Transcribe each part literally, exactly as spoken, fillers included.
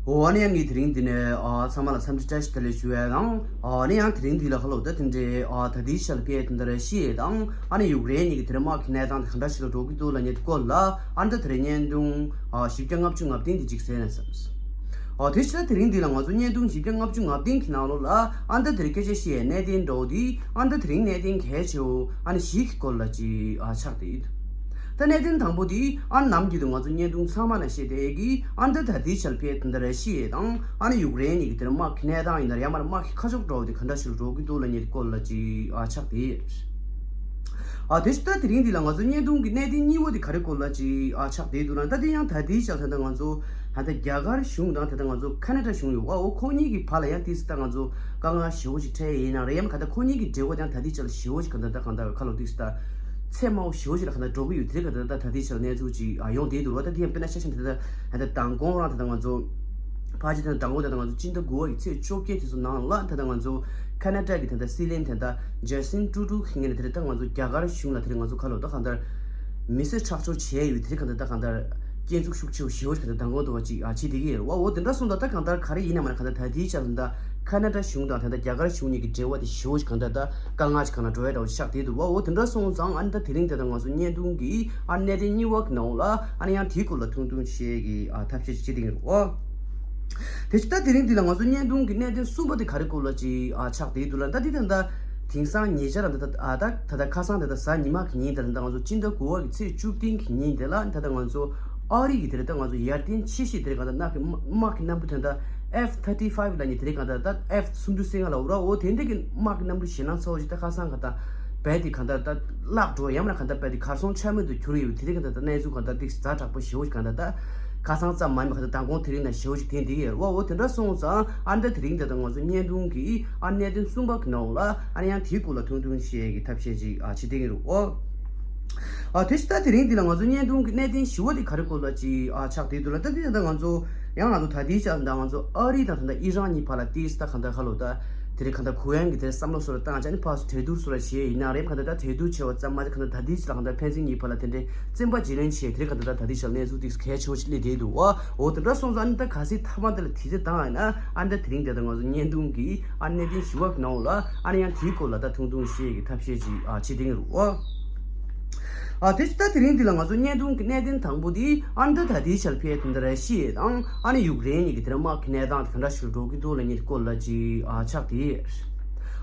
འོ་ཨ་ནི་ཡང་ངས་དེ་རིང་འདི་ནས་ཨ་ཚང་མ་ལ་འཚམས་འདྲི་བཀྲ་ཤིས་བདེ་ལེགས་ཞུ་ཡ་དང་། ཨ་ནི་ཡང་དེ་རིང་འདི་ལ་ཁ་ལོ་ད་དེ་འདྲའི་ཨ་ད་ལྟའི་ཆར་ཕེ་དེ་འདྲ་ར་ཤི་ཡ་དང་ཨ་ནི་ཡུཀ་རེན་གཉིས་ཀྱི་དེ་རིང་དམག་གི་གནས་སྟངས་དེ་ག་འདྲ་ཞིག་ལ་འགྲོ་གི་འདུག་ལབ་མཁན་དེ་སྐོར་ལ་ཨ་ནི་ད་དེ་རིང་བརྙན་ཐུང་ཨ་བཞི་བརྒྱ་ལྔ་བཅུ་ང་བདུན་དེ་ཅིག་གསན་ན་བསམས། ཨ་དེ་ཕྱིར་དེ་རིང་འདི་ལ་ང་ཚོ་བརྙན་ཐུང་བཞི་བརྒྱ་ལྔ་བཅུ་ང་བདུན་གྱི་ནང་ལོགས་ལ་ཨ་ནི་ད་དེ་རིང་སྐད་ཆ་བཤད་ཡའི་གནད་དོན་འདྲ་བོ་དེ་ཨ་ནི་ད་དེ་རིང་གནད་དོན་གལ་ཆེ་བོ་ཨ་ནི་བཞི་གི་སྐོར་ལ་ཅིག་ཨ་ཆགས་བསྡད་ཡོད། ད་གནད་དོན་དང་པོ་དེ་ཨ་ནི་ནམ་རྒྱུན་དུ་ང་ཚོ་བརྙན་ཐུང་ཚང་མ་ནང་བཤད་བསྡད་ཀྱི་ཨ་ནི་ད་ད་ལྟའི་ཆར་ཕེ་དེ་འདྲ་ར་ཤི་ཡ་དང་ཨ་ནི་ཡུཀ་རེན་གཉིས་ཀྱི་དེར་དམག་གི་གནས་སྟངས་ཡིན་ན་ཡང་མར་དམག་གི་ཁ་ཕྱོགས་འདྲ་བོ་དེ་ག་འདྲ་ཞིག་འགྲོ་གི་འདུག་ལབ་མཁན་དེ་སྐོར་ལ་ཅིག་ཨ་ཆགས་བསྡད་ཡོད། ཨ་དེ་ཕྱིར་ད་དེ་རིང་འདི་ལ་ང་ཚོ་བརྙན་ཐུང་གི་གནད་དོན་གཉིས་པོ་དེ་ག་རེ་སྐོར་ལ་ཅིག་ཨ་ཆགས་བསྡད་འདུག་ན། ད་དེ་ཡང་ད་ལྟའི་ཆར་ད་ལྟ་ང་ཚོ་ད་ལྟ་རྒྱ་གར་གཞུང་དང་ད་ལྟ་ང་ཚོ་ཁ་ན་ཌ་གཞུང་ཡོད་པ། འོ་ཁོ་གཉིས་ཀྱི་བར་ལ་ཡང་ཏིས་ད་ང་ཚོ་དཀའ་ངལ་ཞེ་པོ་ཞིག་འཕྲད་ཡིན་ན་རེད། ཡང་ག་ད་ཁོ་གཉིས་ཀྱི་འབྲེལ་བ་དེ་ཡང་ད་ལྟའི་ཆར་ཞེ་པོ་ཞིག་ག་ད་ད་གང་ལྟར་ཁ་ལོ་ཏིས་ད་ཚད་མང་པོ་ཞེ་པོ་ཞིག་ལ་ག་ད་འགྲོ་གི་ཡོད། དེ་ག་ད་ད་ད་ལྟའི་ཆར་གནས་ཚུལ་ཅིག་ཨ་ཡོང་བསྡད་འདུག་བ། ད་དེ་ཡང་དཔེར་ན་ཆ་བཞག་ན་ད་ད་ད་མདང་དགོང་རང་ད་ད་ང་ཚོ་ཕལ་ཆེར་ད་ལྟ་དང་པོ་ད་ལྟ་ང་ཚོ་སྤྱི་ཟླ་དགུ་པ་ཡི་ཚེས་བཅོ་བརྒྱད་དེ་ཚོ་ནང་ལ་ད་ལྟ་ང་ཚོ་ཁ་ན་ཌ་གི་ད་ལྟ་སྲིད་བློན་ད་ལྟ་ཇ་སི་ཊིན་ཊུ་རུ་ཌོ་གི་ངོས་ནས་དེ་རེད། ད་ང་ཚོ་རྒྱ་གར་གཞུང་ལ་དེ་རེད། ང་ཚོ་ཁ་ལོ་ད་གང་ལྟར་མི་སེར་ཁྲག་སྦྱོར་བྱས་ཡོད་དེ་རེད། གང་ལྟར་ད་གང་ལྟར་སྐྱོན་འཛུགས་ཤུགས་ཆེ་བ་ཞེ་པོ་ཞིག་ད་ལྟ་མདང་དགོང་དུ་བ་ཅིག་ཨ་བྱེད་བསྡད་ཀྱི་ཡོད་རེད་བ། འོ་དེ་འདྲ་སོང་ཙང་ད་གང་ལྟར་ག་རེ་ཡིན་ན་མ་ན་གང་ལྟར་ད་ལྟའི་ཆར་ད་ལྟ་ཁ་ན་ཌ་གཞུང་དང་ད་ལྟ་རྒྱ་གར་གཞུང་གཉིས་ཀྱི་འབྲེལ་བ་དེ་ཞེ་པོ་ཞིག་གང་ལྟར་ད་དཀའ་ངལ་ཞིག་གང་ལ་འགྲོ་ཡ་འདྲ་བོ་ཆགས་བསྡད་འདུག་བ། འོ་དེ་འདྲ་སོང་ཙང་ཨ་ནི་ད་དེ་རིང་ད་ལྟ་ང་ཚོ་བརྙན་ཐུང་གི་ཨ་གནད་དོན་གཉིས་པ་གི་ནང་ལ་ཨ་ནི་ཡང་དེའི་སྐོར་ལ་ཐུང་ཐུང་བཤད་ཀྱི་ཨ་ཐབས་ཤེས་བྱེད་བསྡད་ཀྱི་ཡོད་རེད་བ། དེ་ཕྱིར་ད་དེ་རིང་འདི་ལ་ང་ཚོ་བརྙན་ཐུང་གི་གནད་དོན་གསུམ་པ་དེ་ག་རེ་སྐོར་ལ་ཅིག་ཨ་ཆགས་བསྡད་འདུག་ལ། ད་འདི་ད་ལྟ་དེང་སང་ཉེ་ཆར་ད་ལྟ་ཨ་ད་ད་ལྟ་ཁ་སང་ད་ལྟ་གཟའ་ཉི་མ་གི་ཉིན་ད་ལྟ་ང་ཚོ་སྤྱི་ཟླ་དགུ་པ་གི་ཚེས་བཅུ་བདུན་གི་ཉིན་དེ་ལ་ད་ལྟ་ང་ཚོ་ཨ་རི་གི་དེ་རེད། ད་ང་ཚོ་ཡར་ཐོན་ཆེ་ཤོས་དེ་རེད། གང་ལྟར་དམག་གི་དམག་གི་གནམ་གྲུ་དེ་ད་ཨེཕ་ཐར་ཊི་ཕའིབ་ལབ་མཁན་དེ་རེད། གང་ལྟར་ད་ཨེཕ་སུམ་ཅུ་སོ་ལྔ་ལབ་ར། འོ་དེ་འདྲ་གི་དམག་གི་གནམ་གྲུ་ཞེད་སྣང་ཚ་བོ་ཞིག་ད་ཁ་སང་གང་ལྟར་རྦད་དེ་གང་ལྟར་ད་བརླག་འགྲོ་ཡང་མིན་ན་གང་ལྟར་རྦད་དེ་གར་སོང་ཆ་མེད་དུ་གྱུར་ཡོད། དེ་རིང་གང་ལྟར་ད་གནས་ཚུལ་གང་ལྟར་ཏིག་ཛ་དྲག་པོ་ཞེ་པོ་ཞིག་གང་ལྟར་ད་ཁ་སང་ཙམ་མ་ཡིན་པ་གང་ལྟར་མདང་དགོང་དེ་རིང་ན་ཞེ་པོ་ཞིག་ཐོན་བསྡད་ཀྱི་ཡོད་རེད་བ། འོ་དེ་འདྲ་སོང་ཙང་ཨ་ནི་ད་དེ་རིང་ད་ལྟ་ང་ཚོ་བརྙན་ཐུང་གི་ཨ་གནད་དོན་གསུམ་པ་གི་ནང་ལ་ཨ་ནི་ཡང་དེའི་སྐོར་ལ་ཐུང་ཐུང་བཤད་ཀྱི་ཐབས་ཤེས་ཅིག་ཨ་བྱེད་བསྡད་ཀྱི་རེད་བ། ཨ་དེ་ཕྱིར་ད་དེ་རིང་འདི་ལ་ང་ཚོ་བརྙན་ཐུང་གི་གནད་དོན་ཞེ་པོ་དེ་ག་རེ་སྐོར་ལ་ཅིག་ཨ་ཆགས་བསྡད་འདུག་ལ། ད་དེ་ད་ལྟ་ང་ཚོ་ཡང་ང་ཚོ་ད་ལྟའི་ཆར་ད་ང་ཚོ་ཨ་རི་དང་ད་ལྟ་ཨི་རན་གཉིས་བར་ལ་ཏིས་ད་གང་ལྟར་ཁ་ལོ་ད་དེ་རིང་གང་ལྟར་གུ་ཡངས་ཀྱི་དེ་བསམ་བློ་སོ་ར་བཏང་བྱས་ནས་ཕར་ཚུར་གྲོས་བསྡུར་སོ་ར་བྱས་ཡིན་ན་རེད། གང་ལྟར་ད་གྲོས་བསྡུར་བྱས་པ་ཙམ་མ་ཟད་གང་ལྟར་ད་ལྟའི་ཆར་གང་ལྟར་ཕན་ཚུན་གཉིས་བར་ལ་དེ་འདྲའི་བཙན་པ་བརྗེ་ལེན་བྱས་དེ་རིང་གང་ལྟར་ད་ད་ལྟའི་ཆར་གནས་ཚུལ་ཏིས་གལ་ཆེ་བོ་ཞིག་སླེབས་བསྡད་འདུག་བ། འོ་དེ་འདྲ་སོང་ཙང་ཨ་ནི་ད་གལ་སྲིད་མཐའ་མ་དེ་ལ་དུས་ཚོད་བཏང་ཡིན་ན་ཨ་ནི་ད་དེ་རིང་དེ་ད་ང་ཚོ་བརྙན་ཐུང་གི་ཨ་གནད་དོན་ཞེ་པོ་གི་ནང་ལ་ཨ་ནི་ཡང་དེའི་སྐོར་ལ་ད་ཐུང་ཐུང་བཤད་ཀྱི་ཐབས་ཤེས་ཅིག་ཨ་བྱེད་བསྡད་ཀྱི་རེད་བ། ཨ་དེ་ཕྱིར་ད་དེ་རིང་འདི་ལ་ང་ཚོ་བརྙན་ཐུང་གི་གནད་དོན་དང་པོ་དེ་ཨ་ནི་ད་ད་ལྟའི་ཆར་ཕེ་དེ་འདྲ་ར་ཤི་ཡ་དང་ཨ་ནི་ཡུཀ་རེན་གཉིས་ཀྱི་དེ་འདྲ་དམག་གི་གནས་སྟངས་དེ་ག་འདྲ་ཞིག་འགྲོ་གི་འདུག་ལབ་མཁན་དེ་སྐོར་ལ་ཅིག་ཨ་ཆགས་བསྡད་ཡོད།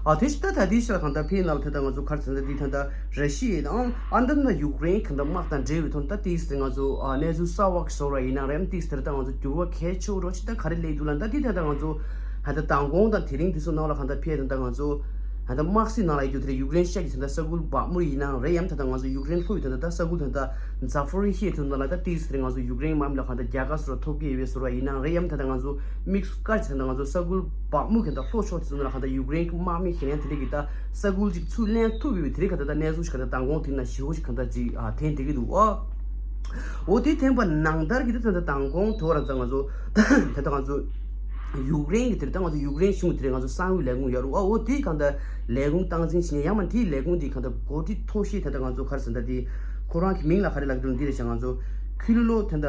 ཨ་དེ་ཕྱིར་ད་ད་ལྟའི་ཆར་གང་ལྟར་ཕེ་ནང་ལ་ད་ལྟ་ང་ཚོ་ག་རེ་ཟེར་ན་ད་འདི་ད་ལྟ་ར་ཤི་ཡ་དང་ཨ་ནི་ད་ཡུཀ་རེན་གང་ལྟར་དམག་དང་འབྲེལ་བའི་ཐོག་ད་ཏིས་དེ་ང་ཚོ་ཨ་གནས་ཚུལ་གསར་པ་ཞིག་བཟོ་ར་ཡིན་ན་རེད། ཨ་ནི་ཏིས་དེ་ད་ང་ཚོ་འགྱུར་བ་གལ་ཆེ་བོ་རོ་ཞིག་ད་ག་རེ་སླེབས་འདུག་ལབ་ན། ད་འདི་ད་ལྟ་ང་ཚོ་ད་ལྟ་མདང་དགོང་དང་དེ་རིང་དེ་ཚོ་ནང་ལ་གང་ལྟར་ཕེ་ད་ལྟ་ང་ཚོ་ད་ལྟ་དམག་སྲིད་ནང་ལ་ཡོད་རྒྱུ་དེ་རེད། ཡུཀ་རེན་ཤར་གྱི་ད་ལྟ་ས་ཁུལ་བག་མུར་ཡིན་ན་རེད། ཡང་ད་ལྟ་ང་ཚོ་ཡུཀ་རེན་ལྷོ་ཡི་ད་ལྟ་ས་ཁུལ་ད་ལྟ་ཛ་ཕོ་རི་ཤི་ཡ་དེ་ཚོ་ནང་ལ་ད་ཏིས་དེ་ང་ཚོ་ཡུཀ་རེན་དམག་མི་ལ་གང་ལྟར་རྒྱལ་ཁ་བཟོ་ར་ཐོབ་ཀྱི་ཡོད་པའི་བཟོ་ར་ཡིན་ན་རེད། ཡང་ད་ལྟ་ང་ཚོ་དམིགས་སུ་བཀར་གྱི་ད་ལྟ་ང་ཚོ་ས་ཁུལ་བག་མུ་གི་ད་ལྷོ་ཕྱོགས་དེ་ཚོ་ནང་ལ་གང་ལྟར་ཡུཀ་རེན་གྱི་དམག་མི་གཞན་ཡང་དེ་འདྲ་གི་ད་ས་ཁུལ་ཅིག་ཚུར་ལེན་ཐུབ་ཡོད་པའི་དེ་རིང་གང་ལྟར་ད་གནས་ཚུལ་ཞིག་གང་ལྟར་མདང་དགོང་དེ་ན་ཞེ་པོ་ཞིག་གང་ལྟར་ཅིག་ཨ་ཐོན་བསྡད་ཀྱི་འདུག་ཨ། འོ་དེ་ཐོན་པ་ནང་ལྟར་གྱི་ད་ད་ལྟ་མདང་དགོང་དེ་བར་ད་ང་ཚོ་ད་ལྟ་ང་ཚོ་ཡུཀ་རེན་གྱི་དེ་རེད། ད་ང་ཚོ་ཡུཀ་རེན་གཞུང་དེ་རེད། ང་ཚོ་གསང་བའི་ལས་ཁུངས་ཡོད་རེད་བ། འོ་དེ་གང་ལྟར་ལས་ཁུངས་སྟངས་འཛིན་བྱེད་མཁན་ཡང་མ་དེའི་ལས་ཁུངས་དེ་གང་ལྟར་འགོ་ཁྲིད་མཐོ་ཤོས་ད་ལྟ་ང་ཚོ་ག་རེ་ཟེར་ན་ད་དེ་ཁོ་རང་གི་མིང་ལ་ག་རེ་ལབ་ཀྱི་འདུག་འདི་རེད་ཤག་ང་ཚོ་ཁུ་ལུ་ལོ་ད་ལྟ་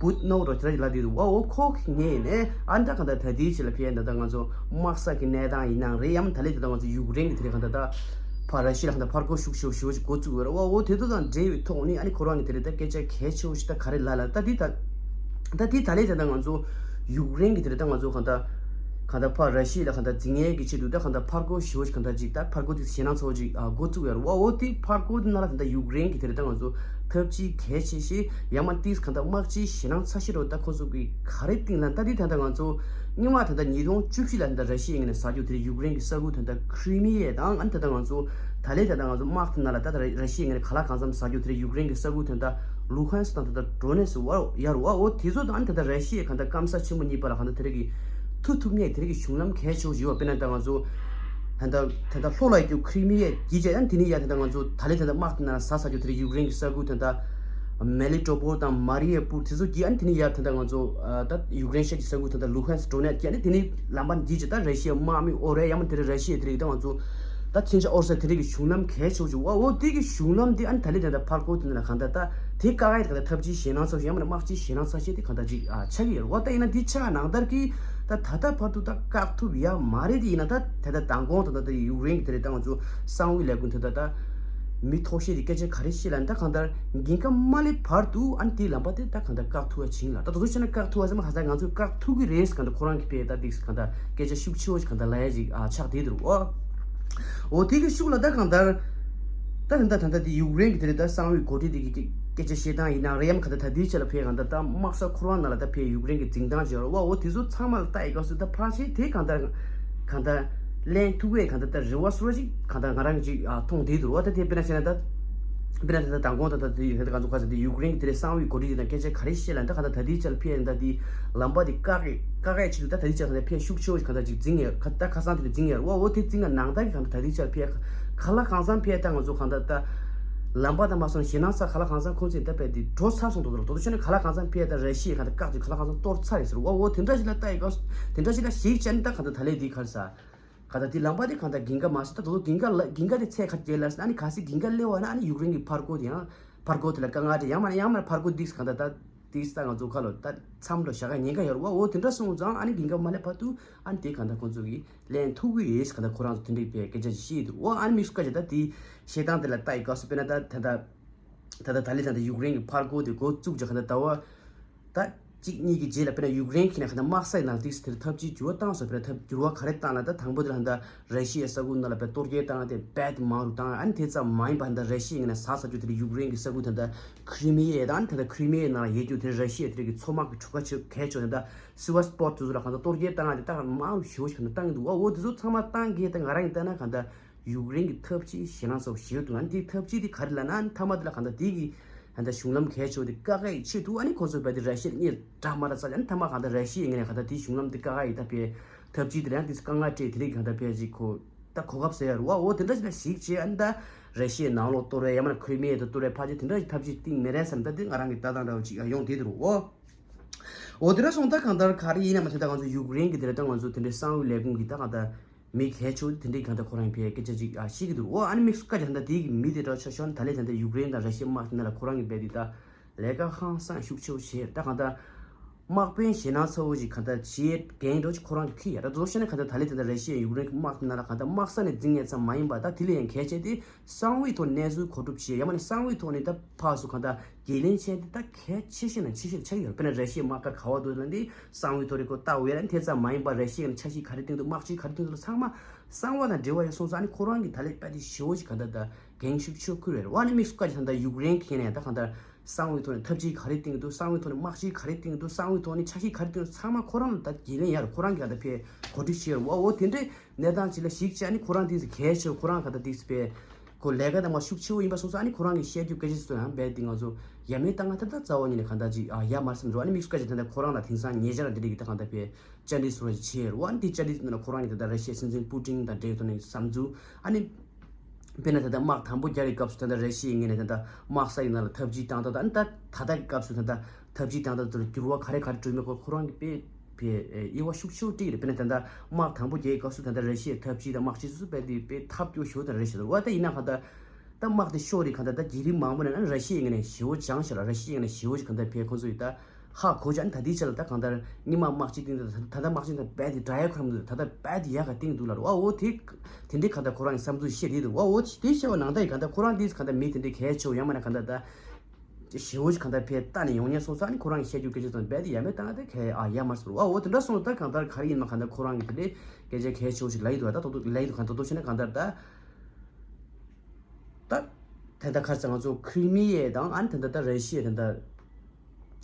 བུད་ནོ་རོ་ཅི་ར་ཅི་ལབ་བསྡད་འདུག་བ། འོ་ཁོ་གི་ངོས་ནས་ཨ་ད་གང་ལྟར་ད་ལྟའི་ཆ་ལ་ཕེ་ད་ལྟ་ང་ཚོ་དམག་ས་གི་གནས་སྟངས་ཡིན་ནའང་རེད། ཡང་ད་ལྟ་ད་ལྟ་ང་ཚོ་ཡུཀ་རེན་གྱི་དེ་རེད། གང་ལྟར་ད་ཕར་ར་ཤི་ཡ་ལ་གང་ལྟར་ཕར་རྒོལ་ཤུགས་ཆེ་བོ་ཞེ་པོ་ཅིག་འགོ་བཙུགས་ཡོད་རེད་བ། འོ་དེ་ཚོ་དང་འབྲེལ་བའི་ཐོག་ནས་ཨ་ནི་ཁོ་རང་གི་དེ་རེད། ད་སྐད་ཆ་གལ་ཆེ་བོ་ཞིག་ད་ག་རེ་ལབ་ལབ་ད་འདི་ད། ད་དེ་ད་ལས་ད་ལྟ་ང་ཚོ་ཡུཀ་རེན་གྱི་དེ་རེད། ད་ང་ཚོ་གང་ལྟར་གང་ལྟར་ཕར་ར་ཤི་ཡ་ལ་གང་ལྟར་འཛིང་ཡས་ཀྱི་ཆེད་དུ་ད་གང་ལྟར་ཕར་རྒོལ་ཞེ་པོ་ཅིག་གང་ལྟར་ཅིག་ད་ཕར་རྒོལ་དེ་ཞེད་སྣང་ཚ་བོ་ཅིག་ཨ་འགོ་བཙུགས་ཡོད་རེད་བ། འོ་དེ་ཕར་རྒོལ་དེ་ནང་ལ་ད་ལྟ་ཡུཀ་རེན་གྱི་དེ་རེད། ད་ང་ཚོ་ཐབས་ཇུས་གལ་ཆེ་ཤོས་ཡང་མ་ཏིས་གང་ལྟར་དམག་སྤྱིའི་ཞེད་སྣང་ཚ་ཤོས་རེད་བ། ད་ཁོ་ཚོ་གི་ག་རེ་བཏིང་ལབ་ན་ད་དེ་ད་ལྟ་ང་ཚོ་སྔོན་མ་ད་ལྟ་ཉིས་སྟོང་བཅུ་བཞི་ལ་ད་ལྟ་ར་ཤི་ཡའི་ངོས་ནས་ཟ་རྒྱུ་དེ་རེད། ཡུཀ་རེན་གྱི་ས་ཁུལ་ད་ལྟ་ཁྲི་མི་ཡ་དང་ཨ་ནི་ད་ལྟ་ང་ཚོ་ད་ལས་ད་ལྟ་ང་ཚོ་དམག་དེ་ནང་ལ་ད་ལྟ་ར་ཤི་ཡའི་ངོས་ནས་ག་ལ་གང་འཚམ་ཟ་རྒྱུ་དེ་རེད། ཡུཀ་རེན་གྱི་ས་ཁུལ་དེ་ད་ལྟ་ལུ་ཧན་སི་དང་ད་ལྟ་ཌོ་ནེ་སི་ཡར་རུ་བ། འོ་དེ་ཚོ་དང་ཨ་ནི་ད་ལྟ་ར་ཤི་ཡའི་གང་ལྟར་སྐམ་ས་ཆེན་པོ་གཉིས་བར་ལ་གང་ལྟར་དེ་རིགས་ཀྱི་མཐུད་ཐུབ་མཁན་དེ་རིགས་ཀྱི་གཞུང་ལམ་གལ་ཆེ་བོ་ཞིག་ཡོད་པ། དཔེར་ན་ད་ང་ཚོ་ད་ལྟ་ད་ལྟ་ལྷོ་ལ་ཡོད་རྒྱུ་ཁྲི་མི་ཡ་གྱིས་བྱས་ཨ་ནི་དེ་ནས་ཡར་ད་ལྟ་ང་ཚོ་ད་ལས་ད་ལྟ་དམག་དེ་ནང་ཟ་ཟ་རྒྱུ་དེ་རེད། ཡུཀ་རེན་གྱི་ས་ཁུལ་ད་ལྟ་མེ་ལི་ཏོ་པོལ་དང་མ་རི་ཡ་པུར་དེ་ཚོ་གྱིས་ཨ་ནི་དེ་ནས་ཡར་ད་ལྟ་ང་ཚོ་ད་ཡུཀ་རེན་ཤར་གྱི་ས་ཁུལ་ད་ལྟ་ལུ་ཧན་སི་ཌོ་ནེ་སི་གྱིས་ཨ་ནི་དེ་ནས་ལམ་པ་གྱིས་བྱས་ད་ར་ཤི་ཡའི་དམག་མི་འོ་རེད། ཡང་མ་དེ་རེད་ར་ཤི་ཡའི་དེ་རིགས་ད་ང་ཚོ་ད་མཚོན་ཆ་འོར་ས་དེ་རིགས་ཀྱི་གཞུང་ལམ་གལ་ཆེ་བོ་ཅིག་བ། འོ་དེ་གི་གཞུང་ལམ་དེ་ཨ་ནི་ད་ལས་ད་ལྟ་ཕར་རྒོལ་དེ་ནང་ལ་གང་ལྟར་ད་ དེ་བཀག་ཡ་དེ་ག་ད་འཐབ་ཇུས་ཞེད་སྣང་ཚ་ཞིག་ཡང་མིན་ན་དམག་སྤྱི་ཞེད་སྣང་ཚ་ཞིག་དེ་ག་ད་ཅིག་ཨ་ཆགས་ཀྱི་ཡོད་རེད་བ། ད་ཡིན་ན་འདི་ཆགས་ནང་ལྟར་གྱི་ད་ད་ལྟ་བར་དུ་ད་བཀག་ཐུབ་ཡ་མ་རེད། དེ་ཡིན་ན་ད་ད་ལྟ་མདང་དགོང་ད་ད་ད་ཡུཀ་རེན་གྱི་དེ་རེད། ད་ང་ཚོ་གསང་བའི་ལས་ཁུངས་དེ་ད་ད་མི་ཐོག་ཤེས་དེ་སྐད་ཆ་ག་རེ་བཤད་ལ་ད་གང་ལྟར་འགན་ཁག་མ་སླེབས་བར་དུ་ཨ་ནི་དེའི་ལམ་པ་དེ་ད་གང་ལྟར་བཀག་ཐུབ་པ་བྱིན་ལ། ད་དུ་བྱས་ན་བཀག་ཐུབ་པ་ཟེར་མ་ཧ་ས་ང་ཚོས་བཀག་ཐུབ་ཀྱི་རེད། གང་ལྟར་ཁོ་རང་གི་དཔེ་ད་དེ་གང་ལྟར་སྐད་ཆ་ཤུགས་ཆེ་བོ་ཞིག་གང་ལྟར་ལབ་ཡ་ཞིག་ཨ་ཆགས་བསྡད་འདུག་ཨོ། འོ་དེ་གི་ཤུགས་ལ་ད་གང་ལྟར་ད་ད་ད་ད་ད་དེ་ཡུཀ་རེན་གྱི་དེ་རེད། ད་གསང་བའི་འགོ་ཁྲིད་དེ་གི་སྐད་ཆ་བཤད་སྟངས་ཡིན་ན་རེད། ཡང་གང་ལྟར་ད་དེའི་ཆེད་ལ་ཕེ་གང་ལྟར་ད་དམག་ས་ཁོ་རང་ནང་ལ་ད་ཕེ་ཡུཀ་རེན་གྱི་འཛིན་སྟངས་བྱས་རོ་བ། འོ་དེ་ཚོ་ཚང་མ་ལ་ལྟ་ཡི་སྐབས་སུ་ད་ཕལ་ཆེར་དེ་གང་ལྟར་གང་ལྟར་ལན་ཐུག་པའི་གང་ལྟར་ད་རེ་བ་སོ་ཞིག་གང་ལྟར་ང་རང་གིས་ཅིག་ཨ་མཐོང་བསྡད་འདུག་རོ། ད་དེ་དཔེར་ན་བཤད་ན་ད་དཔེར་ན་ད་ད་མདང་དགོང་ད་ད་དེ་ད་གང་ཚོ་ག་ཚོད་དེ་ཡུཀ་རེན་གྱི་དེ་རེད། གསང་བའི་འགོ་ཁྲིད་དེ་དང་སྐད་ཆ་ག་རེ་བཤད་ལ་ད་གང་ལྟར་ད་དེའི་ཆེད་ལ་ཕེ་ཡིན་ད་དེ་ལམ་པ་དེ་བཀག་གི་བཀག་གི་ཆེད་དུ་ད་ད་ལྟའི་ཆར་ད་ཕལ་ཤུགས་ཆེ་བོ་ཞིག་གང་ལྟར་ཅིག་འཛིང་ཡོད། ཁ་ད་ཁ་སང་དེ་འཛིང་ཡོད་རེད་བ། འོ་དེ་འཛིང་ཡ་ནང་ལྟར་གྱི་གང་ལྟར་ད་ལྟའི་ཆར་ཕལ་ག་ལ་གང་འཚམ་ཕལ་ད་ང་ཚོ་གང་ལྟར་ད་ལམ་པ་དང་མ་སོང་ཞེད་སྣང་ཚ་ག་ལ་གང་འཚམ་ཁོང་ཚོས་ད་ཕལ་དེ་འགྲོ་ཚར་སོང་དོ་དོ་དོ་ཤོད་ནས་ག་ལ་གང་འཚམ་ཕལ་ད་ར་ཤི་ཡའི་གང་ལྟར་བཀག་དེ་ག་ལ་གང་འཚམ་གཏོར་ཚར་རེད་ཟེར་བ། འོ་དེ་འདྲ་ཞིག་ལ་ལྟ་ཡི་ག་དེ་འདྲ་ཞིག་ལ་ཞིག་བྱས་ནས་ད་གང་ལྟར་ད་ལྟའི་དེ་ག་རེ་ཟ་གང་ལྟར་དེ་ལམ་པ་དེ་གང་ལྟར་འགན་ཁག་མ་སོང་ད་དོ་དོ་འགན་ཁག་ལ་འགན་ཁག་དེ་ཚད་ག་རེ་བརྒལ་ལ་ཟེར་ན་ཨ་ནི་གལ་སྲིད་འགན་ཁག་སླེབས་པ་ན་ཨ་ནི་ཡུཀ་རེན་གྱི་ཕར་རྒོལ་དེ་ཡང་ཕར་རྒོལ་དེ་ལ་དཀའ་ངལ་དེ་ཡང་མ་ན་ཡང་མ་ན་ཕར་རྒོལ་འདུག་གང་ལྟར་ད། དེ་ས་ང་ཚོ་ཁ་ལོ་ད་མཚམས་འགྲོ་བཞག་ག་ཉེན་ཁ་ཡོད་རེད་བ། འོ་དེ་འདྲ་སོང་ཙང་ཨ་ནི་འགན་ཁག་མ་སླེབས་བར་དུ་ཨ་ནི་དེ་གང་ལྟར་ཁོང་ཚོ་གིས་ལན་ཐུག་གི་ཡོད་གང་ལྟར་ཁོ་རང་ཚོ་དེ་འདྲའི་བའི་སྐད་ཆ་ཞིག་བཤད་འདུག་འོ་ཨ་ནི་དམིགས་སུ་བཀར་བྱས་ད་དེ་བཤད་སྟངས་དེ་ལ་ལྟ་ཡི་སྐབས་སུ་དཔེར་ན་ད་ད་ད་ད་ད་ལི་ད་ད་ཡུཀ་རེན་གྱི་ཕར་རྒོལ་དེ་འགོ་བཙུགས་བྱས་གང་ལྟར་ཟླ་བ་ད་གཅིག་གཉིས་ཀྱི་རྗེས་ལ་དཔེར་ན་ཡུཀ་རེན་གྱི་ནས་གང་ལྟར་དམག་ས་ཡི་ནང་དེ་དེར་ཐབས་ཇུས་འགྱུར་བ་བཏང་སོང་། དཔེར་ན་ཐབས་འགྱུར་བ་ག་རེ་བཏང་ལ་ད་དང་པོ་དེ་ལ་གང་ལྟར་ར་ཤི་ཡའི་ས་ཁུལ་ནང་ལ་དཔེ་གཏོར་རྒོལ་བཏང་དེ་རྦད་མང་རུ་བཏང་། ཨ་ནི་དེ་ཙམ་མ་ཡིན་པ་གང་ལྟར་ར་ཤི་ཡའི་ངོས་ནས་ཟ་ས་རྒྱུ་དེ་ལ་ཡུཀ་རེན་གྱི་ས་ཁུལ་དེ་འདྲ། ཁི་རི་མི་ཡ་དང་ད་ལྟ་ཁི་རི་མི་ཡའི་ནང་ལ་ཡོད་རྒྱུ་དེ་ར་ཤི་ཡ་དེ་རིགས་ཀྱི་མཚོ་དམག་གི་གྲུ་ཁ་ཆེ་གལ་ཆེ་བ་དང་སི་ཝར་སི་པོར་ཊི་དེ་ཚོ་ལ་གང་ལྟར་གཏོར་རྒོལ་བཏང་ཡ་དེ་ད་ག་མང་རུ་ཞེ་པོ་ཞིག་གང་ལྟར་བཏང་གི་འདུག་འོ་འོ་དེ་ཚོ་ཚང་མ་བཏང་གི་ད་ང་རང་གི་ལྟ་ན་གང་ལྟར་ཡུཀ་རེན་གྱི་འཐབ་ཇུས་ཞེད་སྣང་ཚ་བོ་ཞེ་པོ་འདུག་ཨ་ནི་དེའི་འཐབ་ཇུས་དེ་ག་རེ་ལབ་ན་ཨ་ནི་མཐའ་མ་དེ་ལ་གང་ལྟར་དེ་གི་གང་ལྟར་གཞུང་ལམ་གལ་ཆེ་བ་དེ་བཀག་ཡའི་ཆེད་དུ་ཨ་ནི་ཁོ་ཚོས་རྦད་དེ་ར་ཤི་ཡ་ལ་གཉེར་དྲག་མ་དྲག་ཚ་ཨ་ནི་མཐའ་མ་གང་ལྟར་ར་ཤི་ཡའི་ངོས་ནས་གང་ལྟར་དེའི་གཞུང་ལམ་དེ་བཀག་ཡ་ཡི་ད་ཕའི་འཐབ་ཇུས་དེ་ལ་ཡང་དེ་དཀའ་ངལ་སྤྲད་དེ་རིགས་གང་ལྟར་ཕལ་ཆེར་ཁོ། ད་གོ་སྐབས་ཟེར་ཡ་རེད་བ། འོ་དེ་འདྲ་ཞིག་ལ་གཞིགས་བྱས་ཨ་ནི་ད་ར་ཤི་ཡའི་ནང་ལོགས་གཏོར་བས་ཡང་མིན་ན་ཁི་རི་མི་ཡ་དེ་གཏོར་བས་ཕལ་ཆེར་དེ་འདྲ་ཞིག་ཐབས་ཇུས་བཏིང་མེད་རེད་བསམ། ད་དེ་ང་རང་གི་ལྟ་སྟངས་འདྲ་བོ་ཅིག་ཡོང་བསྡད་འདུག་འོ། འོ་དེ་འདྲ་སོང་ད་གང་ལྟར་ག་རེ་ཡིན་ན་མ་ཚད་ད་ང་ཚོ་ཡུཀ་རེན་གྱི་དེ་འདྲ་ད་ང་ཚོ་དེ་འདྲའི་གསང་བའི་ལས་ཁུངས་ཀྱི་ད་གང་ལྟར་མི་གལ་ཆེ་བོ་དེ་འདྲའི་གང་ལྟར་ཁོ་རང་ཕའི་སྐད་ཆ་ཅིག་ཨ་བཤད་ཀྱི་འདུག་འོ་ཨ་ནི་དམིགས་སུ་བཀར་བྱས་ད་ལྟ་དེ་གི་མི་དེ་འདྲ་ཆ་བཞག་ན་ད་ལན་ད་ལྟ་ཡུཀ་རེན་དང་ར་ཤི་ཡའི་དམག་དེ་ནང་ལ་ཁོ་རང་གི་རྦད་དེ་ད། ལས་ཀ་ཧང་སང་ཤུགས་ཆེ་བོ་བྱས། ད་གང་ལྟར་དམག་དཔོན་ཞེད་སྣང་ཚ་བོ་ཞིག་གང་ལྟར་བྱེད་འགན་འགྲོ་ཅིག་ཁོ་རང་གིས་འཁྱེར་ཡ། ད་དོ་བཤད་ན་གང་ལྟར་ད་ལན་དེ་འདྲ་ར་ཤི་ཡ་ཡུཀ་རེན་གྱི་དམག་དེ་ནང་ལ་གང་ལྟར་དམག་ས་ནས་འཛིང་ཡས་ཙམ་མ་ཡིན་པ་ད་དེ་ལས་ཡང་གལ་ཆེ་དེ་གསང་བའི་ཐོག་གནས་ཚུལ་གོ་སྒྲུབ་བྱེད་ཡ་མ་ནས་གསང་བའི་ཐོག་ནས་ད་ཕར་ཚུར་གང་ལྟར་འགན་ལེན་བྱས་ཏེ་ད་གལ་ཆེ་ཤོས་ནས་ཆེ་ཤོས་ཆགས་ཡོད། དཔེར་ན་ར་ཤི་ཡའི་དམག་སྒར་ག་བ་འདུག་ལབ་ན་དེ་གསང་བའི་ཐོག་ནས་ཁོ་ལྟ་འོས་ལ་དེ་ཙམ་མ་ཡིན་པ་ར་ཤི་ཡ་ནས་འཆར་གཞི་ག་རེ་བཏིང་འདུག་དམག་སྤྱི་ག་རེ་བཏིང་འདུག་ལ་ཚང་མ་གསང་བ་དང་འབྲེལ་བ་ཡོད་སོང་ཙང་ཨ་ནི་ཁོ་རང་གིས་ད་ལན་རྦད་དེ་ཞེ་པོ་ཞིག་གང་ལྟར་ད་འགན་ཤུགས་ཆེ་བོ་འཁུར་བས་རེད་བ། ཨ་ནི་དམིགས་སུ་བཀར་བྱས་ད་ལྟ་ཡུཀ་རེན་གྱི་ནས་ད་གང་ལྟར། གསང་བའི་ཐོག་ནས་ཐབས་ཇུས་ག་རེ་བཏིང་འདུག་གསང་བའི་ཐོག་ནས་དམག་ཇུས་ག་རེ་བཏིང་འདུག་གསང་བའི་ཐོག་ནས་འཆར་གཞི་ག་རེ་བཏིང་འདུག་ཚང་མ་ཁོ་རང་ལ་ད་འགན་ལེན་ཡར་ཁོ་རང་གིས་ད་ཕེ་གོ་སྒྲིག་བྱས་རེད་བ། འོ་དེ་འདྲའི་གནས་སྟངས་ཅིག་ལ་གཞིགས་བྱས་ནས་ཁོ་རང་དེ་ཚོ་གལ་ཆེ་བ་ཁོ་རང་ག་ད་དེ་ཚོ་ཕེ་ཁོ་ལས་ཀ་དང་མ་ཤུགས་ཆེ་བོ་ཡིན་པ་སོང་ཙང་ཨ་ནི་ཁོ་རང་གིས་བཤད་རྒྱུ་སྐད་ཆ་ཚོ་ཡང་རྦད་དེ་ང་ཚོ་ཡ་མེད་བཏང་ང་ད་ད་རྩ་བ་ཉིད་ནས་ག་ད་ཅིག་ཡ་མ་རེད་བསམ་འགྲོ། ཨ་ནི་དམིགས་སུ་བཀར་བྱས་ད་ལྟ་ཁོ་རང་ལ་དེང་སང་ཉེ་ཆར་འདི་འདྲ་གི་ད་ག་ད་ཕེ་བཅར་འདྲི་ཟུར་བ་ཞིག་བྱས་རེད་བ། ཨ་ནི་དེ་བཅར་འདྲི་ནང་ལ་ཁོ་རང་གིས་ད་ལྟ་ར་ཤི་ཡའི་སྲིད་འཛིན་པུ་ཏིན་དང་འབྲེལ་ཐོག་ནས་བསམ་ཚུལ་ཨ་ནི། དཔེར་ན་ད་ལྟ་དམག་དང་པོ་རྒྱག་རེས་སྐབས་སུ་ད་ལྟ་ར་ཤི་ཡའི་ངོས་ནས་ད་ལྟ་དམག་ས་ཡི་ནང་ལ་ཐབས་ཇུས་བཏང་སྟངས་དང་ད་ད་ལྟ་གི་སྐབས་སུ་ད་ལྟ་ཐབས་ཇུས་བཏང་སྟངས་དེར་འགྱུར་བ་ག་རེ་ག་རེ་འགྲོ་མིན་སྐོར་ཁོ་རང་གིས་དཔེ་དཔེ་དབྱེ་བ་ཤུགས་ཆེ་བོ་དཀྲིས་རེད། དཔེར་ན་ད་ལྟ་དམག་དང་པོ་རྒྱག་གི་སྐབས་སུ་ད་ལྟ་ར་ཤི་ཡའི་ཐབས་ཇུས་དང་དམག་སྤྱི་སོ་སོ་དཔེ་དེ་དཔེ་ཐབས་སྐྱོ་ཞེ་པོ་དང་རེ་ཞིག་འདུག་བ། ད་ཡིན་ན་ག་ད་ད་དམག་དེ་ཤོར་རེད། ག་ད་ད་རྒྱུན་རིང་མང་པོ་ནས་ན་ར་ཤི་ཡའི་ངོས་ནས་ཞེ་པོ་སྦྱངས་ཤག་ལ། ར་ཤི་ཡའི་ངོས་ནས་ཞེ་པོ་ཞིག་ག་ད་ཕེ་ཁོང་ཚོ་ཡིས་ད། ཧ་གོ་ཅག་ཨ་ནི་ད་ལྟའི་ཆ་ལ་ད་གང་ལྟར་སྔོན་མ་དམག་སྤྱི་བཏིང་དུས་ད་ད་ལྟ་དམག་སྤྱི་ད་རྦད་དེ་དགྲ་ཡ་ཁོ་རང་མི་འདུག་ད་ལྟ་རྦད་དེ་ཡ་ག་བཏིང་འདུག་ལ་རེད་བ། འོ་དེ་དེ་འདྲའི་གང་ལྟར་ཁོ་རང་གི་བསམ་ཚུལ་བཤད་དེ་འདུག་བ། འོ་དེ་བཤད་པ་ནང་ལྟར་གང་ལྟར་ཁོ་རང་དེ་གང་ལྟར་མི་དེ་འདྲའི་གལ་ཆེ་བོ་ཡང་མིན་ན་གང་ལྟར་ད་ཞེ་པོ་ཞིག་གང་ལྟར་ཕེ་ལྟ་ནས་ཡོང་ཉེན་སོང་ཙང་ཨ་ནི་ཁོ་རང་གི་བཤད་རྒྱུ་སྐད་ཆ་ཙམ་རྦད་དེ་ཡ་མེད་བཏང་ད་གལ་ཨ་ཡ་མ་སོང་བ། འོ་དེ་འདྲ་སོང་ད་གང་ལྟར་ག་རེ་ཡིན་ན་གང་ལྟར་ཁོ་རང་གི་དེ་འདྲའི་སྐད་ཆ་གལ་ཆེ་བོ་ཞིག་ལབ་ཡི་འདུག་ད་ད་ལབ་ཡི་འདུག་གང་ད་དོ་བྱས་ན་གང་ལྟར་ད། ད་ད་ལྟ་ཁ་སང་ང་ཚོ་ཁི་རི་མི་ཡ་དང་ཨ་ནི་ད་ལྟ་ད་ར་ཤི་ཡ་ད་ལྟ་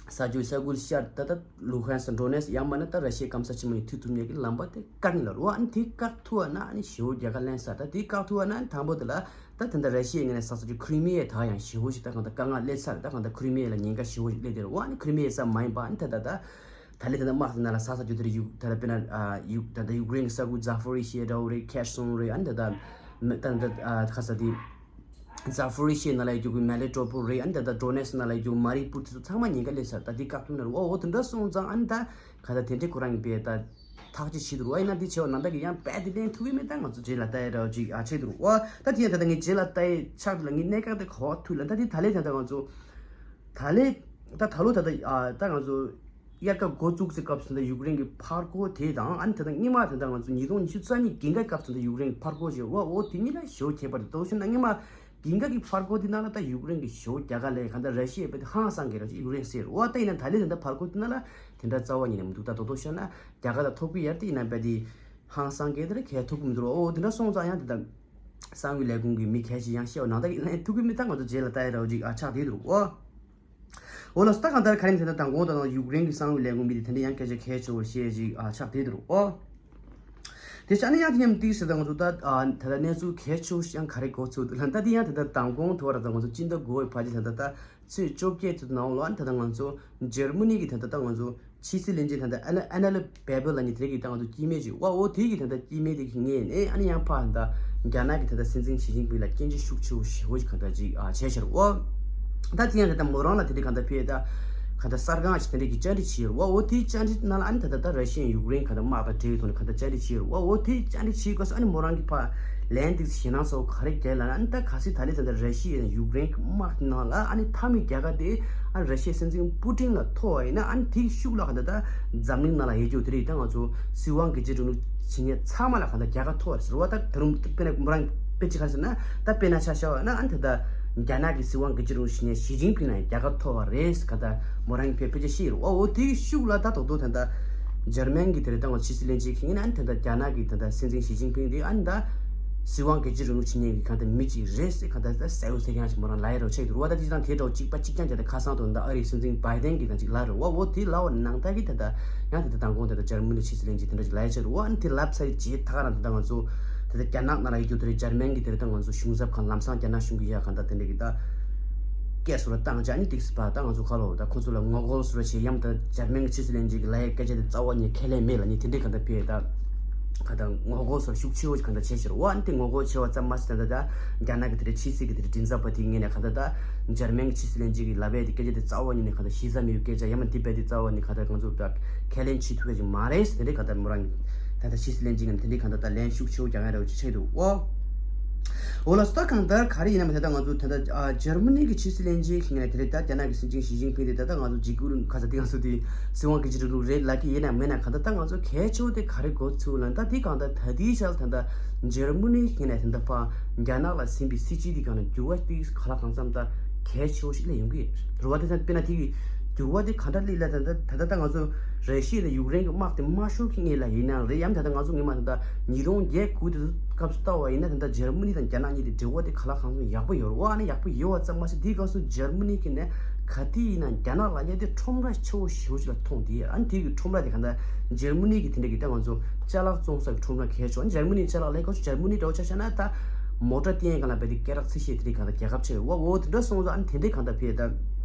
ས་རྒྱུ་ས་ཁུལ་ཤར་ད་ལྟ་ལུ་ཧན་སི་ཌོ་ནེ་སི་ཡང་མིན་ན་ད་ར་ཤི་ཡའི་སྐམ་ས་ཆེན་མོ་ནས་མཐུད་ཐུབ་མཁན་གྱི་ལམ་པ་དེ་བཀག་ནི་ལ་རུ་ཨ་ནི་དེ་བཀག་ཐུབ་པ་ན་ཨ་ནི་ཞེ་པོ་རྒྱལ་ཁ་ལེན་ས། ད་དེ་བཀག་ཐུབ་པ་ན་ཨ་ནི་དང་པོ་དེ་ལ་ད་ད་ལྟ་ར་ཤི་ཡའི་ངོས་ནས་ས་ས་རྒྱུ་ཁི་རི་མི་ཡ་ད་ཡང་ཞེ་པོ་ཞིག་ད་གང་ལྟར་དཀའ་ངལ་སླེབས་ས་རེད། ད་གང་ལྟར་ཁི་རི་མི་ཡ་ལ་ཉེན་ཁ་ཞེ་པོ་ཞིག་སླེབས་དེ་རུ་ཨ་ནི་ཁི་རི་མི་ཡ་ཙམ་མ་ཡིན་པ་ཨ་ནི་ད་ད་ད། ད་ལས་ད་ལྟ་དམག་དེ་ནང་ལ་ས་ས་རྒྱུ་དེར་ཡུག་ད་ལྟ་དཔེར་ན་ཨ་ཡུག་ད་ལྟ་ཡུཀ་རེན་གྱི་ས་ཁུལ་ཛ་ཕོ་རི་ཤི་ཡ་འདྲ་བོ་རེད། ཁེར་སོན་རེད། ཨ་ནི་ད་ལྟ་ད་ལྟ་ཨ་ཁ་ས་དེ་ཛ་ཕོ་རི་ཤི་ཡ་ནང་ལ་ཡུག་མེ་ལི་ཊོ་པོལ་རེད། ཨ་ནི་ད་ལྟ་ཌོ་ནེ་སི་ནང་ལ་ཡུག་མ་རི་པུར་དེ་ཚོ་ཚང་མ་ཉེན་ཁ་སླེབས་ཚར། ད་དེ་བཀག་ཐུབ་ན་རེད། འོ་འོ་དེ་འདྲ་སོང་ཙང་ཨ་ནི་ད་ག་ད་དེ་འདྲའི་ཁོ་རང་གི་བས་ད་ཐག་གཅོད་བྱེད་དུ་རུ་ཨ་ཡིན་ན་དེ་བྱས་པ་ནང་ད་གི་ཡང་རྦད་དེ་ལེན་ཐུབ་ཀྱི་མེད། ད་ང་ཚོ་རྗེས་ལ་ལྟ་ཡ་འདྲ་བོ་ཅིག་ཨ་བྱེད་དུ་རུ་འོ་ད་དེ་ཡང་ད་ལྟ་ངས་རྗེས་ལ་ལྟ་ཡ་ཆགས་འདུག་ལ་ངས་གནད་འགག་དེ་ག་བ་ཐུག་ལ་ད་དེ་ད་ལས་ད་ལྟ་ང་ཚོ། ད་ལས་ད་ད་ལོ་ད་ད་ཨ་ད་ང་ཚོ་དབྱར་ཁ་འགོ་བཙུགས་སའི་སྐབས་སུ་ད་ཡུཀ་རེན་གྱི་ཕར་རྒོལ་དེ་དང་ཨ་ནི་ད་ད་སྔོན་མ་ད་ད་ང་ཚོ་ཉིས་སྟོང་ཉི་ཤུ་རྩ་གཉིས་དགུན་ཁའི་སྐབས་སུ་ད་ཡུཀ་རེན་གྱི་ཕར་རྒོལ་བྱས་པ་འོ་དེ་གཉིས་ལ་ཞེ་པོ་ཁྱད་པར་འདུག་ཤིན་ན་སྔོན་མ་དགུན་ཁ་གི་ཕར་རྒོལ་དེ་ནང་ལ་ད་ཡུཀ་རེན་གྱི་ཞེ་པོ་རྒྱལ་ཁ་ལས་གང་ལྟར་ར་ཤི་ཡའི་དཔེ་དེ་ཧང་སང་གི་ར་ཡུཀ་རེན་ཟེར་འོ་ད་ཡིན་ན་ད་ལས་ད་ད་ཕར་རྒོལ་དེ་ནང་ལ་དེ་འདྲ་རྩ་བ་ཉིད་ནས་མི་འདུག་ད་དོ་དོ་ཤ་ན་རྒྱལ་ཁ་ད་ཐོབ་གི་ཡར་དེ་ཡིན་ན་དཔེ་དེ་ཧང་སང་གི་དེ་ར་ཁས་ཐུབ་གི་མི་འདུག་འོ་དེ་འདྲ་སོང་ཙང་ཡང་དེ་ད་གསང་བའི་ལས་ཁུངས་ཀྱི་མི་གལ་ཆེ་ཡང་ཤེས་བ་ནང་ད་གི་ཐུབ་གི་མི་ད་ང་ཚོ་རྗེས་ལ་ལྟ་ཡ་ར་འོ་ཅིག་ཨ་ཆགས་དེ་འདུག་འོ། འོ་ལགས་སོ། ད་གང་ལྟར་ག་རེ་ཡིན་ཟེར་ན་མདང་དགོང་དང་ཡུཀ་རེན་གྱི་གསང་བའི་ལས་ཁུངས་མི་དེ་དེ་འདྲ་ཡང་སྐད་ཆ་གལ་ཆེ་བོ་བཤད་ཅིག་ཨ་ཆགས་བསྡད་འདུག་ཨོ། དེ་ཆ་ནས་ཡང་དེ་མཉམ་དུ་ཟེར་ད་ང་ཚོ་ད་ཨ་ད་ལྟ་གནས་ཚུལ་གལ་ཆེ་བོ་ཞིག་ཡང་ག་རེ་གོ་ཚུལ་འདུག་ལབ་ན་ད་དེ་ཡང་ད་ལྟ་མདང་དགོང་དུ་བར་ད་ང་ཚོ་སྤྱི་ཟླ་དགུ་པའི་བར་གྱི་ད་ལྟ་ད་ཚེས་བཅོ་བརྒྱད་དུ་ནང་ལོགས་ཨ་ད་ལྟ་ང་ཚོ་འཇར་མ་ནི་གི་ད་ལྟ་ད་ང་ཚོ་ཕྱི་སྲིད་བློན་ཆེན་ད་ལྟ་ཨ་ན་ཨ་ན་ལི་བེ་བེ་ལ་ནི་དེ་གི་ད་ང་ཚོ་སྐྱེ་དམན་ཅིག་ཝ་འོ་དེ་གི་ད་ལྟ་སྐྱེ་དམན་དེ་གི་ངོས་ནས་ཨ་ནི་ཡང་ཕར་ད་རྒྱ་ནག་གི་ད་ལྟ་སྲིད་འཛིན་ཞི་ཅིན་ཕིང་ལ་སྐྱོན་བརྗོད་ཤུགས་ཆེ་བོ་ཞེ་བོ་ཞིག་ག་ད་ཅིག་ཨ་བྱས་ཤར་ཝ། ད་དེ་ཡང་ད་ལྟ་མོ་རང་ལ་དེ་འདྲ་ག་ད་ཕེ་ད་ག་ད་གསར་ཁང་ཞིག་དེ་འདྲ་གི་བཅར་འདྲི་བྱས་ཡོད་ཝ་འོ་དེ་བཅར་འདྲི་ནང་ལ་ཨ་ནི་ད་ད་ད་ར་ཤི་ཡ་ཡུཀ་རེན་ག་ད་དམག་དང་འབྲེལ་བའི་ཐོག་ནས་ག་ད་བཅར་འདྲི་བྱས་ཡོད་ཝ་འོ་དེ་བཅར་འདྲི་བྱས་སྐབས་སུ་ཨ་ནི་མོ་རང་གི་ཕར་ལན་དེ་ཞེད་སྣང་ཚ་བོ་ག་རེ་བརྒྱབ་ལབ་ན་ཨ་ནི་ད་གལ་སྲིད་ད་ལས་ད་ད་ར་ཤི་ཡ་ཡུཀ་རེན་གི་དམག་དེ་ནང་ལ་ཨ་ནི་མཐའ་མའི་རྒྱལ་ཁ་དེ་ཨ་ནི་ར་ཤི་ཡའི་སྲིད་འཛིན་པུ་ཏིན་ལ་ཐོབ་པ་ཡིན་ན་ཨ་ནི་དེ་གི་ཤུགས་ལ་ག་ད་ད་འཛམ་གླིང་ནང་ལ་ཡོད་རྒྱུ་དེ་རེད། ད་ང་ཚོ་སྲིད་དབང་སྒེར་གཅོད་རིང་ལུགས་བྱེད་མཁན་ཚང་མ་ལ་གང་ལྟར་རྒྱལ་ཁ་ཐོབ་པ་རེད་ཟེར་བ། ད་ད་རུང་དཔེར་ན་མོ་རང་དཔེ་ཅིག་ག་རེ་ཟེར་ན་ད་དཔེར་ན་ཆ་བཞག་པ་ན་ཨ་ནི་ད་ལྟ་རྒྱ་ནག་གི་སྲིད་དབང་སྒེར་གཅོད་རིང་ལུགས་བྱེད་མཁན་ཞི་ཅིན་ཕིང་ལ་ཡང་རྒྱལ་ཁ་ཐོབ་པ་རེད་ཟེར་ག་ད་མོ་རང་གི་དཔེ་དཔེ་ཆ་བཤད་ཡོད་རེད་བ། འོ་དེ་གི་ཤུགས་ལ་ད་དོག་དོག་ད་ལྟ་འཇར་མན་གི་དེ་རེད། ད་ང་ཕྱི་སྲིད་བློན་ཆེན་གྱི་ངོས་ནས་ཨ་ནི་ད་ལྟ་རྒྱ་ནག་གི་ད་ལྟ་སྲིད་འཛིན་ཞི་ཅིན་ཕིང་དེ་ཨ་ནི་ད་སྲིད་དབང་སྒེར་གཅོད་རིང་ལུགས་བྱེད་མཁན་གྱི་གང་ལྟར་མི་གཅིག་རེད་ཟེར་གང་ལྟར་ད་གསལ་པོ་གསལ་རྐྱང་ཞིག་མོ་རང་ལབ་ཡ་རོ་ཆགས་འདུག་བ། ད་དེ་དང་དེ་འདྲ་བོ་གཅིག་པ་གཅིག་རྐྱང་བྱས་ཏེ་ཁ་སང་དུ་ད་ཨ་རིའི་སྲིད་འཛིན་བྷའི་ཌེན་གྱིས་ད་ཅིག་ལབ་རེད་བ། འོ་དེ་ལབ་པ་ནང་ལྟར་གྱི་ད་ལྟ་ཡང་དེ་ད་མདང་དགོང་དེ་ད་འཇར་མ་ནི་ཕྱི་སྲིད་བློན་ཆེན་དེ་འདྲ་ཅིག་ལབ་ཡ་ཆགས་འདུག་བ། ཨ་ནི་དེ་ལབ་ཚར་རྗེས་ད་ག་རང་དེ་ད་ང་ཚོ་དེ་ད་རྒྱ་ནག་ནང་ལ་ཡོད་རྒྱུ་དེ་རེད། འཇར་མན་གྱི་དེ་རེད། ད་ང་ཚོ་གཞུང་ཚབ་ཁང་ལམ་སང་རྒྱ་ནག་གཞུང་གི་ཡ་གང་ལྟར་དེ་འདྲ་གི་ད་སྐད་སོ་ར་བཏང་བྱས་ཨ་ནི་ཏིག་སི་ཕར་ད་ང་ཚོ་ཁ་ལོ་ད་ཁོ་ཚོ་ལ་ངོ་རྒོལ་སོ་ར་བྱས། ཡང་ད་འཇར་མན་གྱི་ཕྱི་སྲིད་བློན་ཆེན་གྱི་ལབ་ཡ་སྐད་ཆ་དེ་རྩ་བ་ཉིད་ཁས་ལེན་མེད་ལབ་ནི་དེ་འདྲའི་གང་ལྟར་ཕེ་ད་གང་ལྟར་ངོ་རྒོལ་སོ་ར་ཤུགས་ཆེ་བོ་གང་ལྟར་བྱས་ཤར་བ། ཨ་ནི་དེ་ངོ་རྒོལ་བྱས་པ་ཙམ་མ་ཟད་ད་ད་ད་རྒྱ་ནག་གི་དེ་འདྲའི་ཕྱི་སྲིད་ཀྱི་དེ་འདྲའི་མགྲིན་ཚབ་པ་དེའི་ངོས་ནས་གང་ལྟར་ད་འཇར་མན་གྱི་ཕྱི་སྲིད་བློན་ཆེན་གྱི་ལབ་ཡ་དེ་སྐད་ཆ་དེ་རྩ་བ་ཉིད་ནས་གང་ལྟར་ཞིབ་ཚགས་མེད་པའི་སྐད་ཆ་ཡང་མ་དེ་བས་དེ་རྩ་བ་ནས་གང་ལྟར་ང་ཚོ་ད་ཁས་ལེན་བྱེད་ཐུབ་ཡ་ཅིག་མ་རེད་ཟེར། དེ་འདྲའི་གང་ལྟར་མོ་རང་ད་ལྟ་ཕྱི་སྲིད་བློན་ཆེན་གྱིས་དེ་འདྲའི་གང་ལྟར་ད་ལན་ཤུགས་ཆེ་བོ་རྒྱག་ཡ་རེ་བ་ཅིག་ཆགས་འདུག་ཨོ། འོ་ལགས་སོ། ད་གང་ལྟར་ག་རེ་ཡིན་ན་མ་ད་ལྟ་ང་ཚོ་ད་ལྟ་ཨ་འཇར་མ་ནི་གི་ཕྱི་སྲིད་བློན་ཆེན་གྱི་ངོས་ནས་དེ་རེད། ད་རྒྱ་ནག་གི་སྲིད་འཛིན་ཞི་ཅིན་ཕིང་དེ་ད་ལྟ་ང་ཚོ་འཇིགས་སྐུལ་ཁ་ས་དེ་ང་ཚོ་དེ་སྲིད་དབང་སྒེར་གཅོད་རིང་ལུགས་རེད་ལབ་ཀྱི་ཡིན་ན་མིན་ན་གང་ལྟར་ད་ང་ཚོ་གལ་ཆེ་བོ་དེ་ག་རེ་གོ་ཚུལ་ལབ་ན་ད་དེ་གང་ལྟར་ད་ལྟའི་ཆར་ད་ལྟ་འཇར་མ་ནི་གི་ངོས་ནས་ད་ལྟ་ཕར་རྒྱ་ནག་ལ་ཟིན་པའི་སྲིད་བྱུས་དེ་གང་ལ་འགྱུར་བ་དེ་ག་ལ་གང་འཚམ་ད་གལ་ཆེ་བོ་ཞིག་སླེབས་ཡོང་གི་རེད་བ། དེ་ཚོ་དཔེར་ན་དེ་གི་འགྱུར་བ་དེ་ག་འདྲ་སླེབས་ལབ་ད་ད་ད་ལྟ་ད་ང་ཚོ་ར་ཤི་ཡ་དང་ཡུཀ་རེན་གྱི་དམག་དེ་མ་ཤོར་གྱི་སྔོན་ལ་ཡིན་ན་རེད། ཡང་ད་ལྟ་ང་ཚོ་སྔོན་མ་ད་ལྟ་ཉིས་སྟོང་བརྒྱད་དགུ་དེ་ཚོ་སྐབས་སུ་ལྟ་བ་ཡིན་ན་ད་ལྟ་འཇར་མ་ནི་དང་རྒྱ་ནག་གཉིས་དེ་འབྲེལ་བ་དེ་ག་ལ་གང་འཚམ་ཡག་པོ་ཡོད་རེད་བ། ཨ་ནི་ཡག་པོ་ཡོད་བ་ཙམ་མ་ཟད་དེའི་སྐབས་སུ་འཇར་མ་ནི་གི་ནས་ག་དུས་ཡིན་ན་རྒྱ་ནག་ལ་གཉིས་དེ་ཁྲོམ་ར་ཆེ་བོ་ཞེ་བོ་ཞིག་ལ་མཐོང་དེ། ཨ་ནི་དེ་གི་ཁྲོམ་ར་དེ་ག་ད་འཇར་མ་ནི་གི་དེ་འདྲ་གི་ད་ང་ཚོ་ཅ་ལག་བཙོང་ས་གི་ཁྲོམ་ར་གལ་ཆེ་བ། འཇར་མ་ནི་ཅ་ལག་ལས་ཁ་ཆུ་འཇར་མ་ནི་འདྲ་བོ་ཆ་བཞག་ན་ད་མོ་ཊ་བསྟན་ག་ལ་བས་དེ་སྐད་གྲགས་ཆེ་ཤོས་དེ་འདྲའི་ག་ད་རྒྱལ་ཁབ་ཆེ་བ་འོ་དེ་འདྲ་སོང་ཙང་ཨ་ནི་དེ་འདྲའི་ག་ད་ཕེ་ད་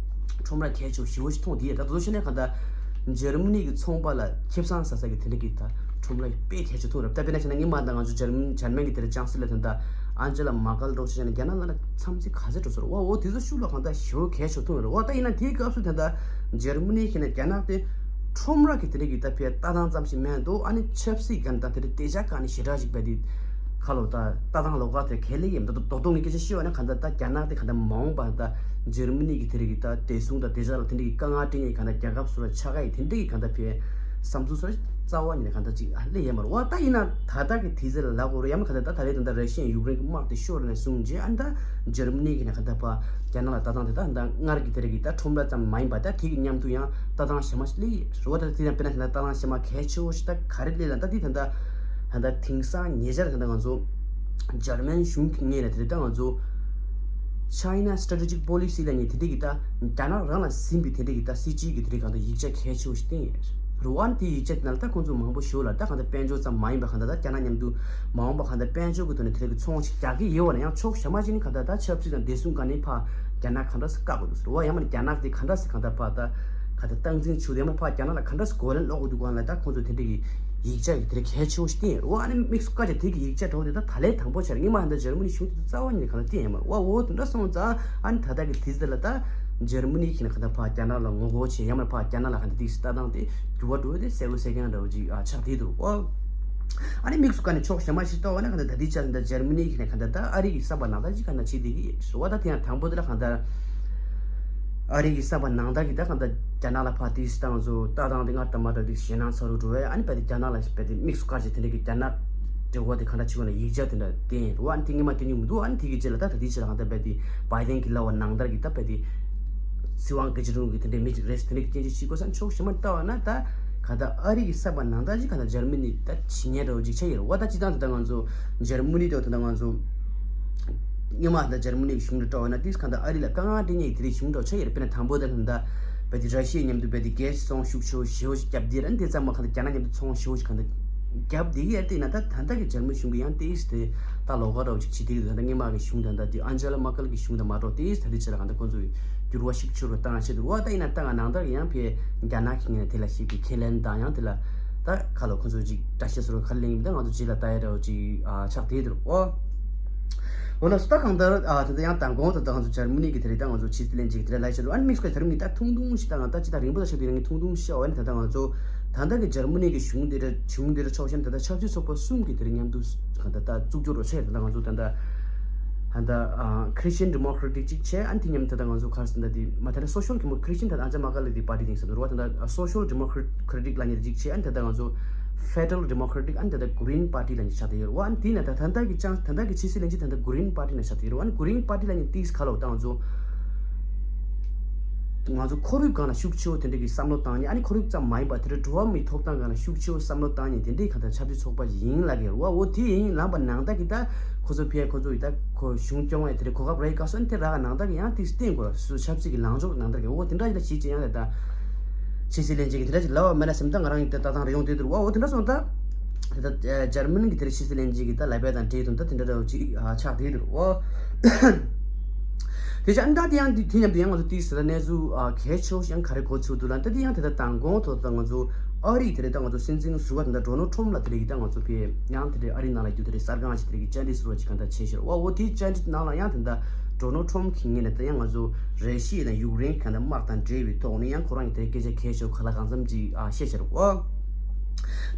ཁྲོམ་ར་གལ་ཆེ་བོ་ཞེ་བོ་ཞིག་མཐོང་དེ། ད་དུ་ཤེས་ན་ག་ད་འཇར་མ་ནི་གི་ཚོང་པ་ལ་ཁེ་བཟང་ཟ་ས་གི་དེ་འདྲ་གི་ད་ཁྲོམ་ར་དཔེ་གལ་ཆེ་མཐོང་རབས། ད་དཔེར་ན་བྱས་ན་སྔོན་མ་ད་ང་ཚོ་འཇར་མན་འཇར་མན་གི་དེ་འདྲ་ཅང་སི་ལ་དོན་ད་ཨན་ཇེ་ལ་མར་ཀལ་འདྲ་བོ་ཆ་བཞག་ན་རྒྱ་ནག་ནང་ལ་མཚམས་ཚིག་ག་ཚོད་འགྲོ་སོང་ར་བ། འོ་དེ་ཚོ་ཤུགས་ལ་གང་ད་ཞེ་བོ་གལ་ཆེ་མཐོང་རབས། འོ་ད་ཡིན་ན་དེའི་སྐབས་སུ་དོན་ད་འཇར་མ་ནི་གི་ནས་རྒྱ་ནག་དེ་ཁྲོམ་ར་གི་དེ་འདྲ་གི་ད་ཕེ་ལྟ་སྟངས་ཙམ་ཞིག་མེད་འདུག་ཨ་ནི་ཆབ་སྲིད་གན་དང་དེ་འདྲ་དེ་ཆ་ག་ནས་ཞེ་དྲག་ཞིག་བས་དེ་ཁ་ལོ་ད་ལྟ་སྟངས་ལོགས་ཀ་དེ་གལ་ལེ་ཡིན་འདུག་རྡོག་རྡོག་ངས་སྐད་ཆ་ཤེས་བ་ན་གང་ད་ད་རྒྱ་ནག་དེ་གང་ད་མ་འོངས་པ་ད་འཇར་མ་ནི་གི་དེ་རིགས་ཀྱི་ད་བདེ་སྲུང་དང་བདེ་འཇགས་ལ་དེ་འདྲ་གི་དཀའ་ངལ་སྤྲད་ཡས་གང་ད་རྒྱལ་ཁབ་སུ་ར་ཆགས་ཀ་ཡི་དེ་འདྲ་གི་གང་ད་ཕེ་བསམ་ཚུལ་སུ་ར་རྩ་བ་ཉིད་ནས་གང་ད་ཅིག་ཨ་ལེ་ཡས་མ་རེད་བ། ད་ཡིན་ན་ད་ལྟ་གི་དུས་ཚོད་ལ་ལབ་དགོས་རེད། ཡང་མ་གང་ད་ད་ད་རེས་ད་ད་ར་ཤི་ཡ་ཡུཀ་རེན་གི་དམག་དེ་ཤོར་ནས་བཟུང་རྗེས་ཨ་ད་འཇར་མ་ནི་གི་ནས་གང་ད་ཕ་རྒྱ་ནག་ལ་ལྟ་སྟངས་དེ་ད་ད་སྔར་གི་དེ་རིགས་ཀྱི་ད་ཁྲོམ་ར་ཙམ་མ་ཡིན་པ་ད་དེ་གི་མཉམ་དུ་ཡང་ལྟ་སྟངས་གཞན་མ་ཞིག་སླེབས་ཡོད་རེད་བ། ད་དེ་ཡང་དཔེར་ན་ད་ལྟ་སྟངས་གཞན་མ་གལ་ཆེ་བོ་ཞིག་ད་ག་རེ་སླེབས་ལ་ད་དེ་ད་ད་ད་ད་དེང་སང་ཉེ་ཆར་ད་ད་ང་ཚོ་འཇར་མན་གཞུང་གི་ངོས་ནས་དེ་རིགས་ད་ང་ཚོ་China Strategic Policy ལབ་མཁན་དེ་འདྲ་གི་ད་རྒྱ་ནག་རང་ལ་ཟིན་པའི་དེ་འདྲ་གི་ད་སྲིད་ཇུས་ཀྱི་དེ་འདྲ་གང་ད་ཡིག་ཆ་གལ་ཆེ་བོ་ཞིག་བཏིང་ཡོད་རེད་བ། དེ་ཡིག་ཆ་དེ་ནང་ལ་ད་ཁོང་ཚོ་མང་པོ་ཞིག་ལ་ད་གང་ད་དཔལ་འབྱོར་ཙམ་མ་ཡིན་པ་གང་ད་ད་རྒྱ་ནག་མཉམ་དུ་མ་འོངས་པ་གང་ད་དཔལ་འབྱོར་གྱི་ཐོག་ནས་དེ་འདྲ་གི་ཚོང་ཞིག་རྒྱག་གི་ཡོད་པ་ན་ཡང་ཕྱོགས་གཞན་མ་ཞིག་ནས་གང་ད་ད་ཆབ་སྲིད་དང་བདེ་སྲུང་སྒང་ནས་ཕར་རྒྱ་ནག་གང་འདྲ་སེ་བཀག་དགོས་འདུག་ཟེར་བ། ཡང་མིན་ན་རྒྱ་ནག་དེ་གང་འདྲ་སེ་གང་ད་ཕར་ད་གང་ད་སྟངས་འཛིན་བྱུང་དེ་ཡང་མིན་ཕར་རྒྱ་ནག་ལ་གང་འདྲ་སེ་གོ་ལན་སློག་དགོས་འདུག་གང་ལ་ད་ཁོང་ཚོ་དེ་འདྲ་གི་ཡིག་ཆ་ཡིག་དེ་འདྲ་གལ་ཆེ་བོ་ཞིག་བཏིང་ཡོད་རེད་བ། ཨ་ནི་དམིགས་སུ་བཀར་བྱས་དེ་གི་ཡིག་ཆ་འདྲ་བོ་དེ་ད་ད་ལན་དང་པོ་ཆ་རེད། སྔོན་མ་ཧན་ད་འཇར་མ་ནི་གཞུང་དེ་རྩ་བ་ཉིད་ནས་གང་ལ་བསྟན་ཡོད་མ་རེད་བ། འོ་དེ་འདྲ་སོང་ཙང་ཨ་ནི་ད་ལྟ་གི་དུས་ཚོད་ལ་ད་འཇར་མ་ནི་གཞུང་ནས་གང་ལྟར་ཕར་རྒྱ་ནག་ལ་ངོ་རྒོལ་བྱས་ཡང་མིན་ཕར་རྒྱ་ནག་ལ་གང་ལྟར་དེ་གི་ལྟ་སྟངས་དེ་འགྱུར་བ་འགྲོ་ཡོད་དེ་གསལ་པོ་གསལ་རྐྱང་འདྲ་བོ་ཅིག་ཨ་ཆགས་བསྡད་འདུག་བ། ཨ་ནི་དམིགས་སུ་བཀར་ནས་ཕྱོགས་གཞན་མ་ཞིག་ལྟ་བ་ན་གང་ལྟར་ད་ལྟའི་ཆར་ད་འཇར་མ་ནི་གཞུང་ནས་གང་ལྟར་ད་ཨ་རི་གི་བསམ་པ་ནང་ལྟར་ཅིག་གང་ལྟར་བྱེད་བསྡད་ཀྱི་ཡོད་རེད་བ། ད་དེ་ཡང་དང་པོ་དེ་ལ་གང་ལྟར་ ཨ་རི་གི་གསར་པ་ནང་ལྟར་གྱི་ད་གང་ལྟར་རྒྱ་ནག་ལ་ཕར་དེ་སི་ཏང་བཟོ་ལྟ་སྟངས་དེ་སྔར་དང་མ་འདྲ་དེ་ཞེད་སྣང་ཚ་རུ་འགྲོ་བས། ཨ་ནི་བས་དེ་རྒྱ་ནག་ལ་བས་དེ་དམིགས་སུ་བཀར་བྱས་དེ་འདྲ་གི་རྒྱ་ནག་འབྲེལ་བ་དེ་ག་འདྲ་བྱེད་དགོས་ན་ཡིག་ཆ་དེ་འདྲ་བསྟན་རུ། ཨ་ནི་དེ་སྔོན་མ་བསྟན་མྱོང་མི་འདུག་ཨ་ནི་དེ་གི་རྗེས་ལ་ད་ད་ལྟའི་ཆ་ལ་གང་ལྟར་བས་དེ་བྷའི་ཏན་གྱི་ལབ་པ་ནང་ལྟར་གྱི་ད་བས་དེ་སྲིད་དབང་སྒེར་གཅོད་རུང་གི་དེ་འདྲའི་མི་ཅིག་རེད། དེ་འདྲ་གི་སྐྱོན་བརྗོད་བྱེད་དགོས་ས་ཕྱོགས་ཞིག་མ་ལྟ་བ་ན། ད་གང་ལྟར་ཨ་རི་གི་གསར་པ་ནང་ལྟར་ཅིག་གང་ལྟར་འཇར་མ་ནི་ད་བྱེད་ཉེན་འདྲ་བོ་ཅིག་ཆགས་ཡོད་རེད་བ། ད་སྤྱིར་བཏང་དེ་ད་ང་ཚོ་འཇར་མ་ནི་འདྲ་བོ་དེ་ད་ང་ཚོ་སྔོན་མ་དང་འཇར་མ་ནི་གི་གཞུང་དང་འདྲ་བ་ན་དེས་གང་ལྟར་ཨ་རི་ལ་དཀའ་ངལ་སྤྲད་མཁན་གྱི་དེ་རིགས་གཞུང་འདྲ་བོ་ཆགས་ཡོད་རེད། དཔེར་ན་དང་པོ་དེ་ད་ལྟ་བས་དེ་ར་ཤི་ཡ་མཉམ་དུ་བས་དེ་རྒྱལ་སྤྱིའི་ཚོང་ཤུགས་ཆེ་བོ་ཞེ་བོ་ཞིག་བརྒྱབ་བསྡད་ར། དེ་ཙམ་མ་གང་ལྟར་རྒྱ་ནག་མཉམ་དུ་ཚོང་ཞེ་བོ་ཞིག་གང་ལྟར་བརྒྱབ་བསྡད་ཀྱི་ཡོད་རེད། དེ་ཡིན་ན་ད་ད་ལྟ་གི་འཇར་མ་གཞུང་གིས་ཡང་དེ་དེ་ད་ལོགས་ཀ་འདྲ་བོ་ཅིག་བྱེད་བསྡད་ཀྱི་འདུག་ད་ལྟ་སྔོན་མ་གི་གཞུང་དང་ད་དེ་ཨན་ཇེ་ལ་མར་ཀལ་གྱི་གཞུང་དང་མ་འདྲ་བ་དེ་ད་ལྟའི་ཆ་ལ་གང་ལྟར་ཁོང་ཚོས་འགྱུར་བ་ཤུགས་ཆེ་རུ་བཏང་བྱས་འདུག་བ། ད་ཡིན་ན་ད་ང་ནང་ལྟར་ཡང་བས་རྒྱ་ནག་གི་ངོས་ནས་དེ་ལ་ཞེད་པའི་ཁས་ལེན་དང་ཡང་དེ་ལ་ད་ཁ་ལོ་ཁོ་ཚོས་ཅིག་འགྲེལ་བཤད་བཟོ་རོགས་ག་རེ་ལེན་ཡིན་པ་ད་ང་ཚོ་རྗེས་ལ་ལྟ་ཡ་འདྲ་བོ་ཅིག་ཨ་ཆགས་བསྡད་འདུག་ཨོ། འོ་ན་སུ་ད་གང་ལྟར་ཨ་ད་ལྟ་ཡང་མདང་དགོང་ད་ལྟ་ང་ཚོ་འཇར་མ་ནི་གི་དེ་རིང་ད་ང་ཚོ་ཕྱི་སྲིད་བློན་ཆེན་གྱི་དེ་རིང་ལབ་ཡ་ཆགས་འདུག་ཨ་ནི་དམིགས་སུ་བཀར་ད་རིང་ངས་ད་ཐུང་ཐུང་ཞིག་ད་ང་ད་ཅི་ད་རིང་པོ་ད་ཆགས་འདུག་ཡིན་ན་ངས་ཐུང་ཐུང་ཞིག་བཤད་པ་ཡིན་ན། ད་ལྟ་ང་ཚོ་ད་ལྟ་གི་འཇར་མ་ནི་གི་གཞུང་དེ་འདྲ་གཞུང་དེ་འདྲ་ཕྱོགས་ཞེན་ད་ལྟ་ཆབ་སྲིད་ཚོགས་པ་གསུམ་གྱི་དེ་རིང་མཉམ་དུ་གང་ལྟར་ད་བཙུགས་རྒྱུ་རོ་ཆེ་ད་ལྟ་ང་ཚོ་ད་ལྟ་ད་ལྟ་ཨ་Christian Democratic་གཅིག་བྱས། ཨ་ནི་དེ་མཉམ་ད་ལྟ་ང་ཚོ་ག་རེ་ཟེར་ད་དེ་མ་ད་ལྟ་Social Demo- Christian་ད་ལྟ་ཨན་ཇེ་ལ་མར་ཀལ་གྱི་པར་ཊི་དེ་ཟེར་འདུག་ར་བ། ད་ལྟ་Social Democratic་ལབ་མཁན་དེ་གཅིག་བྱས། ཨ་ནི་ད་ལྟ་ང་ཚོ་Federal Democratic་ཨ་ནི་ད་ལྟ་Green Party་ལབ་མཁན་ཆགས་བསྡད་ཡོད་རེད་བ། ཨ་ནི་དེ་ན་ད་ད་ལྟ་གི་ཅང་ད་ལྟ་གི་ཕྱི་སྲིད་བློན་ཆེན་ད་ལྟ་Green Party་ནང་ཆགས་བསྡད་ཡོད་རེད་བ། ཨ་ནི་Green Party་ལབ་མཁན་དེ་ག་ལ་ད་ང་ཚོ་ང་ཚོ་ཁོར་ཡུག་སྒང་ལ་ཤུགས་ཆེ་བོ་དེ་འདྲ་གི་བསམ་བློ་བཏང་མཁན། ཨ་ནི་ཁོར་ཡུག་ཙམ་མ་ཡིན་པ་དེ་འདྲ་འགྲོ་བ་མིའི་ཐོབ་ཐང་སྒང་ལ་ཤུགས་ཆེ་བོ་བསམ་བློ་བཏང་མཁན་དེ་འདྲའི་གང་ལྟར་ཆབ་སྲིད་ཚོགས་པ་ཞིག་ཡིན་ལབ་ཀྱི་ཡོད་རེད་བ། འོ་དེ་ཡིན་ལབ་པ་ནང་ལྟར་གི་ད་ཁོ་ཚོ་ཕར་ཁོ་ཚོ་ཡི་ད་ཁོ་གཞུང་སྐྱོང་བའི་དེ་འདྲའི་གོ་སྐབས་རག་གི་སྐབས་སུ། ཨ་ནི་དེ་རག་ག་ནང་ལྟར་གི་ཡང་དེ་བསྟན་དགོས་ར། སུ་ཆབ་སྲིད་ཀྱི་ལངས་ཕྱོགས་ནང་ལྟར་གི་འོ་དེ་འདྲ་ཞིག་ལ་བྱེད་ཀྱི་ཡང་ད་ད་ཕྱི་སྲིད་བློན་ཆེན་གྱི་དེ་འདྲ་ཞིག་ལབ་པ་མེད་ན་སེམས་ཐག་ང་རང་གི་ད་ལྟ་དང་རེ་ཡོང་དེ་འདུག་ར་བ། འོ་དེ་འདྲ་སོང་ད་དེ་ད་འཇར་མ་ནི་གི་དེ་རེ་ཕྱི་སྲིད་བློན་ཆེན་གྱི་ད་ལབ་པ་དང་འབྲེལ་དུ་ད་དེ་འདྲ་འདྲ་བོ་ཅིག་ཨ་ཆགས་བསྡད་འདུག་ར་བ། དེ་ཆ་ཨ་ནི་ད་དེ་ཡང་དེ་དེ་མཉམ་དུ་ཡང་ང་ཚོ་དེའི་ཟེར་ད་གནས་ཚུལ་ཨ་གལ་ཆེ་བོ་ཞིག་ཡང་ག་རེ་གོ་ཚུལ་འདུག་ལ། ད་དེ་ཡང་དེ་ད་མདང་དགོང་ཐོག་ད་ང་ཚོ་ཨ་རིའི་དེ་རེ་ད་ང་ཚོ་སྲིད་འཛིན་ཟུར་པ་དེ་ད་ཌོ་ནལ་ཊམ་ལ་དེ་རེ་གི་ད་ང་ཚོ་ཕར་ཡང་དེ་རེ་ཨ་རིའི་ནང་ལ་རྒྱུ་དེ་རེ་གསར་ཁང་ཞིག་དེ་རེ་གི་བཅར་འདྲི་ཟུར་པ་ཅིག་གང་ལྟར་བྱས་ཤར་བ། འོ་དེའི་བཅར་འདྲི་ནང་ལ་ཡང་དེ་ད་ཌོ་ནལ་ཊམ་གི་ངོས་ནས་ད་ཡང་ང་ཚོ་ར་ཤི་ཡ་དང་ཡུཀ་རེན་གང་ལྟར་དམག་དང་འབྲེལ་བའི་ཐོག་ནས་ཡང་ཁོ་རང་གི་དེ་རེ་སྐད་ཆ་གལ་ཆེ་བོ་ག་ལ་གང་འཚམ་ཅིག་ཨ་བཤད་ཤར་བ།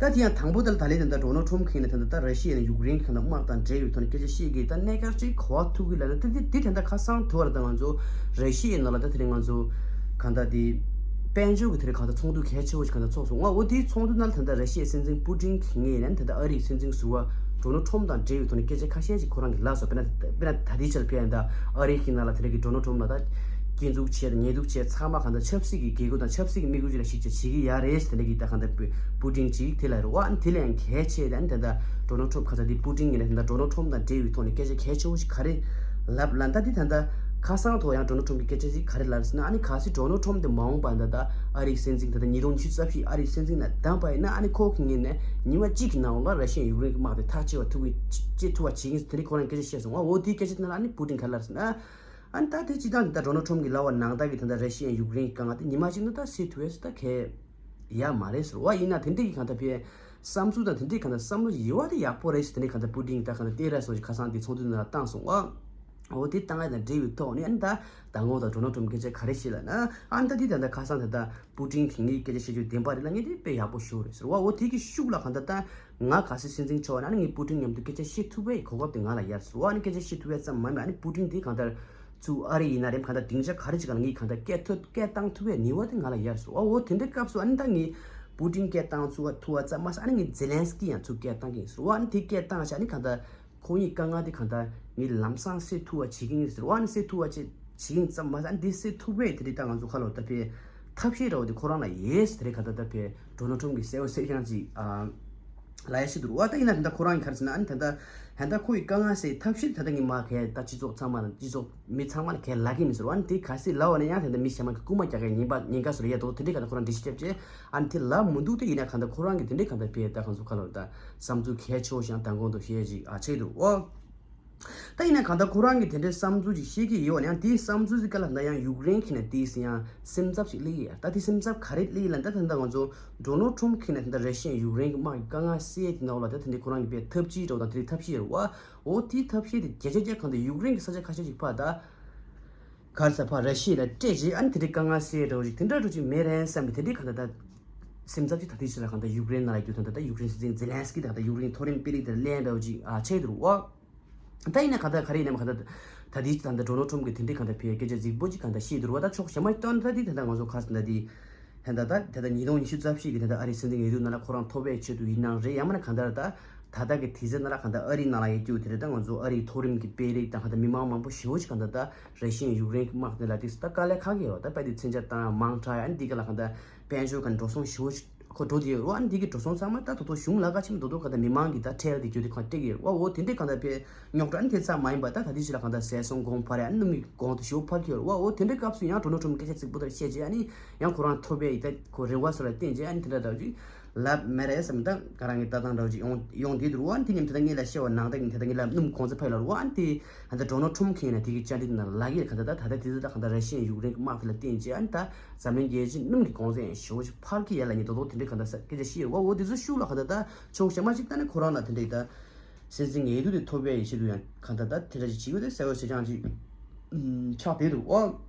ད་དེ་ཡང་དང་པོ་ད་ལ་ད་ལན་ད་ལྟ་ཌོ་ནལ་ཊམ་གྱིས་ནས་ད་ལྟ་ད་ར་ཤི་ཡ་ནས་ཡུཀ་རེན་གྱི་ད་ལྟ་དམག་དང་འབྲེལ་བའི་ཐོག་ནས་སྐད་ཆ་བཤད་ཀྱི་ད་གནད་འགག་ཅིག་གོ་བ་ཐུག་གི་ལ་ན། ད་དེ་དེ་ད་ལྟ་ཁ་སང་དུ་བར་ད་ང་ཚོ་ར་ཤི་ཡའི་ནང་ལ་ད་དེ་རིང་ང་ཚོ་གང་ལྟར་དེ་དཔལ་འབྱོར་གྱི་དེ་རིང་གང་ལྟར་ཚོགས་འདུ་གལ་ཆེ་བོ་ཞིག་གང་ལྟར་ཚོགས་སོང་ང་། འོ་དེའི་ཚོགས་འདུ་ནང་ལ་ད་ལྟ་ར་ཤི་ཡའི་སྲིད་འཛིན་པུ་ཏིན་གྱིས་ནས་ད་ལྟ་ཨ་རིའི་སྲིད་འཛིན་ཟུར་པ་ཌོ་ནལ་ཊམ་དང་འབྲེལ་བའི་ཐོག་ནས་སྐད་ཆ་ཁ་ཤས་ཤིག་ཁོ་རང་གིས་ལབ་སོང་། དཔེར་ན་དཔེར་ན་ད་ལྟའི་ཆར་ཕེ་ཡ་ད་ཨ་རིའི་ནང་ལ་དེ་རིང་གི་ཌོ་ནལ་ཊམ་ལ་ད་སྐྱོན་འཛུགས་བྱས་དང་ཉེས་འཛུགས་བྱས་ཚང་མ་གང་ལྟར་ཆབ་སྲིད་ཀྱི་འགན་ཁུར་དང་ཆབ་སྲིད་ཀྱི་དམིགས་ཡུལ་ཅིག་ལ་གཞིགས་བྱས་བྱེད་ཀྱི་ཡ་རེད་ཟེར་ནས་ཀྱི་ད་གང་ལྟར་པུ་ཏིན་གྱིས་དེ་ལ་རེད་བ། ཨ་ནི་དེ་ལས་ཡང་གལ་ཆེ་ད་ནི་ད་ལྟ་ཌོ་ནལ་ཊམ་ཁ་ཚ་དེ་པུ་ཏིན་ངོས་ནས་ད་ལྟ་ཌོ་ནལ་ཊམ་དང་འབྲེལ་བའི་ཐོག་ནས་སྐད་ཆ་གལ་ཆེ་བོ་ཞིག་ག་རེ་ལབ་ལབ་ན། ད་དེ་ད་ལྟ་ཁ་སང་ཐོག་ཡང་ཌོ་ནལ་ཊམ་གྱིས་སྐད་ཆ་ཞིག་ག་རེ་ལབ་ཟེར་ན། ཨ་ནི་གལ་སྲིད་ཌོ་ནལ་ཊམ་དེ་མ་འོངས་པ་ད་ལྟ་ཨ་རིའི་སྲིད་འཛིན་ད་ལྟ་ཉིས་སྟོང་ཉི་ཤུ་རྩ་བཞི་ཨ་རིའི་སྲིད་འཛིན་ལ་བདམས་པ་ཡིན་ན། ཨ་ནི་ཁོ་གི་ངོས་ནས་ཉི་མ་གཅིག་གི་ནང་ལ་ར་ཤི་ཡ་ཡུཀ་རེན་གྱི་དམག་དེ་ཐག་བཅད་པ་ཐུབ་ཀྱི་བཅད་ཐུབ་པ་བྱེད་ཀྱི་ཡིན་ཟེར་དེ་འདྲའི་ཁོ་རང་སྐད་ཆ་བཤད་སོང་ང་། འོ་དེའི་སྐད་ཆ་དེ་ནང་ལ་ཨ་ནི་པུ་ཏིན་ག་རེ་ལབ་ཟེར་ན། ཨ་ནི་ད་དེ་སྤྱིར་བཏང་འདི་ལྟར་ཌོ་ནལ་ཊམ་གྱིས་ལབ་པ་ནང་ལྟར་གྱི་ད་ལྟ་ར་ཤི་ཡ་ཡུཀ་རེན་གྱི་དཀའ་ངལ་དེ་ཉི་མ་གཅིག་ནང་ད་སེལ་ཐུབ་ཡས་སུ་ད་གལ་ཡ་མ་རེད་ཟེར་བ་ཡིན་ན། དེ་འདྲ་གི་གང་ལྟར་ཕེ་བསམ་ཚུལ་དང་དེ་འདྲའི་གང་ལྟར་བསམ་བློ་ཡོད་པ་དེ་ཡག་པོ་རེད་ཟེར། དེ་འདྲའི་གང་ལྟར་པུ་ཏིན་གྱིས་ད་གང་ལྟར་ལྟེ་ར་སོགས་ཀྱི་ཁ་སང་དེ་ཚོགས་འདུ་ནང་ལ་བཏང་སོང་བ། འོ་དེ་བཏང་ཡས་དང་འབྲེལ་བའི་ཐོག་ནས་ཨ་ནི་ད་ད་ངོ་ད་ཌོ་ནལ་ཊམ་སྐད་ཆ་ག་རེ་བཤད་ལབ་ན། ཨ་ནི་ད་དེ་ད་ད་ཁ་སང་ད་ད་པུ་ཏིན་གྱིས་ངའི་སྐད་ཆ་བཤད་རྒྱུ་བདེན་པ་རེད་ལ། ངས་དེ་དཔེ་ཡག་པོ་ཞུ་རེད་ཟེར་བ། འོ་དེ་གི་ཤུགས་ལ་གང་ལྟར་ད་ང་གལ་སྲིད་སྲིད་འཛིན་ཆགས་པ་ན་ཨ་ནི་ངས་པུ་ཏིན་མཉམ་དུ་སྐད་ཆ་བཤད་ཐུབ་པའི་གོ་སྐབས་དེ་ང་ལ་ཡོད་རེད་ཟེར་བ། ཨ་ནི་སྐད་ཆ་བཤད་ཐུབ་པ་ཙམ་མ་ཡིན་པར་ཨ་ནི་པུ་ཏིན་དེ་གང་ལྟར་ཚུར་ཨ་རི་ཡིན་ན་རེད། གང་ལྟར་སྡིངས་ཆ་ག་རེ་ཅིག་ག་ལ་ངས་གང་ལྟར་སྐད་ཐོད་སྐད་བཏང་ཐུབ་པའི་ནུས་པ་དེ་ང་ལ་ཡོད་རེད་ཟེར་བ། འོ་དེ་འདྲའི་སྐབས་སུ་ཨ་ནི་ད་ངས་པུ་ཏིན་སྐད་བཏང་ཚུགས་པ་ཐུབ་པ་ཙམ་མ་ཟད་ཨ་ནི་ངས་ཛེ་ལན་སི་ཀི་ཡང་ཚུར་སྐད་བཏང་གི་ཡིན་ཟེར་བ། ཨ་ནི་དེ་སྐད་བཏང་བྱས་ཨ་ནི་གང་ལྟར་ཁོང་གཉིས་དཀའ་ངལ་དེ་གང་ལྟར་ངས་ལམ་སང་སེལ་ཐུབ་པ་བྱེད་ཀྱི་ཡིན་ཟེར་བ། ཨ་ནི་སེལ་ཐུབ་པ་བྱེད་བྱེད་ཀྱི་ཡིན་ཙམ་མ་ཟད་ཨ་ནི་དེ་སེལ་ཐུབ་པའི་དེ་རིང་ད་ང་ཚོ་ཁ་ལོ་ད་ཕེ་ཐབས་ཤེས་འདྲ་བོ་དེ་ཁོ་རང་ལ་ཡོད་ཟེར། དེ་རིང་གང་ལྟར་ད་ཕེ་ཌོ་ནལ་ཊམ་གྱིས་གསལ་པོ་གསལ་རྐྱང་ཅིག་ཨ། ལབ་ཡ་ཞིག་འདུག་ར་བ། ད་ཡིན་ན་ད་ལྟ་ཁོ་རང་གིས་ག་རེ་ཟེར་ན། ཨ་ནི་ད་ལྟ་ད་ལྟ་ཁོ་ཡི་དཀའ་ངལ་སེལ་ཐབས་ཤེས་ད་ལྟ་ངས་མ་གས་ད་སྤྱི་ཚོགས་ཚང་མ་ལ་སྤྱི་ཚོགས་མི་ཚང་མ་ལ་གས་ལབ་ཀྱི་མིན་ཟེར་བ། ཨ་ནི་དེ་གལ་སྲིད་ལབ་པ་ན་ཡང་ད་ལྟ་མི་གཞན་མ་གི་རྐུན་མ་རྒྱག་གི་ཉེན་པ་ཉེན་ཁ་བཟོ་རེད་ཡ། ད་དེ་འདྲའི་ག་ད་ཁོ་རང་འགྲེལ་བཤད་བརྒྱབ་བྱས་ཨ་ནི་དེ་ལབ་མི་འདུག་ད་ཡིན་ན་ག་ད་ཁོ་རང་གིས་དེ་འདྲའི་ག་ད་ཕེ་ད་གང་ཚོ་ཁ་ལོ་ད་བསམ་ཚུལ་གལ་ཆེ་བོ་ཞིག་ཡང་མདང་དགོང་དུ་བཤད་ཅིག་ཨ་བྱས་འདུག་ར་བ། ད་ཡིན་ན་གང་ལྟར་ཁོ་རང་གིས་དེ་འདྲའི་བསམ་ཚུལ་ཅིག་བཤད་ཀྱི་ཡོད་ནའང་དེའི་བསམ་ཚུལ་ཅིག་ག་ལ་ད་ཡང་ཡུཀ་རེན་གྱི་ནས་དེའི་ཡང་སེམས་འཚབ་ཅིག་སླེབས་ཡོད། ད་དེ་སེམས་འཚབ་ག་རེ་སླེབས་ཡོད་ལབ་ན། ད་ད་ལྟ་ང་ཚོ་ཌོ་ནལ་ཊམ་གྱི་ནས་ད་ལྟ་ར་ཤི་ཡ་ཡུཀ་རེན་གྱི་དམག་གི་དཀའ་ངལ་སེལ་དེ་ནང་ལ་ད་དེ་འདྲའི་ཁོ་རང་གིས་དཔེ་ཐབས་ཇུས་འདྲ་བོ་དང་དེ་རིགས་ཐབས་ཤེས་རེད་བ། འོ་དེའི་ཐབས་ཤེས་དེ་བརྒྱ་ཆ་བརྒྱ་གང་ལྟར་ཡུཀ་རེན་གྱི་ས་ཆ་ཁ་ཤས་ཅིག་ཕར་ད་ག་རེ་ཟེར་ཕར་ར་ཤི་ཡ་ལ་སྤྲད་རྗེས་ཨ་ནི་དེ་འདྲའི་དཀའ་ངལ་སེལ་འདྲ་བོ་ཅིག་དེ་འདྲ་འདྲ་བོ་ཅིག་མེད་རན་བསམ་པའི་དེ་འདྲའི་གང་ལྟར་ད་སེམས་འཚབ་ཅིག་ད་དེའི་ཕྱིར་ལ་གང་ལྟར་ཡུཀ་རེན་ནང་ལ་རྒྱུ་ད་ད་ད་ཡུཀ་རེན་སྲིད་འཛིན་ཛེ་ལན་སི་ཀི་དང་ད་ཡུཀ་རེན་མཐོ་རིམ་དཔོན་རིགས་དེ་ལ་སླེབས་འདྲ་བོ་ཅིག་ཨ་བྱས་འདུག་ར་བ། ད་ཡིན་ན་ག་ད་ག་རེ་ཡིན་ནའང་ག་ད་ད་ ད་དེ་ད་ལྟ་ཌོ་ནལ་ཊམ་གི་དེ་འདྲའི་གང་ལྟར་ཕའི་སྐད་ཆ་རྫིག་པོ་ཅིག་གང་ལྟར་བཤད་འདུག་ར། ད་ཕྱོགས་གཞན་མ་ཞིག་བཏོན་ད་དེ་ད་ལྟ་ང་ཚོ་ག་རེ་ཟེར་ད་དེ་ད་ལྟ་ད་ད་ཉིས་སྟོང་ཉི་ཤུ་རྩ་བཞི་གི་ད་ལྟ་ཨ་རིའི་སྲིད་འཛིན་འོས་བསྡུ་ནང་ལ་ཁོ་རང་ཐོབ་པའི་ཆེད་དུ་ཡིན་ནའང་རེད། ཡང་མིན་ན་གང་ལྟར་ད་ད་ལྟ་གི་དུས་ཚོད་ནང་ལ་གང་ལྟར་ཨ་རིའི་ནང་ལ་ཡོད་རྒྱུ་དེ་རེད། ད་ང་ཚོ་ཨ་རིའི་མཐོ་རིམ་གྱི་དཔོན་རིགས་དང་གང་ལྟར་མི་མང་མང་པོ་ཞེ་པོ་ཅིག་གང་ལྟར་ད་ར་ཤི་ཡན་ཡུཀ་རེན་གྱི་དམག་དེ་ལ་དེ་ད་དཀའ་ལས་ཁག་གི་ཡོད་ར། ད་དཔེ་དེ་མཚོན་ཆ་བཏང་མང་དྲགས་ཨ་ནི་འདི་ག་ལ་གང་ལྟར་དཔལ་འབྱོར་གང་འགྲོ་སོང་ཞེ་པོ་ཅིག་ཁོ་འགྲོ་དེ་ཡོད་རེད། ཨ་ནི་དེ་གི་འགྲོ་སོང་ཚང་མ་ད་དོ་དོ་གཞུང་ལ་ཁ་ཆེམས་དོ་དོ་ག་ད་མི་མང་གི་ད་ཁྲལ་དེ་རྒྱུ་དེ་གང་སྤྲད་ཀྱི་ཡོད་རེད་བ། འོ་དེ་འདྲའི་གང་ད་ཕའི་རྙོག་དྲ་ཨ་ནི་དེ་ཙམ་མ་ཡིན་པ་ད་ད་དེ་ཞིག་ལ་གང་ད་ཟས་སོང་གོང་འཕར་རེད། ཨ་ནི་སྣུམ་གི་གོང་དུ་ཞེ་པོ་འཕར་གྱི་ཡོད་རེད་བ། འོ་དེ་འདྲའི་སྐབས་སུ་ཡང་ཌོ་ནལ་ཊམ་སྐད་ཆ་རྫིག་པོ་དེ་བཤད་རྗེས་ཨ་ནི་ཡང་ཁོ་རང་ཐོབ་པའི་ད་ཁོ་རེ་བ་སོགས་ལ་བརྟེན་རྗེས་ཨ་ནི་དེ་འདྲ་འདྲ་བོ་ཅིག་ལབ་མེད་རེད་བསམ། ད་ག་རང་གི་ལྟ་སྟངས་འདྲ་བོ་ཅིག་ཡོང་ཡོང་བསྡད་འདུག་རེད་བ། ཨ་ནི་དེ་ཉིན་དེ་ད་ངེད་ལ་བཤད་པ་ནང་ད་ངེད་དེ་ད་ངེད་ལ་སྣུམ་གོང་ཚད་འཕར་ཡོད་རེད་བ། ཨ་ནི་དེ་ད་ལྟ་ཌོ་ནལ་ཊམ་གིས་ན་དེ་གི་བཅར་འདྲི་དེ་ན་ལབ་ཀྱི་རེད། ག་ད་ད་ད་ལྟ་དེ་ད་ག་ད་ར་ཤི་ཡན་ཡུཀ་རེན་གྱི་དམག་དེ་ལ་བརྟེན་རྗེས་ཨ་ནི་ད་འཛམ་གླིང་རྒྱལ་སྤྱིའི་སྣུམ་གྱི་གོང་ཚད་ཡང་ཞེ་པོ་ཅིག་འཕར་གྱི་ཡ་ལ་ཉིན་དོ་དོ་དེ་འདྲའི་ག་ད་ས་སྐད་ཆ་བཤད་ཡོད་རེད་བ། འོ་དེ་ཚོ་ཤུགས་ལ་ག་ད་ད་ཕྱོགས་གཞན་མ་ཞིག་ད་ནི་ཁོ་རང་ལ་དེ་འདྲའི་ད་སྲིད་འཛིན་འོས་བསྡུ་དེ་ཐོབ་པའི་ཡེ་ཤེས་དུ་ཡང་ག་ད་ད་དེ་འདྲ་ཞིག་བྱེད་དགོས་དེ་གསལ་བོ་གསལ་རྐྱང་ཅིག་ཆགས་བསྡད་འདུག་ཨོ།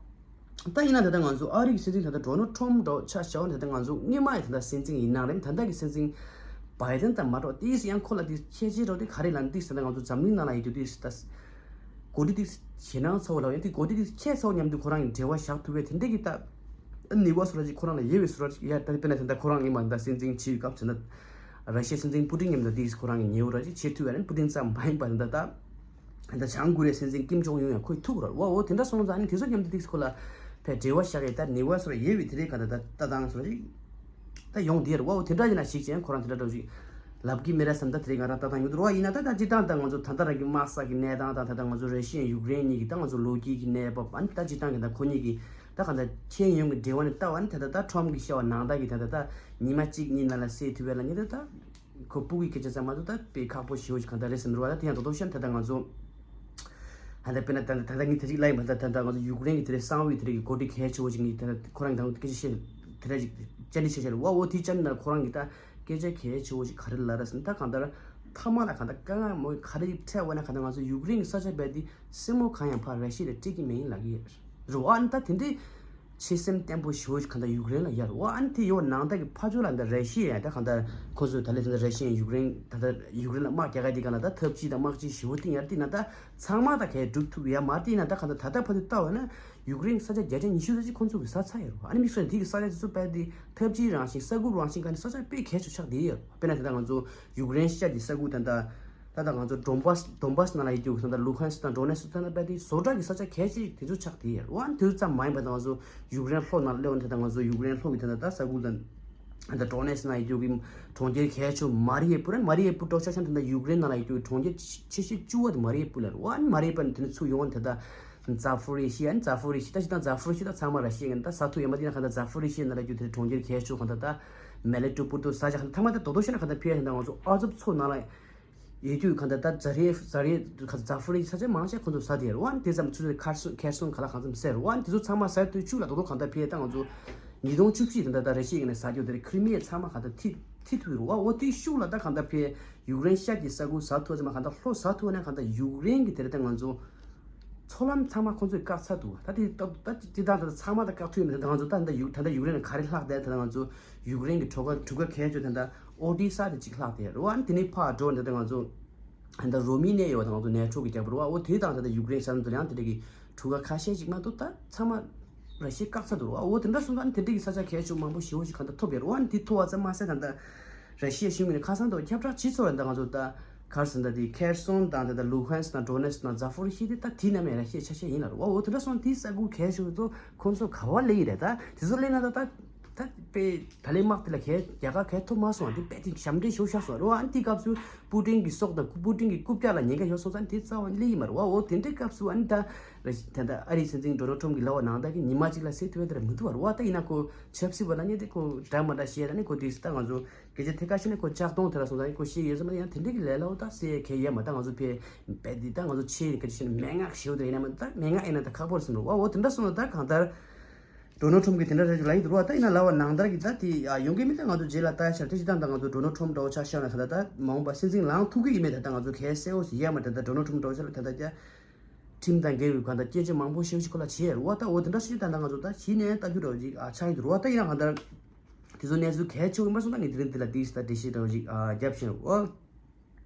ད་ཡིན་ན་ད་ལྟ་ང་ཚོ་ཨ་རི་གི་སྲིད་འཛིན་ད་ལྟ་ཌོ་ནལ་ཊམ་འདྲ་ཆ་བཞག་ན་ད་ལྟ་ང་ཚོ་སྔོན་མ་ཡི་ད་ལྟ་སྲིད་འཛིན་ཡིན་ནའང་རེད། ད་ལྟ་གི་སྲིད་འཛིན་བྷའི་ཌེན་དང་མ་འགྲོགས་དེས་ཡང་ཁོ་ལ་དེ་ཁྱད་ཆོས་འདྲ་དེ་ག་རེ་ལ་འདི་ད་ལྟ་ང་ཚོ་འཛམ་གླིང་ནང་ལ་ཡོད་དུས་དེ་ད་གོ་སྒྲིག་དེ་ཞེད་སྣང་ཚ་བོ་ལ་ཡང་དེ་གོ་སྒྲིག་དེ་ཁྱད་ཚ་བོ་མཉམ་དུ་ཁོ་རང་གི་འབྲེལ་བ་བཞག་ཐུབ་པའི་དེ་འདྲ་གི་ད་ནི་བ་སོ་ར་ཅིག་ཁོ་རང་ལ་ཡོད་པའི་སོ་ར་ཅིག་ཡ། ད་དཔེར་ན་ད་ལྟ་ཁོ་རང་ངི་མ་ད་སྲིད་འཛིན་བྱེད་པའི་སྐབས་ཚུན་ད་ར་ཤི་ཡའི་སྲིད་འཛིན་པུ་ཏིན་མཉམ་དུ་དེ་ཁོ་རང་གི་ཉེ་བོ་ར་ཅིག་བྱེད་ཐུབ་ཡ་རེད། པུ་ཏིན་ཙམ་མ་ཡིན་པ་ད་ད། ད་བྱང་ཀོ་རི་ཡའི་སྲིད་འཛིན་ཀིམ་ཇོང་ཡུན་ཡང་ཁོས་ཐུག་ར་བ། འོ་དེ་འདྲ་སོང་ཙང་ཨ་ནི་དེ་ཚོ་མཉམ་དུ་ཏིག་ཁོ་ལ་ཕའི་འབྲེལ་བ་བཞག་ཡས་ད་ནི་བ་སོ་ཡོད་པའི་དེ་རིགས་ག་ད་ད་ལྟ་སྟངས་སོ་ཞིག་ད་ཡོང་དེ་ར་བ། འོ་དེ་འདྲ་ཡིན་ན་ཞིག་ཅན་ཁོ་རང་དེ་འདྲ་འདྲ་ཞིག་ལབ་ཀྱི་མེད་ར་བསམ། ད་དེ་རིགས་ང་རང་ལྟ་སྟངས་ཡོང་དུ་ར་བ། ཡིན་ན་ད་ད་སྤྱིར་བཏང་ད་ང་ཚོ་ད་ལྟ་རང་གི་དམག་ས་གི་གནས་སྟངས་དང་ད་ལྟ་ང་ཚོ་ར་ཤི་ཡ་ཡུཀ་རེན་གཉིས་ཀྱི་ད་ང་ཚོ་ལོ་རྒྱུས་ཀྱི་གནས་བབ་ཨ་ནི་ད་སྤྱིར་བཏང་གི་ད་ཁོ་གཉིས་ཀྱི་ད་ག་ད་ཁྱེད་ཡོང་གི་འབྲེལ་བ་ནི་ལྟ་བ་ནི་ད་ད་ད་ཊམ་གི་བཤད་པ་ནང་ལྟར་གི་ད་ད་ད་ཉི་མ་གཅིག་གཉིས་ནང་ལ་སེལ་ཐུབ་པ་ལ་ངས་ད་ད། ཁོ་སྤུ་གུའི་སྐད་ཆ་ཙམ་མ་གཏོགས་ད་དཔེ་ཁག་པོ་ཞེ་པོ་ཞིག་གང་ལྟར་རེད་ཟེར་འདུག་བ། ད་དེ་ཡང་དོ་དོ་བཤད་ན་ད་ལྟ་ང་ཚོ་ད་ལྟ་དཔེར་ན་ད་ད་ད་ངས་དེ་ཅིག་ལབ་ཡིན་པ། ད་ད་ད་ང་ཚོ་ཡུཀ་རེན་གྱི་དེ་རེད་གསང་བའི་དེ་རེད་ཀྱི་འགོ་ཁྲིད་གལ་ཆེ་བོ་ཞིག་ངས་ད་ད་ཁོ་རང་གི་ད་སྐད་ཆ་བཤད་དེ་རེད་ཅིག་བཅར་འདྲི་བྱས་བྱས་རེད་བ། འོ་དེ་བཅར་ན་ཁོ་རང་གི་ད་སྐད་ཆ་གལ་ཆེ་བོ་ཞིག་ག་རེ་ལབ་ར་ཟེར་ན། ད་གང་ལྟར་མཐའ་མ་ལ་གང་ལྟར་དཀའ་ངལ་མོ་ག་རེ་ཞིག་འཕྲད་འོ་ན་གང་ལྟར་ང་ཚོ་ཡུཀ་རེན་གྱི་ས་ཆ་རྦད་དེ་སེན་མོ་གང་ཡང་ཕར་ར་ཤི་ཡ་ལ་སྤྲད་ཀྱི་མེད་ཡིན་ལབ་ཀྱི་རེད་བ། ཨ་ནི་ད་དེ་འདྲའི་ཆེ་སེམས་བརྟན་པོ་ཞེ་པོ་ཞིག་གང་ལྟར་ཡུཀ་རེན་ལ་ཡོད་རེད་བ། ཨ་ནི་དེ་ཡོད་ནང་ལྟར་གྱི་ཕར་ཕྱོགས་ལ་འདི་ར་ཤི་ཡ་ད་གང་ལྟར་ཁོ་ཚོས་ད་ལས་དེ་འདྲ་ར་ཤི་ཡ་ཡུཀ་རེན་ད་ལྟ་ཡུཀ་རེན་ལ་དམག་རྒྱག་ག་དེ་ག་ལ་ད་ཐབས་ཇུས་དང་དམག་ཇུས་ཞེ་པོ་བཏིང་ཡར་བཏིང་ན་ད་ཚང་མ་ད་གས་སྒྲུབ་ཐུབ་ཡ་མ་བཏིང་ན་ད་གང་ལྟར་ད་ལྟ་ཕར་ཚུར་ལྟ་བ་ན་ཡུཀ་རེན་གྱི་ས་ཆ་བརྒྱ་ཆ་ཉི་ཤུ་ཙམ་ཅིག་ཁོ་ཚོ་གི་ཟ་ཚར་ཡོད་རེད་བ། ཨ་ནི་དམིགས་བསལ་དེ་གི་ས་ཆ་དེ་ཚོ་དཔེ་དེ་ཐབས་ཇུས་རང་བཞིན་ས་ཁུལ་རང་བཞིན་ག་ནས་ས་ཆ་དཔེ་གལ་ཆེ་ཆགས་བསྡད་ཡོད་རེད། དཔེར་ན་ད་ལྟ་ང་ཚོ་ཡུཀ་རེན་ཤར་གྱི་ས་ཁུལ་ད་ལྟ། ད་ལྟ་ང་ཚོ་ཌོན་བྷ་སི་ཌོན་བྷ་སི་ནང་ལ་ཡོད་རྒྱུ་ད་ལྟ་ལུ་ཧན་སི་དང་ཌོ་ནེ་སི་ད་ལྟ་དཔེ་དེ་བཟོ་གྲྭ་གི་ས་ཆ་གལ་ཆེ་དེ་ཚོ་ཆགས་བསྡད་ཡོད་རེད་བ། ཨ་ནི་དེ་ཚོ་ཙམ་མ་ཡིན་པ་ད་ང་ཚོ་ཡུཀ་རེན་ལྷོ་ནང་སླེབས་ཡོང་ད་ལྟ་ང་ཚོ་ཡུཀ་རེན་ལྷོ་གི་ད་ལྟ་ད་ས་ཁུལ་དང་། ད་ལྟ་ཌོ་ནེ་སི་ནང་ཡོད་རྒྱུ་གི་གྲོང་ཁྱེར་གལ་ཆེ་མ་རི་ཡེ་པུ་རེད། མ་རི་ཡེ་པུ་འགྲོ་ཆ་ཤང་ད་ལྟ་ཡུཀ་རེན་ནང་ལ་ཡོད་རྒྱུ་གི་གྲོང་ཁྱེར་ཆེ་ཆེ་ཤོས་བཅུ་པ་དེ་མ་རི་ཡེ་པུ་ལ་རེད་བ། ཨ་ནི་མ་རི་ཡེ་པུ་ནས་དེ་ནས་ཚུར་ཡོང་ད་ལྟ། ཛ་ཧྥོ་རི་ཤི་ཨ་ནི་ཛ་ཧྥོ་རི་ཤི་ད་ཅི་ད་ཛ་ཧྥོ་རི་ཤི་ད་ཚང་མ་ར་ཤི་ཡ་ད་ས་ཐུ་ཡ་མ་དེ་ན་ག་ད་ཛ་ཧྥོ་རི་ཤི་ན་ལ་རྒྱུ་དེ་གྲོང་ཁྱེར་གལ་ཆེ་ག་ད་ད་མེ་ལེ་ཏུ་པུར་དུ་ས་ཆ་ག་ད་ཐ་མ་ད་དོ་དོ་ཤི་ན་ག་ད་ཕི་ཡ་ད་ང་ཚོ་ཨ་ཛོབ་མཚོ་ནང་ལ་ཡོད་རྒྱུ་ག་ད་ད་ཛ་རེ་ཛ་རེ་ག་ཛ་ཧྥོ་རི་ས་ཆ་མང་ཆེ་ཁོ་ཚོ་ས་དེ་རེད་བ། དེ་ཙམ་ཚུ་ཁར་སོན་ཁེར་སོན་ག་ལ་གང་ཙམ་ཟེར་བ། དེ་ཚོ་ཚང་མ་ས་དུ་ཆུ་ལ་དོ་དོ་ག་ད་ཕི་ཡ་ད་ང་ཚོ་ཉིས་སྟོང་བཅུ་བཞི་ད་ད་ད་ར་ཤི་ཡ་གི་ནས་ས་རྒྱུ་དེ་རེད་ཁི་རི་མི་ཡ་ཚང་མ་ག་ད་ཐི་ཐི་ཐུ་རེད་བ། འོ་དེ་ཤུགས་ལ་ད་ག་ད་ཕི་ཡ་ཡུཀ་རེན་ཤར་གྱི་ས་ཁུལ་ས་ཐུ་ཚང་མ་ག་ད་ལྷོ་ས་ཐུ་ན་ག་ད་ཡུཀ་རེན་གི་དེ་རེད་ད་ང་ཚོ། མཚོ་ལམ་ཚང་མ་ཁོང་ཚོས་བཀག་ཚར་འདུག་ད་དེ་ད་ད་ཅི་ད་ད་ཚང་མ་ད་བཀག་ཐུབ་ཡོད་མེད་ད་ང་ཚོ་ད་ད་ཡུ་ད་ད་ཡུཀ་རེན་ལ་ག་རེ་ལྷག་བསྡད་ད་ང་ཚོ་ཡུཀ་རེན་གྱི་གྲུ་ཁ་གྲུ་ཁ་གལ་ཆེ་ད་ད་ཨོ་ཌི་ས་དེ་གཅིག་ལྷག་བསྡད་རེད་བ། ཨ་ནི་དེ་ནས་ཕར་འགྲོ་ད་ད་ང་ཚོ་ད་ད་རོ་མི་ནི་ཡ་ཡོད་ད་ང་ཚོ་ནེ་ཊོ་གི་རྒྱབ་རེད་བ། འོ་དེ་དང་ད་ད་ཡུཀ་རེན་ས་མཚམས་དེ་ཡང་དེ་འདྲ་གི་གྲུ་ཁ་ཁ་ཤས་ཅིག་མ་གཏོགས་ད་ཚང་མ་ར་ཤི་ཡས་བཀག་ཚར་འདུག་རེད་བ། འོ་དེ་འདྲ་སོང་ད་ཨ་ནི་དེ་འདྲ་གི་ས་ཆ་གལ་ཆེ་མང་པོ་ཞེ་པོ་ཞིག་ག་ད་ཐོབ་ཡོད་རེད་བ། ཨ་ནི་དེ་ཐོབ་པ་ཙམ་མ་ཟད་ད་ད། ར་ཤི་ཡ་གཞུང་གིས་ནི་ཁ་སང་དུ་ཁྱབ་བསྒྲགས་བྱས་ཚར་བ་འདི་ང་ཚོ་ད་ག་རེ་ཟེར་ན་ད་དེ་ཁེར་སོན་དང་ད་ད་ལུ་ཧན་སི་དང་ཌོ་ནེ་སི་དང་ཛ་ཧྥོ་རི་ཤི་དེ་ད་དེ་ནམ་ཡང་ར་ཤི་ཡའི་ཆ་ཤས་ཡིན་ལ་རེད་བ། འོ་དེ་འདྲ་སོང་དེའི་ས་ཁུལ་གལ་ཆེ་ཤོས་ཚོ་ཁོང་ཚོ་ག་བ་སླེབས་ཡི་རེད། ད་དེ་ཚོ་སླེབས་ན་ད་ད་ད་དཔེ་ད་ལས་དམག་དེ་ལ་གལ་རྒྱལ་ཁ་གལ་ཐོབ་མ་སོང་བ་དེ་དཔེ་དེ་ཞབས་འདྲེན་ཞུ་བཞག་སོང་རེད་བ། ཨ་ནི་དེའི་སྐབས་སུ་པུ་ཏིན་གྱི་སྲོག་དང་པུ་ཏིན་གྱི་རྐུབ་བཀྱག་ལ་ཉེན་ཁ་ཡོད་སོང་ཙང་དེ་རྩ་བ་ནས་སླེབས་ཡི་མ་རེད་བ། འོ་དེ་འདྲའི་སྐབས་སུ་ཨ་ནི་ད་ར་ཤི་ད་ད་ཨ་རིའི་སྲིད་འཛིན་ཌོ་ནལ་ཊམ་གྱིས་ལབ་པ་ནང་ལྟར་གྱི་ཉི་མ་གཅིག་ལ་སེལ་ཐུབ་ཡ་དེ་ར་མི་འདུག་བ་རེད་བ། ད་ཡིན་ན་ཁོ་ཆབ་སྲིད་པ་ལ་ནི་དེ་ཁོ་འདྲ་མ་འདྲ་བཤད་ད་ནི་ཁོ་དེ་ད་ང་ཚོ་སྐད་ཆ་དེ་ཁ་ཤས་ནི་ཁོ་ལྕགས་གདོང་དེ་ལ་སོང་ཙང་ཁོ་ཤེས་ཡོད་ཙམ་ཡང་དེ་འདྲ་གི་ལས་སླ་བོ་ད་སེ་གལ་ཡོད་མ། ད་ང་ཚོ་ཕེ་བེད་དེ་ད་ང་ཚོ་ཆེ་ནི་སྐད་ཆ་བཤད་ན་མན་ངག་ཞེ་པོ་དེ་ཡིན་ན་མ་ད་མན་ངག་ཡིན་ན་ད་ཁག་པོ་རེད་བསམ་རེད་བ། འོ་དེ་འདྲ་སོང་ན་ད་གང་ལྟར་ཌོ་ནལ་ཊམ་གིས་དེ་འདྲ་རེད་ལབ་ཡི་འདུག་རེད་བ། ད་ཡིན་ན་ལབ་པ་ནང་ལྟར་གྱི་ད་དེ་ཡོང་གི་མིན་ད་ང་ཚོ་རྗེས་ལ་ལྟ་ཡ་ཆ་རེད། དེ་ཅི་ད་ད་ང་ཚོ་ཌོ་ནལ་ཊམ་འདྲ་བོ་ཆ་བཞག་ན་ད་ད་ད་མ་འོངས་པ་སྲིད་འཛིན་ལངས་ཐུབ་ཀྱི་ཡིན་མེད་ད་ད་ང་ཚོ་གལ་གསལ་བོ་ཞིག་ཡོད་མ་རེད། ད་ཌོ་ནལ་ཊམ་འདྲ་བོ་ཆ་ལ་ད་ད་ཀྱ་ཁྲིམས་དང་འགལ་བའི་གང་ལྟར་སྐྱོན་བརྗོད་མང་པོ་ཞེ་པོ་ཞིག་ཁོ་ལ་བྱས་རེད་བ། ད་འོ་དེ་འདྲ་ཞིག་ད་ད་ང་ཚོ་ད་གཞི་ནས་ལྟ་རྒྱུ་འདྲ་བོ་ཅིག་ཨ་ཆགས་ཡི་འདུག་རེད་བ། ད་ཡིན་ན་གང་ལྟར་དེ་ཚོ་གནས་ཚུལ་གལ་ཆེ་བོ་ཡིན་པ་སོང་ད་ངས་དེ་རིང་འདི་ལ་དེའི་ད་འགྲེལ་བཤད་འདྲ་བོ་ཅིག་ཨ་རྒྱབ་བཞིན་རེད་བ།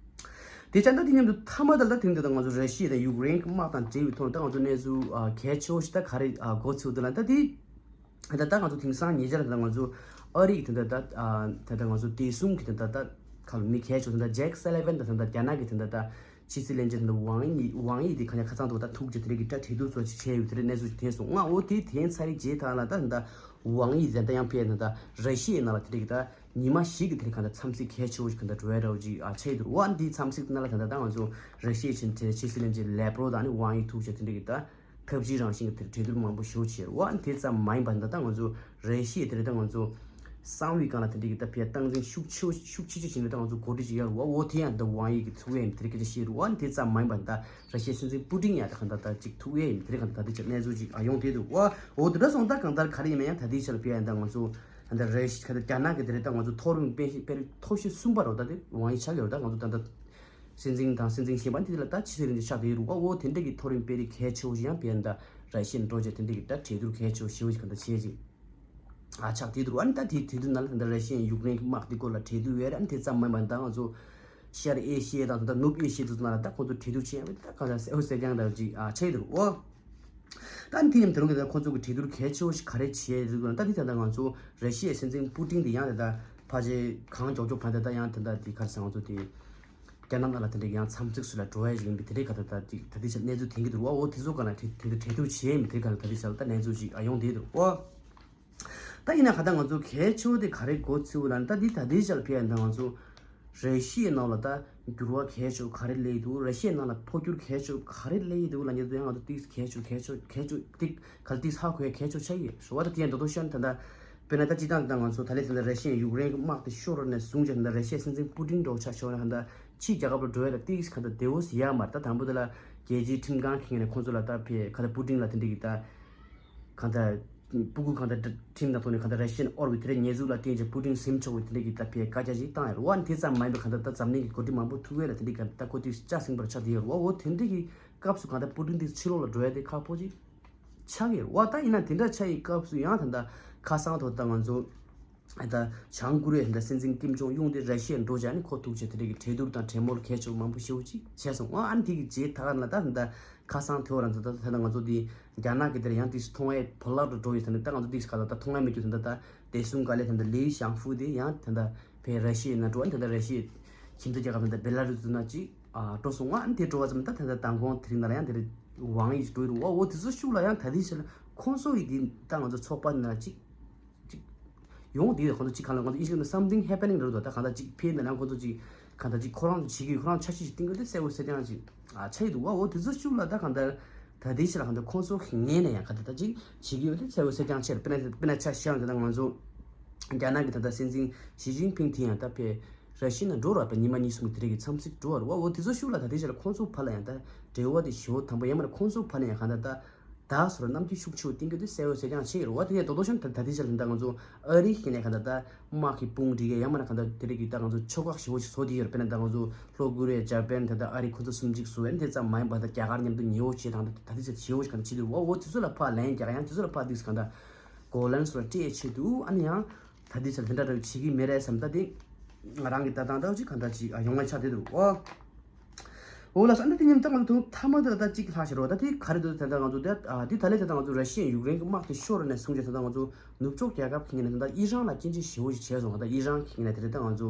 དེ་ཙང་ད་དེ་མཉམ་དུ་མཐའ་མ་ད་ལ་དེང་དུས་ད་ང་ཚོ་ར་ཤི་ཡ་དང་ཡུཀ་རེན་གྱི་དམག་དང་འབྲེལ་བའི་ཐོག་ནས་ད་ང་ཚོ་གནས་ཚུལ་ཨ་གལ་ཆེ་བོ་ཞིག་ད་ག་རེ་ཨ་གོ་ཚུལ་འདུག་ལ། ད་དེ་ད་ད་ང་ཚོ་དེང་སང་ཉེ་ཆར་ད་ང་ཚོ་ཨ་རི་གི་དེ་འདྲ་ད་ཨ་ད་ད་ང་ཚོ་བདེ་སྲུང་གི་དེ་འདྲ་ད་ཁ་ལ་མི་གལ་ཆེ་བོ་དེ་འདྲ་ཇེག་སེ་ལི་ཝན་དང་དེ་འདྲ་རྒྱ་ནག་གི་དེ་འདྲ་ད་ཕྱི་སྲིད་བློན་ཆེན་དེ་འདྲ་ཝང་ཡི་ཝང་ཡི་དེ་ཁ་ཉག་ཁ་ཚང་དུ་ད་ཐུག་རྗེས་དེ་འདྲ་གི་ད་གྲོས་བསྡུར་ཚོ་ཅིག་བྱས་ཡོད་དེ་འདྲ་གནས་ཚུལ་ཅིག་ཐོན་སོང་། ང་འོ་དེ་ཐོན་ཚར་རྗེས་ད་ལ་ད་ད་ཝང་ཡི་དེ་འདྲ་ཡང་ཕེ་ད་ད་ར་ཤི་ཡའི་ནང་ལ་དེ་འདྲ་གི་ད་ཉི་མ་བཞི་གི་དེ་རིང་གང་ལྟར་འཚམས་གཟིགས་གལ་ཆེ་བོ་ཞིག་གང་ལྟར་འགྲོ་ཡ་འདྲ་བོ་ཅིག་ཨ་ཆགས་ཡོད་འདུག་བ། འདིའི་འཚམས་གཟིགས་ནང་ལ་ད་ལྟ་ད་ང་ཚོ་ར་ཤི་ཡའི་ཕྱི་ཕྱི་སྲིད་བློན་ཆེན་ལེབ་རོ་དང་ནི་ཝང་ཡི་ཐུག་བྱས་དེ་འདྲ་གི་ད་ཐབས་ཇུས་རང་བཞིན་གྱི་དེ་གྲོས་བསྡུར་མང་པོ་ཞེ་པོ་བྱས་རེད་བ། དེ་ཙམ་མ་ཡིན་པ་ད་ལྟ་ང་ཚོ་ར་ཤི་ཡའི་དེ་རིང་ད་ང་ཚོ་གསང་བའི་སྒང་ལ་དེ་འདྲ་གི་ད་ཕར་སྟངས་འཛིན་ཤུགས་ཆེ་ཤུགས་ཆེ་ཆེ་བྱས་ནས་ད་ང་ཚོ་གོ་སྒྲིག་བྱེད་ཡ་རེད་བ། འོ་དེ་ཡང་ད་ཝང་ཡི་གི་ཐུག་ཡ་ཡིན་དེ་འདྲ་སྐད་ཆ་བཤད་རེད་བ། དེ་ཙམ་མ་ཡིན་པ་ད་ར་ཤི་ཡའི་སྲིད་འཛིན་པུ་ཏིན་ཡང་ད་གང་ལྟར་ད་ཅིག་ཐུག་ཡ་ཡིན་དེ་རིང་གང་ལྟར་ད་དེ་ཆ་གནས་ཚུལ་ཅིག་ཨ་ཡོང་བསྡད་འདུག་བ། འོ་དེ་འདྲ་སོང་ད་གང་ལྟར་ག་རེ་ཡིན་ན་ཡང་ད་དེ་ཆ་ལ་ཕར་ཡང་ད་ང་ཚོ་ད་ལྟ་རེ་ཞིག་ག་ད་རྒྱ་ནག་གི་དེ་རེད་ད་ང་ཚོ་མཐོ་རིམ་དཔོན་ཞིག་དཔོན་རིགས་མཐོ་ཤོས་གསུམ་པ་རོ་ད་དེ་ཝང་ཡི་ཆགས་ཡོད་རེད། ད་ང་ཚོ་ད་ལྟ་སྲིད་འཛིན་དང་སྲིད་འཛིན་གཞོན་པ་འདི་ལ་ད་ཕྱི་སྲིད་བློན་ཆེན་ཆགས་བསྡད་ཡོད་རེད་བ། འོ་དེ་འདྲ་གི་མཐོ་རིམ་དཔོན་རིགས་གལ་ཆེ་བོ་ཞིག་ཡང་ཕར་ཡང་ད་ར་ཤི་ཡར་འགྲོ་བྱས་དེ་འདྲ་གི་ད་གྲོས་བསྡུར་གལ་ཆེ་བོ་ཞེ་བོ་ཞིག་ག་ད་བྱས་ཅིག་ཨ་ཆགས་བསྡད་འདུག་བ། ཨ་ནི་ད་དེའི་གྲོས་བསྡུར་ནང་ལ་ད་ལྟ་ར་ཤི་ཡ་ཡུཀ་རེན་གྱི་དམག་དེ་སྐོར་ལ་གྲོས་བསྡུར་ཡོད་རེད། ཨ་ནི་དེ་ཙམ་མ་ཡིན་པར་ད་ང་ཚོ་ཤར་ཨེ་ཤི་ཡ་དང་ད་ལྟ་ནུབ་ཨེ་ཤི་ཡ་དེ་ཚོ་ནང་ལ་ད་ཁོང་ཚོ་གྲོས་བསྡུར་བྱས་ཡོད་ད་གང་ལྟར་གསལ་པོ་གསལ་རྐྱང་འདྲ་བོ་ཅིག་ཨ་ཆགས་ཡོད་འདུག་འོ། ད་ནི་དེ་མཉམ་དུ་རང་གི་ད་ཁོང་ཚོ་གི་གྲོས་བསྡུར་གལ་ཆེ་བོ་ཞིག་ག་རེ་བྱས་རེད་འདུག་ན། ད་དེ་ད་ལྟ་ང་ཚོ་ར་ཤི་ཡའི་སྲིད་འཛིན་པུ་ཏིན་དེ་ཡང་ད་ལྟ་ཕལ་ཆེར་གང་མགྱོགས་མགྱོགས་བར་དུ་ད་ཡང་ད་ལྟ་དེ་ག་རེ་ཟེར་ང་ཚོ་དེ་རྒྱ་ནག་ནང་ལ་དེ་འདྲ་ཡང་འཚམས་གཟིགས་སུ་ལ་འགྲོ་ཡ་ཞིག་ཡིན་པའི་དེ་འདྲའི་ག་ད་ད་དེ་ད་དེ་ཆ་གནས་ཚུལ་ཐོན་གྱི་འདུག་བ། འོ་དེ་ཚོ་ག་ན་དེ་དེ་འདྲ་གྲོས་བསྡུར་བྱས་མི་དེ་ག་ད་དེ་ཆ་ལ་ད་གནས་ཚུལ་ཞིག་ཨ་ཡོང་བསྡད་འདུག་བ། ད་ཡིན་ན་ག་ད་ང་ཚོ་གལ་ཆེ་བོ་དེ་ག་རེ་གོ་ཚུལ་ལ་ད་འདི་ད་ལྟའི་ཆར་ཕེ་ཡ་ད་ང་ཚོ་ར་ཤི་ཡའི་ནང་ལ་ད་འགྱུར་བ་གལ་ཆེ་བོ་ག་རེ་སླེབས་འདུག་ར་ཤི་ཡའི་ནང་ལ་འཕོ་འགྱུར་གལ་ཆེ་བོ་ག་རེ་སླེབས་འདུག་ལ་ཉེ་དུ་ཡང་ང་ཚོ་ཏིག་གལ་ཆེ་བོ་གལ་ཆེ་བོ་གལ་ཆེ་བོ་ཏིག་གལ་ཏིག་ཧ་གོ་ཡ་གལ་ཆེ་བོ་ཆགས་ཡོད་རེད་བ། ད་དེ་ཡང་ད་དོ་ཤན་ད་ད་དཔེར་ན་ད་སྤྱི་བཏང་ད་ང་ཚོ་ད་ལས་ད་ད་ར་ཤི་ཡའི་ཡུཀ་རེན་གྱི་དམག་དེ་ཤོར་ར་ནས་བཟུང་བྱས་ད་ད་ར་ཤི་ཡའི་སྲིད་འཛིན་པུ་ཏིན་འདྲ་བོ་ཆ་ཤོར་ན་ད་ཕྱིའི་རྒྱལ་ཁབ་ལ་འགྲོ་ཡ་ལ་ཏིག་ག་ད་བདེ་བོ་ཟེར་ཡ་མ་རེད། ད་དང་པོ་དེ་ལ་རྒྱལ་སྤྱིའི་ཁྲིམས་ཁང་གི་ངོས་ནས་ཁོང་ཚོ་ལ་ད་ཕེ་ག་ད་པུ་ཏིན་ལ་དེ་འདྲ་གི་ད། གང་ལྟར། སྤུ་གུ་གང་ལྟར་ཁྲིམས་ནང་ཐོག་ནས་གང་ལྟར་ར་ཤི་ཡན་ཨོར་བའི་དེ་རིང་ཉེས་འཛུགས་ལ་བརྟེན་བྱས་པུ་ཏིན་ཟིན་ཆོག་པའི་དེ་འདྲ་གི་ད་ཕའི་བཀའ་རྒྱ་ཞིག་བཏང་ཡོད་རེད་བ། དེ་ཙམ་མ་ཡིན་པའི་གང་ལྟར་ད་འཛམ་གླིང་གི་འགོ་ཁྲིད་མང་པོ་ཐུག་ཡོད་ལ་དེ་འདྲའི་གང་ལྟར་ཁོ་དེ་ལྕགས་སྲིང་པར་ཆགས་བསྡད་ཡོད་རེད་བ། འོ་དེ་འདྲའི་གི་སྐབས་སུ་གང་ལྟར་པུ་ཏིན་དེ་ཕྱི་ལོགས་ལ་འགྲོ་ཡ་དེ་ཁག་པོ་ཅིག་ཆགས་ཀྱི་རེད་བ། ད་ཡིན་ན་དེ་འདྲ་ཆགས་ཡི་སྐབས་སུ་ཡང་ད་ལྟ་ཁ་སང་ཐོག་ད་ང་ཚོ་ད་བྱང་ཀོ་རི་ཡ་ད་སྲིད་འཛིན་ཀིམ་ཇོང་ཡུང་དེ་ར་ཤི་ཡར་འགྲོ་བྱས་ནས་ཁོ་ཐུག་བྱས་དེ་འདྲའི་གི་གྲོས་བསྡུར་དང་གྲོས་མོལ་གལ་ཆེ་བོ་མང་པོ་ཞེ་པོ་ཅིག་བྱས་སོང་། ཨ་ནི་དེ་གི་རྗེས་ད་ག་ན་ད་ད་ཁ་སང་དེ་བོ་རང་ད་ད་ད་ང་ཚོ་དེ་རྒྱ་ནག་གི་དེར་ཡང་ཏིག་མཐོང་ཡས་བོ་ལག་ཏུ་འགྲོ་ཡོད་ས་ནས་ད་ང་ཚོ་ཏིག་ག་ད་ད་མཐོང་ཡས་མེད་རྒྱུ་ད་ད་ད་བདེ་སྲུང་བཀའ་བློན་ད་ད་ལི་ཞང་ཧྥུ་དེ་ཡང་ད་ད་བས་ར་ཤི་ཡའི་ནང་འགྲོ། ཨ་ནི་ད་ད་ར་ཤི་ཡའི་ཁྱིམ་མཚེས་རྒྱལ་ཁབ་ད་ད་བེ་ལ་རུ་སི་ན་ཅིག་ཨ་འགྲོ་སོང་། ཨ་ནི་དེ་འགྲོ་བ་ཙམ་ད་ད་ད་མདང་དགོང་དེ་རིང་ནང་ལ་ཡང་དེ་རེད་ཝང་ཡི་འགྲོ་ཡི་རུ་བ། འོ་དེ་ཚོ་ཤུགས་ལ་ཡང་ད་དེ་ཕྱིར་ཁོང་ཚོ་ཡི་དེ་ད་ང་ཚོ་ཚོགས་པ་ནང་ཅིག་ཅིག་ཡོང་དེ་ཁོང་ཚོ་ཅིག་གང་ལ་ང་ཚོ་ཨིན་ཇི་ནང་something happening་རེད་འདུག་ད་གང་ལྟར་ཅིག་ཕེ་ནང་ལ་ཁོང་ཚོ་ཅིག་གང་ལྟར་ཅིག་ཁོ་རང་ཚོ་བྱེད་ཀྱི་ཁོ་རང་འཆར་གཞི་ཅིག་བཏིང་དགོས་དེ་གསལ་པོ་གསལ་རྐྱང་ཅིག་ཨ་ཆགས་ཡི་འདུག་བ། འོ་དེ་ཚོ་ཤུགས་ལ་ད་གང་ལྟར་ད་དེ་ཕྱིར་གང་ལྟར་ཁོང་ཚོ་ངོས་ནས་ཡང་གང་ལྟར་ད་ཅིག་བྱེད་ཀྱི་ཡོད་དེ་གསལ་པོ་གསལ་རྐྱང་ཆེ་རེད། དཔེར་ན་དཔེར་ན་ཆ་བཞག་ན་ད་ང་ཚོ་རྒྱ་ནག་གི་ད་ལྟ་སྲིད་འཛིན་ཞི་ཅིན་ཕིང་དེ་ཡང་ད་ཕེ་ར་ཤི་ཡ་ནང་འགྲོ་ར་པ་ཉི་མ་གཉིས་གསུམ་གྱི་དེ་རིང་གི་འཚམས་གཟིགས་འགྲོ་བ་རེད་བ། འོ་དེ་ཚོ་ཤུགས་ལ་ད་དེ་ཕྱིར་ཁོང་ཚོ་བར་ལ་ཡང་ད་འབྲེལ་བ་དེ་ཞེ་པོ་དམ་པོ་ཡང་མ་རེད། ཁོང་ཚོ་བར་ལ་ཡང་གང་ལྟར་ད། ད་སོ་ར་རྣམ་འགྱུར་ཤུགས་ཆེ་བོ་བསྟན་རྒྱུ་དེ་གསལ་པོ་གསལ་རྐྱང་ཆེ་ཡོད་རེད་བ། དེ་ཡང་རྡོག་རྡོག་ཤོད་ད་ད་ལྟའི་ཆར་ད་ང་ཚོ་ཨ་རི་ཁྱེད་ནས་ག་ད་ད་དམག་གི་དཔུང་སྒྲིག་ཡས་ཡང་མིན་ན་ག་ད་དེ་རིགས་ཀྱི་ད་ང་ཚོ་ཆོལ་ཁ་ཞེ་པོ་ཞིག་བཟོ་བསྡད་ཡོད་རེད། དཔེར་ན་ད་ང་ཚོ་ལྷོ་ཀོ་རི་ཡ་ཇ་པན་ད་ད་ཨ་རི་ཁོ་ཚོ་གསུམ་གཅིག་བཟོ་ཡས་དེ་ཙམ་མ་ཡིན་པ་ད་རྒྱ་གར་མཉམ་དུ་ཉེ་བོ་བྱས་དང་ད་ད་ལྟའི་ཆར་ཞེ་པོ་ཞིག་ག་ད་བྱེད་དུ་རེད་བ། འོ་དེ་ཚོ་ལ་ཕར་ལན་རྒྱག་ཡང་དེ་ཚོ་ལ་ཕར་འདུག་ག་ད་གོ་ལན་སོ་ར་སྤྲད་ཆེད་དུ་ཨ་ནི་ཡང་ད་ལྟའི་ཆར་དེ་འདྲ་འདྲ་བོ་བྱེད་ཀྱི་མེད་རེད་བསམ། ད་དེ་ང་རང་གི་ལྟ་སྟངས་ད་ཅིག་ག་ད་ཅིག་ཡོང་བ་ཆགས་བསྡད་འདུག་བ། འོ་ལགས་སོ། ཨ་ནི་དེ་ཉིན་ད་ང་ཚོ་མཐའ་མ་དེ་ད་གཅིག་ལྷག་ཤར་བ་ད་དེ་ག་རེ་འདུག་ད་ལྟ་ང་ཚོ་དེ་ཨ་དེ་ད་ལས་ད་ལྟ་ང་ཚོ་ར་ཤི་ཡ་ཡུཀ་རེན་གྱི་དམག་དེ་ཤོར་ནས་བཟུང་བྱས་ད་ལྟ་ང་ཚོ་ནུབ་ཕྱོགས་རྒྱལ་ཁབ་ཁག་ནས་ད་ལྟ་ཨི་རན་ལ་སྐྱོན་བརྗོད་ཞེ་པོ་ཞིག་བྱས་སོང་། ད་ལྟ་ཨི་རན་གྱི་ངོས་ནས་དེ་རེད་ད་ང་ཚོ་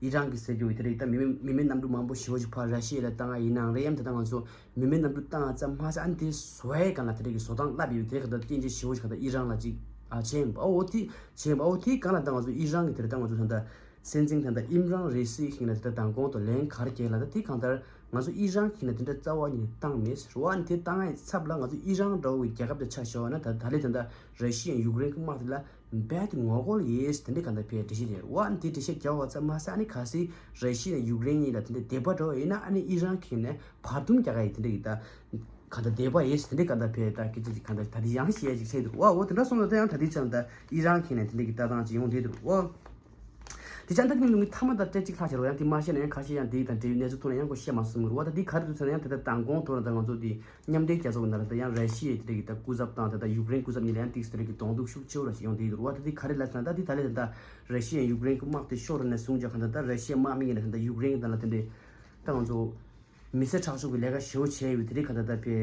ཨི་རན་གྱི་ཟེར་རྒྱུ་དེ་རེད་ད་མི་མེད་མི་མེད་གནམ་གྲུ་མང་པོ་ཞེ་པོ་ཞིག་ཕར་ར་ཤི་ཡ་ལ་བཏང་ཡ་ཡིན་ནའང་རེད། ཡང་ད་ལྟ་ང་ཚོ་མི་མེད་གནམ་གྲུ་བཏང་ཡ་ཙམ་མ་ཟད་ཨ་ནི་དེ་བཟོ་ཡའི་སྒང་ལ་དེ་རེད་གི་བཟོ་སྟངས་བསླབ་ཡོད་དེ་ག་ད་སྐྱོན་བརྗོད་ཞེ་པོ་ཞིག་ག་ད་ཨི་རན་ལ་ཅིག་ཨ་བྱས་ཡིན་པ། འོ་དེ་བྱས་ཡིན་པ། འོ་དེའི་སྒང་ལ་ད་ང་ཚོ་ཨི་རན་གྱི་དེ་རེད་ད་ང་ཚོ་ད་ལྟ། སྲིད་འཛིན་ད་ལྟ་ཨིམ་རན་རེ་སི་ཁྱེད་ནས་དེ་ལྟར་མདང་དགོང་དུ་ལན་ག་རེ་བརྒྱབ་ལ་ད་དེ་གང་ལྟར་ང་ཚོ་ཨི་རན་ཁྱེད་ནས་དེ་འདྲ་རྩ་བ་ཉིད་ནས་བཏང་མེད་ཟེར་བ། ཨ་ནི་དེ་བཏང་ཡའི་ཚབ་ལ་ང་ཚོ་ཨི་རན་འདྲ་བོའི་རྒྱལ་ཁབ་དེ་ཆ་བཞག་པ་ན་ད་ད་ལས་ད་ལྟ་ར་ཤི་ཡ་ཡུཀ་རེན་གྱི་དམག་དེ་ལ་རྦད་དེ་ངོ་རྒོལ་ཡས་དེ་འདྲ་གང་ལྟར་ཕར་འགྲེལ་བཤད་རྒྱག་རེད་བ། ཨ་ནི་དེ་འགྲེལ་བཤད་རྒྱག་པ་ཙམ་མ་ཟད་ཨ་ནི་གལ་སྲིད་ར་ཤི་ཡ་ཡུཀ་རེན་གཉིས་ལ་དེ་འདྲ་སྡེ་པ་འདྲ་བོ་ཡིན་ན་ཨ་ནི་ཨི་རན་ཁྱེད་ནས་བར་འདུམ་རྒྱག་ག་ཡི་དེ་འདྲ་གི་ད་གང་ལྟར་སྡེ་པ་ཡས་དེ་འདྲ་གང་ལྟར་ཕར་ད་སྐད་ཆ་ཅིག་གང་ལྟར་ད་དེ་ཡང་བཤད་ཡ་ཅིག་ཆགས་འདུག་བ། འོ་དེ་འདྲ་སོང་ཙང་ད་ཡང་ད་དེ་ཆ་ད་ཨི་རན་ཁྱེད་ནས་དེ་འདྲ་གི་ལྟ་སྟངས་ཅིག་ཡོང་བསྡད་འདུག་བ། དེ་ཆ་ད་དེ་ནི་མཐའ་མ་ད་སྐད་ཅིག་ལྷག་ཤར་བ་ཡང་དེ་མ་བཤད་ན་ཡང་ཁ་ཤས་ཡང་དེ་དང་འབྲེལ་བའི་གནས་ཚུལ་ཐོག་ནས་ཡང་ཁོ་བཤད་མ་སོང་གི་རེད་བ། ད་དེ་ག་རེ་འདུག་ཟེར་ན་ཡང་ད་ལྟ་མདང་དགོང་ཐོག་ལ་ད་ང་ཚོ་དེ་མཉམ་འབྲེལ་རྒྱལ་ཚོགས་ཀྱི་ནང་ལ་ད་ཡང་ར་ཤི་ཡའི་དེ་གི་ད་སྐུ་ཚབ་དང་ད་ལྟ་ཡུཀ་རེན་སྐུ་ཚབ་གཉིས་ལ་ཡང་ཏིག་སི་དེ་རིགས་ཀྱི་གདོང་གཏུག་ཤུགས་ཆེ་བོ་ལ་ཞིག་ཡོང་བསྡད་ཡོད་རེད་བ། ད་དེ་ག་རེ་ལབ་ཟེར་ན་ད་དེ་ད་ལས་ད་ལྟ་ར་ཤི་ཡའི་ཡུཀ་རེན་གྱི་དམག་དེ་ཤོར་ནས་བཟུང་རྒྱ་ག་ད་ད་ར་ཤི་ཡའི་དམག་མི་ཡིན་ན་ད་ལྟ་ཡུཀ་རེན་གྱི་ནང་ལ་དེ་འདྲའི་ ང་ཚོ་མི་སེར་ཁྲག་སྦྱོར་གྱི་ལས་ཀ་ཞེ་པོ་བྱས་ཡོད། དེ་རིང་གང་ལྟར་ད་ཕེ་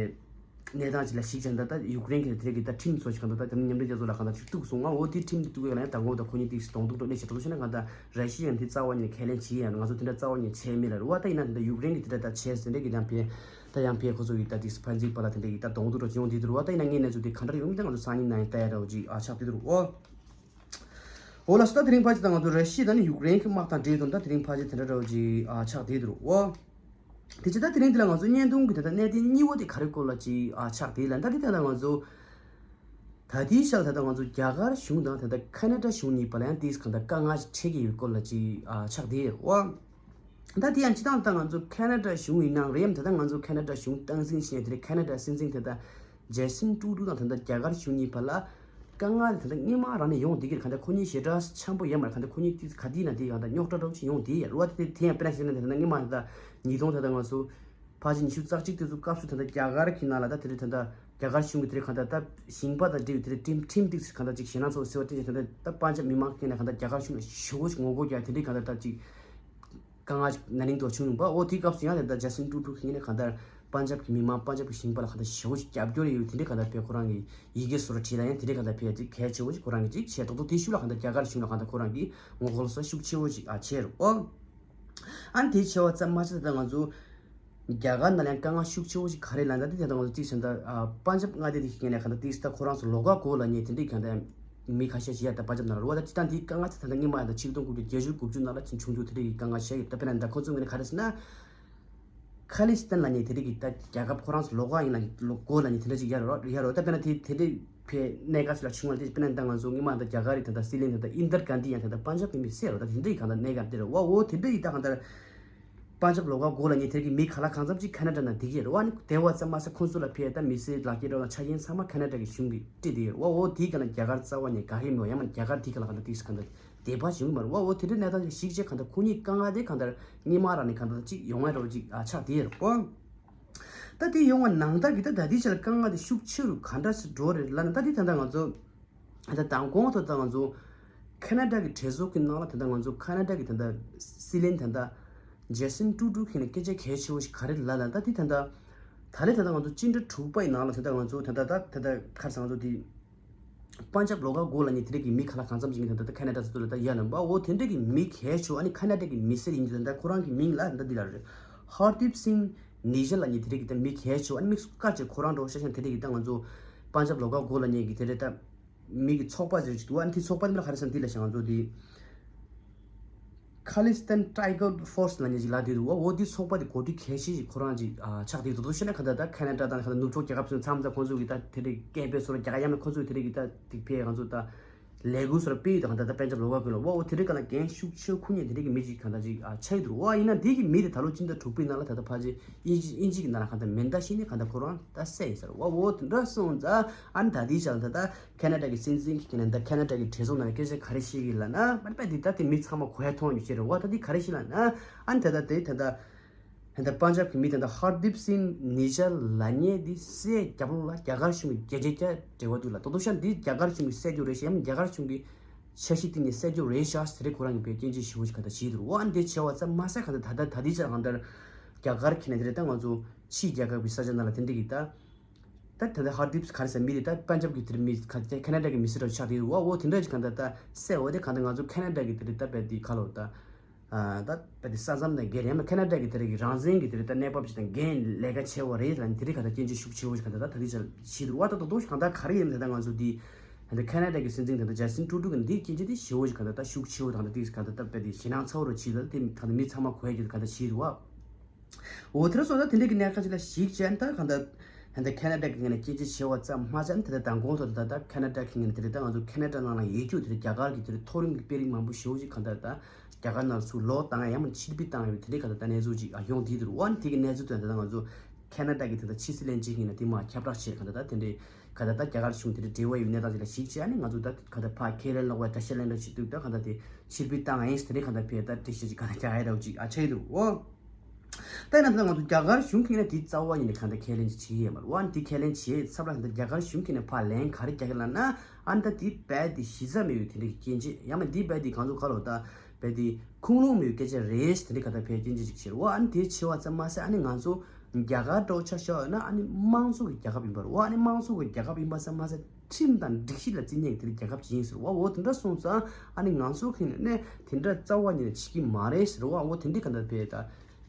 གནས་སྟངས་ཅིག་ལ་གཞིགས་བྱས་ད་ད་ཡུཀ་རེན་གྱི་དེ་རིང་གི་ད་ཁྲིམས་ཚོ་ཞིག་གང་ལྟར་ད་དེ་མཉམ་འབྲེལ་རྒྱལ་ཚོགས་ལ་གང་ལྟར་ཅིག་གཏུགས་སོང་། ང་འོ་དེ་ཁྲིམས་དེ་གཏུགས་ཡོད་ལ་ཡང་མདང་དགོང་ད་ཁོ་གཉིས་ཏིག་གདོང་ཐུག་འགྲོ་ལས་བྱེད་འགྲོ་ཤེ་ན་གང་ལྟར་ར་ཤི་ཡ་ཡང་དེ་རྩ་བ་ཉིད་ནས་ཁས་ལེན་བྱེད་ཡ་ང་ཚོ་དེ་འདྲ་རྩ་བ་ཉིད་བྱས་མེད་ལ་རུ་བ། ད་ཡིན་ན་དེ་འདྲ་ཡུཀ་རེན་གྱི་དེ་འདྲ་ད་བྱས་ཟིན་རེད་གི་ཡང་ཕེ་ད་ཡང་ཕེ་ཁོ་ཚོ་གི་ད་དེ་ཕན་ཚུན་བར་ལ་དེ་འདྲ་གི་ད་གདོང་ཐུག་འགྲོ་ཡོང་དེ་འདྲ་རུ་བ། ད་ཡིན་ན་ངའི་གནས་ཚུལ་དེ་ག་འདྲ་ཡོང་མིན་ད་ང་ཚོ་སང་ཉིན་ནང་ཡང་ལྟ་ཡ་འདྲ་བོ་ཅིག་ཨ་ཆགས་དེ་འདྲ་རུ་བ། འོ་ལགས་སོ། ད་དེ་རིང་ཕལ་ཆེར་ད་ང་ཚོ་ར་ཤི་ཡ་དང་ནི་ཡུཀ་རེན་གྱི་དམག་དང་འབྲེལ་དོན་ད་དེ་རིང་ཕལ་ཆེར་དེ་འདྲ་འདྲ་བོ་ཅིག་ཨ་ཆགས་བསྡད་འདུག་འོ། དེ་ཕྱིར་ད་དེ་རིང་འདི་ལ་ང་ཚོ་བརྙན་ཐུང་གི་ད་ལྟ་གནད་དོན་གཉིས་པོ་དེ་ག་རེ་སྐོར་ལ་ཅིག་ཨ་ཆགས་བསྡད་ལ། ད་དེ་ད་ལྟ་ང་ཚོ་ད་ལྟའི་ཆར་ད་ལྟ་ང་ཚོ་རྒྱ་གར་གཞུང་དང་ད་ལྟ་ཁ་ན་ཌ་གཞུང་གཉིས་བར་ལ་ཡང་ཏིས་གང་ལྟར་དཀའ་ངལ་འཕྲད་ཀྱི་ཡོད་སྐོར་ལ་ཅིག་ཨ་ཆགས་བསྡད་འོ། ད་དེ་ཡང་སྤྱི་བཏང་ད་ང་ཚོ་ཁ་ན་ཌ་གཞུང་ཡིན་ནའང་རེད་ཡམ་ད་ལྟ་ང་ཚོ་ཁ་ན་ཌ་གཞུང་སྟངས་འཛིན་བྱས་དེ་རེད། ཁ་ན་ཌ་སྲིད་འཛིན་ད་ལྟ་ཇ་སི་ཊིན་ཊུ་རུ་ཌོ་དང་ད་ལྟ་རྒྱ་གར་གཞུང་གཉིས་བར་ལ་དཀའ་ངལ་དེ་ད་ལྟ་སྔོན་མ་རང་ནས་ཡོང་བསྡད་ཀྱི་རེད། གང་ལྟར་ཁོ་གཉིས་ཞེ་དྲག་འཆམ་པོ་ཡོད་མ་རེད། གང་ལྟར་ཁོ་གཉིས་ཏིས་ག་དུས་ན་དེ་གང་ལྟར་རྙོག་དྲ་འདྲ་བོ་ཅིག་ཡོང་བསྡད་ཡོད་རེད་བ། དེ་དེ་ཡང་དཔེར་ན་བཤད་ན་དེ་ད་ལྟ་སྔོན་མ་ད་ལྟ་ཉིས་སྟོང་ད་ལྟ་ང་ཚོ་ཕལ་ཆེར་ཉི་ཤུ་རྩ་གཅིག་དེ་ཚོ་སྐབས་སུ་ད་ལྟ་རྒྱ་གར་གྱི་ནང་ལ་ད་དེ་རེད། ད་ལྟ་རྒྱ་གར་གཞུང་གི་དེ་རེད་གང་ལྟར་ད་ཞིང་པ་དང་འབྲེལ་བའི་དེ་རེད་ཁྲིམས་ཁྲིམས་ཏིག་གང་ལྟར་ཅིག་ཞེད་སྣང་ཚ་བོ་ཟེར་བ་དེ་ད་ལྟ་ད་པན་ཇབ་མི་མང་གི་ནས་གང་ལྟར་རྒྱ་གར་གཞུང་ལ་ཞེ་པོ་ཅིག་ངོ་རྒོལ་རྒྱག་དེ་རེད་གང་ལྟར་ད་ཅིག་དཀའ་ངལ་ཅིག་ན་ནིང་དུ་བྱུང་ཡོང་པ། འོ་དེའི་སྐབས་སུ་ཡང་དེ་ལྟར་ཇ་སི་ཊིན་ཊུ་རུ་ཌོ་གིས་ནས་གང་ལྟར་པན་ཇབ་གི་མི་མང་པན་ཇབ་གི་ཞིང་པ་ལ་གང་ལྟར་ཞེ་པོ་ཅིག་རྒྱབ་སྐྱོར་ཡོད་དེ་འདྲའི་གང་ལྟར་ཕེ་ཁོ་རང་གི་ཡི་གེ་བཟོ་འདྲ་བྲིས་ལ་ཡང་དེ་འདྲའི་གང་ལྟར་ཕེ་ཅིག་གལ་ཆེ་བོ་ཅིག་ཁོ་རང་གིས་ཅིག་བྱས་ཏོག་ཏོག་དེའི་ཤུགས་ལ་གང་ལྟར་རྒྱ་གར་གཞུང་ལ་གང་ལྟར་ཁོ་རང་གིས་ངོ་རྒོལ་ས་ཤུགས་ཆེ་བོ་ཅིག་ཨ་བྱས་རུ་ཨོ། ཨ་ནི་དེ་བྱས་པ་ཙམ་མ་ཟད་ད་ང་ཚོ་རྒྱ་གར་ནང་ལ་ཡང་དཀའ་ངལ་ཤུགས་ཆེ་བོ་ཞིག་ག་རེ་ལབ་ན། ད་དེ་ད་ང་ཚོ་ཏིག་ཟེར་ད་ཨ་པན་ཇབ་མངའ་སྡེ་དེ་ཤིག་ངས་ནས་གང་ལྟར་ཏིག་ཟེར་ད་ཁོ་རང་ཚོ་ལོགས་ཀ་གོ་ལ་ཉེ་དེ་འདྲའི་གང་ལྟར་མི་ཁ་ཤས་ཤིག་ཡ་ད་པན་ཇབ་ནང་ལ་རོ་བ། ད་ཅི་ད་འདི་དཀའ་ངལ་ཚ་ད་ད་སྔོན་མ་ཡ་ད་ཆིག་སྟོང་དགུ་བརྒྱ་བརྒྱད་ཅུ་དགུ་བཅུ་ནང་ལ་ཅིག་བྱུང་རྒྱུ་དེ་འདྲའི་གི་དཀའ་ངལ་ཤ་ཡོད། ད་དཔེར་ན་ད་ཁོ་ཚོ་ངས་ནས་ག་རེ་ཟེར་ན། ཁ་ལི་སི་ཐན་ལ་ཉེ་དེ་འདྲའི་གི་ད་རྒྱལ་ཁབ་ཁོ་རང་ཚོ་ལོགས་ཀ་ཡིན་ལ་ལོགས་གོ་ལ་ཉེ་དེ་འདྲ་ཅིག་ཡ་རོ་ཡ་རོ། ད་དཔེར་ན་དེ་དེ་འདྲའི་ཕེ་གནས་སྐབས་སུ་ལ་བྱུང་བ་ལ་དེ་དཔེར་ན་ད་ང་ཚོ་སྔོན་མ་ད་རྒྱ་གར་རི་ད་ད་སྲིད་བློན་ད་ད་ཨིན་དར་གྷན་དྷི་ཡང་ད་ད་པན་ཇབ་གི་མི་སེ་རོ། ད་དེ་འདྲའི་གང་ད་གནས་སྐབས་དེ་རོ་བ། འོ་དེ་འདྲའི་ད་གང་ད་པན་ཇབ་ལོགས་ཀ་གོ་ལ་ཉེ་དེར་གི་མི་ག་ལ་གང་འཚམ་ཅིག་ཁ་ན་ཌ་ན་བསྡད་ཀྱི་རེད་བ། ནི་དེ་བ་ཙམ་མ་ཟད་ཁོང་ཚོ་ལ་ཕེ་ད་མི་སེར་ལག་ཁྱེར་རོ་ལ་ཆ་རྐྱེན་ཚང་མ་ཁ་ན་ཌ་གི་གཞུང་གི་སྤྲད་དེ་ཡོད་རེད་བ། འོ་དེའི་གང་ལ་རྒྱ་གར་རྩ་བ་ནས་དགའ་ཧེ་མེད་བ། ཡང་མ་རྒྱ་གར་དེའི་གང་ལ་གང་ད་དེ་གང་ད་དད་པ་བྱུང་གི་མ་རེད་བ། འོ་དེ་འདྲའི་གནས་སྟངས་ཅིག་ཞིག་བྱས་གང་ད་ཁོ་གཉིས་དཀའ་ངལ་དེ་གང་ད་སྔོན་མ་རང་ནས་གང་ད་ཅིག་ཡོང་ཡ་རོ་ཅིག་ཨ་ཆགས་དེ་ཡོད་རེད་བ། ད་དེ་ཡོང་བ་ནང་ལྟར་གྱི་ད་ད་ལྟའི་ཆ་ལ་དཀའ་ངལ་དེ་ཤུགས་ཆེ་རུ་ག་འདྲ་སེ་འགྲོ་རེད་ལབ་ན། ད་དེ་ད་ལྟ་ང་ཚོ་ད་ལྟ་མདང་དགོང་ཐོག་ད་ང་ཚོ་ཁ་ན་ཌ་གི་གྲོས་ཚོགས་ཀྱི་ནང་ལ་ད་ལྟ་ང་ཚོ་ཁ་ན་ཌ་གི་ད་ལྟ་སྲིད་བློན་ད་ལྟ་ཇ་སི་ཊིན་ཊུ་རུ་ཌོ་གིས་ནས་སྐད་ཆ་གལ་ཆེ་བོ་ཞིག་ག་རེ་ལབ་ལབ་ན། ད་དེ་ད་ལྟ་ད་ལྟ་ད་ལྟ་ང་ཚོ་སྤྱི་ཟླ་དྲུག་པ་ཡི་ནང་ལ་ད་ལྟ་ང་ཚོ་ད་ལྟ་ད་ད་ལྟ་ག་རེ་ཟེར་ང་ཚོ་དེ། པན་ཇབ་ལོགས་ཀ་གོ་ལ་ཉེ་དེ་རིགས་ཀྱི་མི་ག་ལ་གང་འཚམ་ཞིག་ནི་ད་ལྟ་ཁ་ན་ཌ་ཚོ་ད་ལྟ་ཡ་ལམ་པ་འོ་དེ་འདྲ་གི་མི་གལ་ཆེ་བ། ཨ་ནི་ཁ་ན་ཌ་གི་མི་སེར་ཡིན་དུས་ད་ལྟ་ཁོ་རང་གི་མིང་ལ་ད་ལྟ་འདི་ལ་རེད། ཧར་དིབ་སིང་ནི་ཇར་ལ་ཉེ་དེ་རིགས་ཀྱི་ད་མི་གལ་ཆེ་བ། ཨ་ནི་མི་སུ་དཀའ་ཆེ་ཁོ་རང་འགྲོ་ཤ་ཤ་དེ་རིགས་ཀྱི་ད་ང་ཚོ་པན་ཇབ་ལོགས་ཀ་གོ་ལ་ཉེ་གི་དེ་རེད་ད། མི་གི་ཚོགས་པ་ཟེར་ཅིག་འདུག་ཨ་ནི་དེ་ཚོགས་པ་འདི་ལ་ག་རེ་ཟེར་འདི་ལ་ཤ་ང་ཚོ་དེ། Khalistan Tiger Force ལ་ཉེ་ཅིག་ལ་དེ་རུ་བ། འོ་དེ་ཚོགས་པ་དེ་གོ་སྒྲིག་གལ་ཆེ་ཞིག་ཁོ་རང་ཅིག་ཨ་ཆགས་དེ་དོ་དོ་ཤེ་ན་ག་ད་ད་ཁ་ན་ཌ་དང་ག་ད་ནུབ་ཕྱོགས་རྒྱལ་ཁབ་ཚོ་མཚམས་མཚམས་ཁོང་ཚོ་གི་ད་དེ་རིགས་སྐད་འབོད་སོར་རྒྱག་ཡ་མེད། ཁོང་ཚོ་གི་དེ་རིགས་གི་ད་དེ་ཕེ་ང་ཚོ་ད་ལས་འགུལ་སོར་སྤེལ་ཡོད་ད་ག་ད་ད་པན་ཇབ་ལོགས་ཀ་གི་ལོ་བ། འོ་དེ་རིགས་ག་ལ་འགན་ཤུགས་ཆེ་ཁུ་ཉེ་དེ་རིགས་གི་མི་ཅིག་ག་ད་ཅིག་ཨ་ཆགས་ཡོད་དུ་རུ་བ། ཡིན་ན་དེ་གི་མི་དེ་ད་ལོ་ཅིན་ད་དྲུག་པའི་ནང་ལ་ད་ད་ཕ་ཅི་དབྱིན་ཇི་དབྱིན་ཇི་གི་ནང་ལ་ག་ད་མེ་མདའ་ཤི་ནི་ག་ད་ཁོ་རང་ད་བསད་ཡོད་ཟེར་བ། འོ་དེ་འདྲ་སོང་ཙང་ཨ་ནི་ད་དེའི་ཆ་ལ་ད་ད། ཁ་ན་ཌ་གི་སྲིད་འཛིན་གྱིས་ནས་ད་ཁ་ན་ཌ་གི་གྲོས་ཚོགས་ནང་ལ་སྐད་ཆ་ག་རེ་བཤད་ཀྱི་ལབ་ན། མ་པ་འདི་ད་དེ་མི་ཚང་མ་གོ་ཡ་མཐོང་ཡོད་ཤེས་རེད་བ། ད་འདི་ག་རེ་བཤད་ལབ་ན། ཨ་ནི་ད་ད་དེ་ད་ད་ད་ད་པན་ཇབ་གི་མི་ད་ད་ཧར་དིབ་སིང་ནི་ཇར་ལབ་མཁན་འདི་སྲིད་རྒྱབ་ལོགས་ལ་རྒྱ་གར་གཞུང་གི་རྒྱལ་གཅེས་ཀྱ་འབྲེལ་བ་འདུག་ལ། ད་དུང་ཤ་འདི་རྒྱ་གར་གཞུང་གི་བསད་རྒྱུ་རེད་ཤེས་ཡང་རྒྱ་གར་གཞུང་གི་འཆར་གཞི་སྟེང་ནས་བསད་རྒྱུ་རེད་ཤག་ཟེར་རེད། ཁོ་རང་གི་བས་སྐྱོན་བརྗོད་ཞེ་པོ་ཞིག་ག་ད་བྱེད་འདུག་འོ་ཨ་ནི་དེ་བྱས་པ་ཙམ་མ་ཟད་ག་ད་ད་ད་ད་དེ་ཆ་གང་ལྟར་རྒྱ་གར་གྱི་ནས་དེ་རེད། ད་ང་ཚོ་ཕྱིའི་རྒྱལ་ཁབ་ཀྱི་ས་ཆ་ནང་ལ་དེ་འདྲ་གི་ད། ད་ད་ལྟ་ཧར་དིབ་ག་རེ་ཟེར་མི་རེད། ད་པན་ཇབ་ཀྱི་དེར་མི་ཁ་ཁ་ན་ཌ་གི་མི་སེར་ར་ཆགས་དེ་བ། འོ་དེ་འདྲ་ཅིག་གང་ལྟར་ད་སེ་འོ་དེ་གང་ལྟར་ང་ཚོ་ཁ་ན་ཌ་གི་དེ་རེད། ད་བས་དེ་ཁ་ལོ་ད་ད་བས་དེ་ས་མཚམས་དང་སྒེར་ཡང་མ་ཁ་ན་ཌ་གི་དེ་རེད་གི་རང་བཙན་གི་དེ་རེད། ད་གནས་བབ་ཅིག་དང་འགན་ལས་ཀ་བྱས་བ་རེད་ལ་དེ་རེད། གང་ལྟར་སྐྱོན་བརྗོད་ཤུགས་ཆེ་བོ་ཞིག་གང་ལྟར་ད་ད་དེ་ཆ་ཤི་དུ་བ། ད་ད་དོ་ཞིག་གང་ལྟར་ག་རེ་ཡིན་ད་ད་ང་ཚོ་དེ་ད་ཁ་ན་ཌ་གི་སྲིད་འཛིན་ད་ད་ཇ་སི་ཊིན་ཊུ་རུ་ཌོ་གི་འདི་སྐྱོན་བརྗོད་དེ་ཞེ་བོ་ཞིག་གང་ལྟར་ད་ཤུགས་ཆེ་བོ་དང་ད་དེ་གང་ལྟར་ད་བས་དེ་ཞེད་སྣང་ཚ་བོ་རུ་ཕྱིན་ད་དེ་གང་ལྟར་མི་ཚང་མ་གོ་ཡ་གི་གང་ལྟར་ཤི་དུ་བ། འོ་དེ་ར་སོང་ད་དེ་འདྲ་གི་གནད་ཁ་ཅིག་ལ་གཞིགས་བྱས་ན་ད་གང་ལྟར་ད་ལྟ་ཁ་ན་ཌ་གི་ངོས་ནས་སྐྱོན་བརྗོད་བྱས་པ་ཙམ་མ་ཟད་ད་ལྟ་མདང་དགོང་ཐོག་ད་ལྟ་ཁ་ན་ཌ་གི་ངོས་ནས་དེ་རེད། ད་ང་ཚོ་ཁ་ན་ཌ་ནང་ལ་ཡོད་རྒྱུ་དེ་རེད། རྒྱ་གར་གི་དེ་རེད་མཐོ་རིམ་གྱི་དཔོན་རིགས་མང་པོ་ཞེ་པོ་ཅིག་གང་ལྟར་ད་རྒྱ་གར་ནང་ཚུར་ལོག་བཏང་ཡ་ཡང་མིན་ཕྱིར་འབུད་བཏང་ཡ་ཡོད་དེ་འདྲའི་གང་ལྟར་ད་གནས་ཚུལ་ཅིག་ཨ་ཡོང་དེ་དེ་རེད། འོ་ན་དེ་གི་གནས་ཚུལ་དེ་ད་ལྟ་ང་ཚོ་ཁ་ན་ཌ་གི་ད་ལྟ་ཕྱི་སྲིད་བློན་ཆེན་གྱི་ངོས་ནས་དེ་མ་ཁྱབ་བསྒྲགས་བྱས་གང་ལྟར་ད་དེ་འདྲའི་གང་ལྟར་ད་རྒྱ་གར་གཞུང་དེ་འདྲའི་འབྲེལ་བ་ཡོད་གནས་སྟངས་ཅིག་ལ་གཞིགས་བྱས་ཨ་ནི་ང་ཚོ་ད་གང་ལྟར་ཕར་ཁས་ལེན་ལོག་པའི་འགྲེལ་བཤད་ལེན་འདྲ་བྱེད་དུས་ད་གང་ལྟར་དེ་ཕྱིར་འབུད་བཏང་ཡིན་ཟེར་དེ་གང་ལྟར་ཕེ་ད་འགྲེལ་བཤད་ཅིག་གང་ལྟར་རྒྱག་ཡ་འདྲ་བོ་ཅིག་ཨ་ཆགས་ཡོད་འདུག་འོ། ད་ཡིན་ན་ད་ང་ཚོ་རྒྱ་གར་གཞུང་གིས་ན་དེ་རྩ་བ་ཉིད་ནས་གང་ལྟར་ཁས་ལེན་ཅིག་བྱེད་ཡས་མ་རེད། འོ་ན་དེ་ཁས་ལེན་བྱེད་ཚབ་ལ་ད་རྒྱ་གར་གཞུང་གིས་ན་ཕར་ལན་ག་རེ་རྒྱག་གི་ལབ་ན། ཨ་ནི་ད་དེ་རྦད་དེ་གཞི་རྩ་མེད་པའི་དེ་འདྲའི་སྐྱོན་བརྗོད་ཡང་མ་དེ་རྦད་དེ་གང་ཚོ་ག་ལོ་ད་ བས་དེ་ཁུངས་ལུང་མེད་པའི་སྐད་ཆ་རེད་དེ་འདྲ་ག་ད་བས་སྐྱོན་ཅི་ཅིག་བྱེད་རོ། ཨ་ནི་དེ་ཆེ་བ་ཙམ་མ་ཟད་ཨ་ནི་ང་ཚོ་རྒྱ་གར་འགྲོ་ཆ་བཞག་ཡོད་ན་ཨ་ནི་དམངས་གཙོ་གི་རྒྱལ་ཁབ་ཡིན་པ་རོ། ཨ་ནི་དམངས་གཙོ་གི་རྒྱལ་ཁབ་ཡིན་པ་ཙམ་མ་ཟད་ཁྲིམས་དང་སྒྲིག་གཞི་ལ་བརྩི་མཁན་གྱི་དེ་རྒྱལ་ཁབ་ཅིག་ཡིན་ཟེར་བ། འོ་དེ་འདྲ་སོང་ཙང་ཨ་ནི་ང་ཚོ་གི་ནས་དེ་འདྲ་རྩ་བ་ཉིད་ནས་བྱེད་ཀྱི་མ་རེད་ཟེར་བ། འོ་དེ་འདྲའི་ག་འདྲ་བས་ད་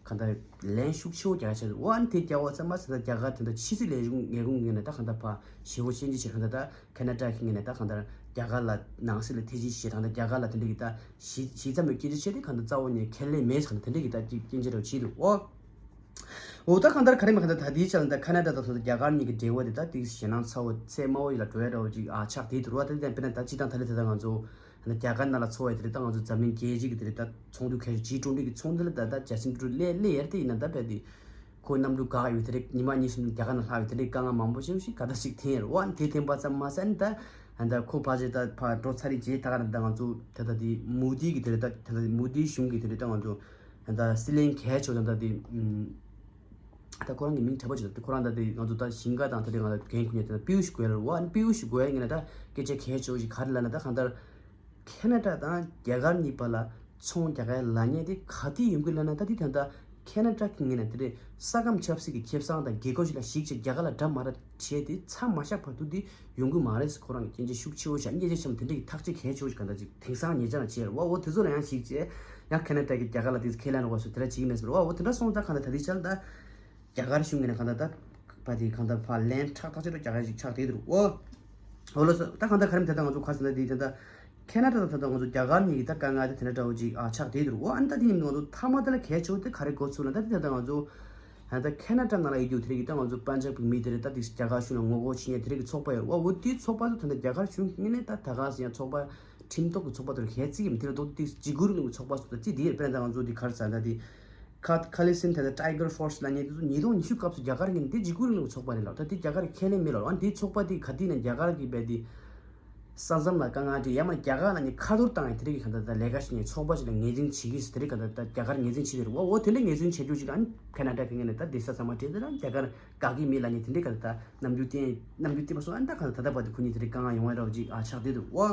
ག་འདྲ་ལན་ཤུགས་ཆེ་བོ་རྒྱག་ཆེད་འོ་ཨ་ནི་དེ་རྒྱག་བ་ཙམ་མ་ཟད་ད་རྒྱ་གར་དེ་འདྲ་ཕྱི་སྲིད་ལས་ཁུངས་ངན་ཁུངས་ངན་ནས་ད་ག་འདྲ་ཕ་ཞེ་བོ་ཤན་ཅི་བྱེད་ག་འདྲ་ད་ཁེ་ན་ཌ་གི་ངན་ནས་ད་ག་འདྲ་རྒྱ་གར་ལ་ནང་སྲིད་ལ་ཐེ་ཇུས་བྱེད་དང་ད་རྒྱ་གར་ལ་དེ་འདྲ་གི་ད་ཞི་ཞི་ཙམ་མོ་སྐད་ཆ་བཤད་དེ་ག་འདྲ་རྩ་བོ་ཉིད་ཁས་ལེན་མེད་ཟེར་ག་འདྲ་དེ་འདྲ་གི་ད་ཅིག་སྐྱོན་ཅི་འདྲ་བོ་བྱེད་འདུག་འོ། འོ་ད་གང་ལྟར་ག་རེ་མ་གང་ལྟར་ད་ལྟའི་ཆ་ལ་ད་ཁ་ན་ཌ་དང་ད་ལྟ་རྒྱ་གར་གཉིས་ཀྱི་འབྲེལ་བ་དེ་ད་ཏིག་ཞེད་སྣང་ཚ་བོ་ཚད་དམའ་བོ་ཡིན་ལ་འགྲོ་ཡ་འདྲ་བོ་ཅིག་ཨ་ཆགས་བསྡད་འདུག་ར། ད་དེ་དཔེར་ན་ད་སྤྱི་བཏང་ད་ལྟ་ད་ལྟ་ང་ཚོ་ད་ལྟ་རྒྱ་གར་ནང་ལ་འཚོ་བའི་དེ་རེད། ད་ང་ཚོ་འཛམ་གླིང་རྒྱལ་སྤྱི་གི་དེ་རེད། ད་ཚོགས་འདུ་གལ་ཆེ་ཇི་ཊུ་ཝེན་ཊི་གི་ཚོགས་འདུ་ལ་ད་ད་ཇ་སིན་ཕུ་ཊུ་སླེབས་སླེབས་ཡ་རེད། དེ་ཡིན་ན་ད་རྦད་དེ་ཁོ་གནམ་གྲུ་བཀག་ཡོད་དེ་རེད། ཉི་མ་གཉིས་གསུམ་རྒྱ་གར་ནང་ལྷག་ཡོད་དེ་རེད། དཀའ་ངལ་མང་པོ་ཞིག་ཞིག་ག་ད་ཞིག་འཐེན་ཡ་རེད། འོ་ཨ་ནི་དེ་འཐེན་པ་ཙམ་མ་ཟད་ཨ་ནི་ད་ད་ཁོ་ཕལ་ཆེར་ད་ཕར་འགྲོ་ཚར་རེད། རྗེས་ད་ག་རེ་ད་ང་ཚོ་ད་ད་དེ་མོ་དི་གི་དེ་རེད། ད་ད་ད་མོ་དི་གཞུང་གི་དེ་རེད། ད་ང་ཚོ་ད་སྲིད་བློན་གལ་ཆེ་བ་དང་ད་དེ་ཨུམ། ད་ཁོ་རང་གི་མིང་དྲན་པ་བྱུང་། ད་ཁོ་རང་ད་དེ་ང་ཚོ་ད་ཞིང་ཁ་དང་ད་དེ་ང་ཚོ་འགན་འཁུར་མཁན་དེ་ད་པིའུ་ཤི་གོ་ཡལ་རེད་བ། ཨ་ནི་པིའུ་ཤི་གོ་ཡལ་ངོས་ནས་ད་སྐད་ཆ་གལ་ཆེ་བ་ཞིག་ག་རེ་ལབ་ན། ད་གང་ལྟར་ཁེ་ན་ཌ་དང་རྒྱ་གར་གཉིས་བར་ལ་ཚོང་རྒྱག་ཡ་ལབ་མཁན་དེ་ག་དུས་ཡོང་གི་ལབ་ན། ད་དེ་ད་ད་ཁེ་ན་ཌ་གི་ངོས་ནས་དེ་རེད། ས་ཁམས་ཆབ་སྲིད་ཀྱི་ཁེ་བཟང་དང་རྒྱལ་ཁབ་ཞིག་ལ་གཞིགས་བྱས་རྒྱ་གར་ལ་དགྲ་མ་ར་བྱས་ཏེ་མཚམས་མ་བཞག་བར་དུ་དེ་ཡོང་གི་མ་རེད་ཟེར་ཁོ་རང་གི་སྐྱོན་ཅི་ཤུགས་ཆེ་བོ་བཞག་སྙན་ཆ་ཆེན་པོ་དེ་འདྲ་གི་ཐག་གཅོད་གལ་ཆེ་བོ་ཞིག་ག་འདྲ་ཅིག་དེང་སང་ཉེ་ཆར་ལ་བྱས་རེད་བ། འོ་དེ་ཚོ་ལ་ཡང་གཞིགས་བྱས་ཡང་ཁེ་ན་ཌ་གི་རྒྱ་གར་ལ་དེ་ཁས་ལེན་རོགས་ཟེར་དེ་འདྲ་བྱེད་ཀྱི་མེད་ཟེར་བ། འོ་དེ་འདྲ་སོང་ཙང་ག་འདྲ་ད་དེ་ཆར་ད་རྒྱ་གར་གཞུང་གི་ནས་ག་འདྲ་ད་པ་དེ་ག་འདྲ་ཕར་ལན་ཁྲག་ཐག་ཆོད་རྒྱག་ཡ་ཞིག་ཆགས་བསྡད་འདུག་འོ། འོ་ལགས་སོ། ད་གང་ལྟར་ག་རེ་ད་ལྟ་ང་ཚོ་ག་རེ་ཟེར་ན་དེ་ད་ལྟ་ཁེ་ན་ཌ་དང་ད་ལྟ་ང་ཚོ་རྒྱ་གར་གཉིས་ཀྱི་ད་དཀའ་ངལ་དེ་དེ་འདྲ་འདྲ་བོ་ཅིག་ཨ་ཆགས་བསྡད་འདུག་འོ། ཨ་ནི་ད་དེ་ཡིན་ང་ཚོ་མཐའ་མ་དེ་ལ་གལ་ཆེ་བོ་དེ་ག་རེ་འགོ་ཚུགས་ན། ད་དེ་ད་ལྟ་ང་ཚོ་ད་ལྟ་ཁེ་ན་ཌ་ནང་ལ་ཡོད་རྒྱུ་དེ་རིགས་ཀྱི་ད་ང་ཚོ་པན་ཇབ་གི་མི་དེ་རིགས་ད་དེ་རྒྱ་གར་གཞུང་ལ་ངོ་རྒོལ་བྱེད་མཁན་དེ་རིགས་ཀྱི་ཚོགས་པ་ཡོད་རེད་བ། འོ་དེའི་ཚོགས་པ་ཚོ་ད་ལྟ་རྒྱ་གར་གཞུང་གི་ངོས་ནས་ད་ད་ག་ཟེར་ཡང་ཚོགས་པ་ཁྲིམས་ཐོག་གི་ཚོགས་པ་དེ་ལ་གལ་ཆེ་གི་མི་དེ་ལ་ཏོག་ཏོག་དེ་འཇིགས་སྐུལ་རིང་ལུགས་ཚོགས་པ་ཚོ་ད་ཅི་དེ་ཡོད་དཔེར་ན་ད་ང་ཚོ་དེ་ག་རེ་ཟེར་ད་དེ། ཁ་ཁ་ལི་སིན་ད་ལྟ་ཊའི་གར་ཕོར་སི་ལབ་མཁན་དེ་ཚོ་ཉིས་སྟོང་ཉི་ཤུ་སྐབས་སུ་རྒྱ་གར་གྱི་དེ་འཇིགས་སྐུལ་རིང་ལུགས་ཚོགས་པ་རེད་ལབ། ད་དེ་རྒྱ་གར་གྱི་ཁས་ལེན་མེད་ལབ། ཨ་ནི་དེ་ཚོགས་པ་དེ་ག་དུས་ནས་རྒྱ་གར་གྱི་བས་དེ་ས་མཚམས་ལ་དཀའ་ངལ་འདྲི་ཡ་མ་རྒྱ་གར་ལ་ནི་ཁ་ཐོར་བཏང་ཡ་དེ་རིགས་ཀྱི་ག་ད་ད་ལས་ཀ་བྱེད་མཁན་ཚོགས་པ་ཞིག་ལ་ངོས་འཛིན་བྱེད་ཀྱི་ཟེར་དེ་རིགས་ག་ད་ད་རྒྱ་གར་ངོས་འཛིན་བྱེད་དེ་རེད་བ། འོ་དེ་འདྲ་ངོས་འཛིན་བྱེད་རྒྱུ་ཞིག་ལ་ཨ་ནི་ཁེ་ན་ཌ་གི་ངོས་ནས་ད་དེ་ས་མཚམས་མ་སྤྲད་དེ་ལ་རྒྱ་གར་དགའ་གི་མེད་ལབ་མཁན་དེ་འདྲའི་ག་ད་ད་རྣམ་འགྱུར་བསྟན་རྣམ་འགྱུར་བསྟན་པ་སོང་། ཨ་ནི་ད་ག་ད་ད་ལྟ་བར་དུ་ཁོ་གཉིས་དེ་རིགས་དཀའ་ངལ་ཡོང་ཡ་འདྲ་བོ་ཅིག་ཨ་ཆགས་བསྡད་འདུག་འོ།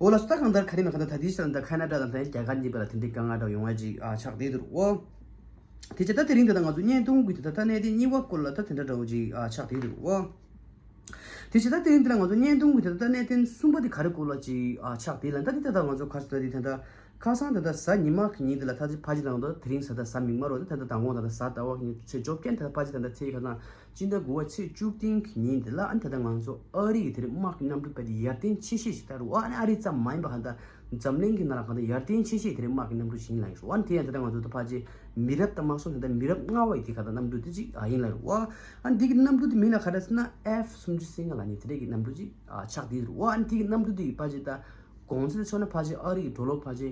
འོ་ལགས་སོ། ད་གང་ལྟར་ག་རེ་མིན་གང་ལྟར་ད་ལྟའི་ཆར་ད་ཁ་ན་ཌ་དང་ད་རྒྱ་གར་གཉིས་བར་ལ་དེ་འདྲའི་དཀའ་ངལ་འདྲ་ཡོང་བ་ཅིག་ཨ་ཆགས་བསྡད་འདུག་འོ། དེ་བྱས་ད་དེ་རིང་ད་ལྟ་ང་ཚོ་བརྙན་ཐུང་གི་ད་ལྟ་གནད་དོན་གཉིས་པ་སྐོར་ལ་ད་དེ་འདྲ་འདྲ་བོ་ཅིག་ཨ་ཆགས་བསྡད་འདུག་འོ། དེ་བྱས་ད་དེ་རིང་ད་ལྟ་ང་ཚོ་བརྙན་ཐུང་གི་ད་ལྟ་གནད་དོན་གསུམ་པ་དེ་ག་རེ་སྐོར་ལ་ཅིག་ཨ་ཆགས་བསྡད་ལ། ད་དེ་ད་ལྟ་ང་ཚོ་ག་རེ་ཟེར་ད་དེ་ད་ལྟ་ཁ་སང་ད་ལྟ་གཟའ་ཉི་མ་གི་ཉིན་དེ་ལ་ད་ཕལ་ཆེར་ད་ལྟ་དེ་རིང་གཟའ་ཟླ་གཟའ་མིག་དམར་རོ། ད་ད་ལྟ་དང་པོ་ད་ལྟ་གཟའ་ཟླ་བ་གི་ཚེས་བཅོ་བརྒྱད་ད་ཕལ་ཆེར་ད་ལྟ་ཚེས་ག་ན། སྤྱི་ཟླ་དགུ་པ་ཚེས་བཅུ་བདུན་གི་ཉིན་དེ་ལ་ཨ་ནི་ད་ལྟ་ང་ཚོ་ཨ་རི་གི་དེ་རིང་དམག་གི་གནམ་གྲུ་དཔེ་དེ་ཡར་ཐོན་ཆེ་ཤོས་ཤིག་ལྟར་འོ། ཨ་ནི་ཨ་རི་ཙམ་མ་ཡིན་པ་གང་ལྟར་འཛམ་གླིང་གི་ནང་ལ་གང་ལྟར་ཡར་ཐོན་ཆེ་ཤོས་དེ་རིང་དམག་གི་གནམ་གྲུ་ཞིག་ཡིན་ལབ་ཡོད་རེད། འོ་ཨ་ནི་དེ་ཡང་ད་ལྟ་ང་ཚོ་ད་ཕལ་ཆེར་མི་རབས་ད་མ་སོང་ད་ལྟ་མི་རབས་ལྔ་པ་ཡི་དེ་ག་ད་གནམ་གྲུ་དེ་ཅིག་ཨ་ཡིན་ལབ་རེད། འོ་ཨ་ནི་དེ་གི་གནམ་གྲུ་དེ་མིང་ལ་ག་རེ་ཟེར་ན་ཨེཕ་སུམ་ཅུ་སོ་ལྔ་ལབ་མཁན་དེ་འདྲ་གི་གནམ་གྲུ་ཅིག་ཨ་ཆགས་བསྡད་ཡོད་རེད། འོ་ཨ་ནི་དེ་གི་གནམ་གྲུ་དེ་ཕལ་ཆེར་ད་གོང་ཚད་ཕྱོགས་ན་ཕལ་ཆེར་ཨ་རི་གི་ཌོ་ལར་ཕལ་ཆེར་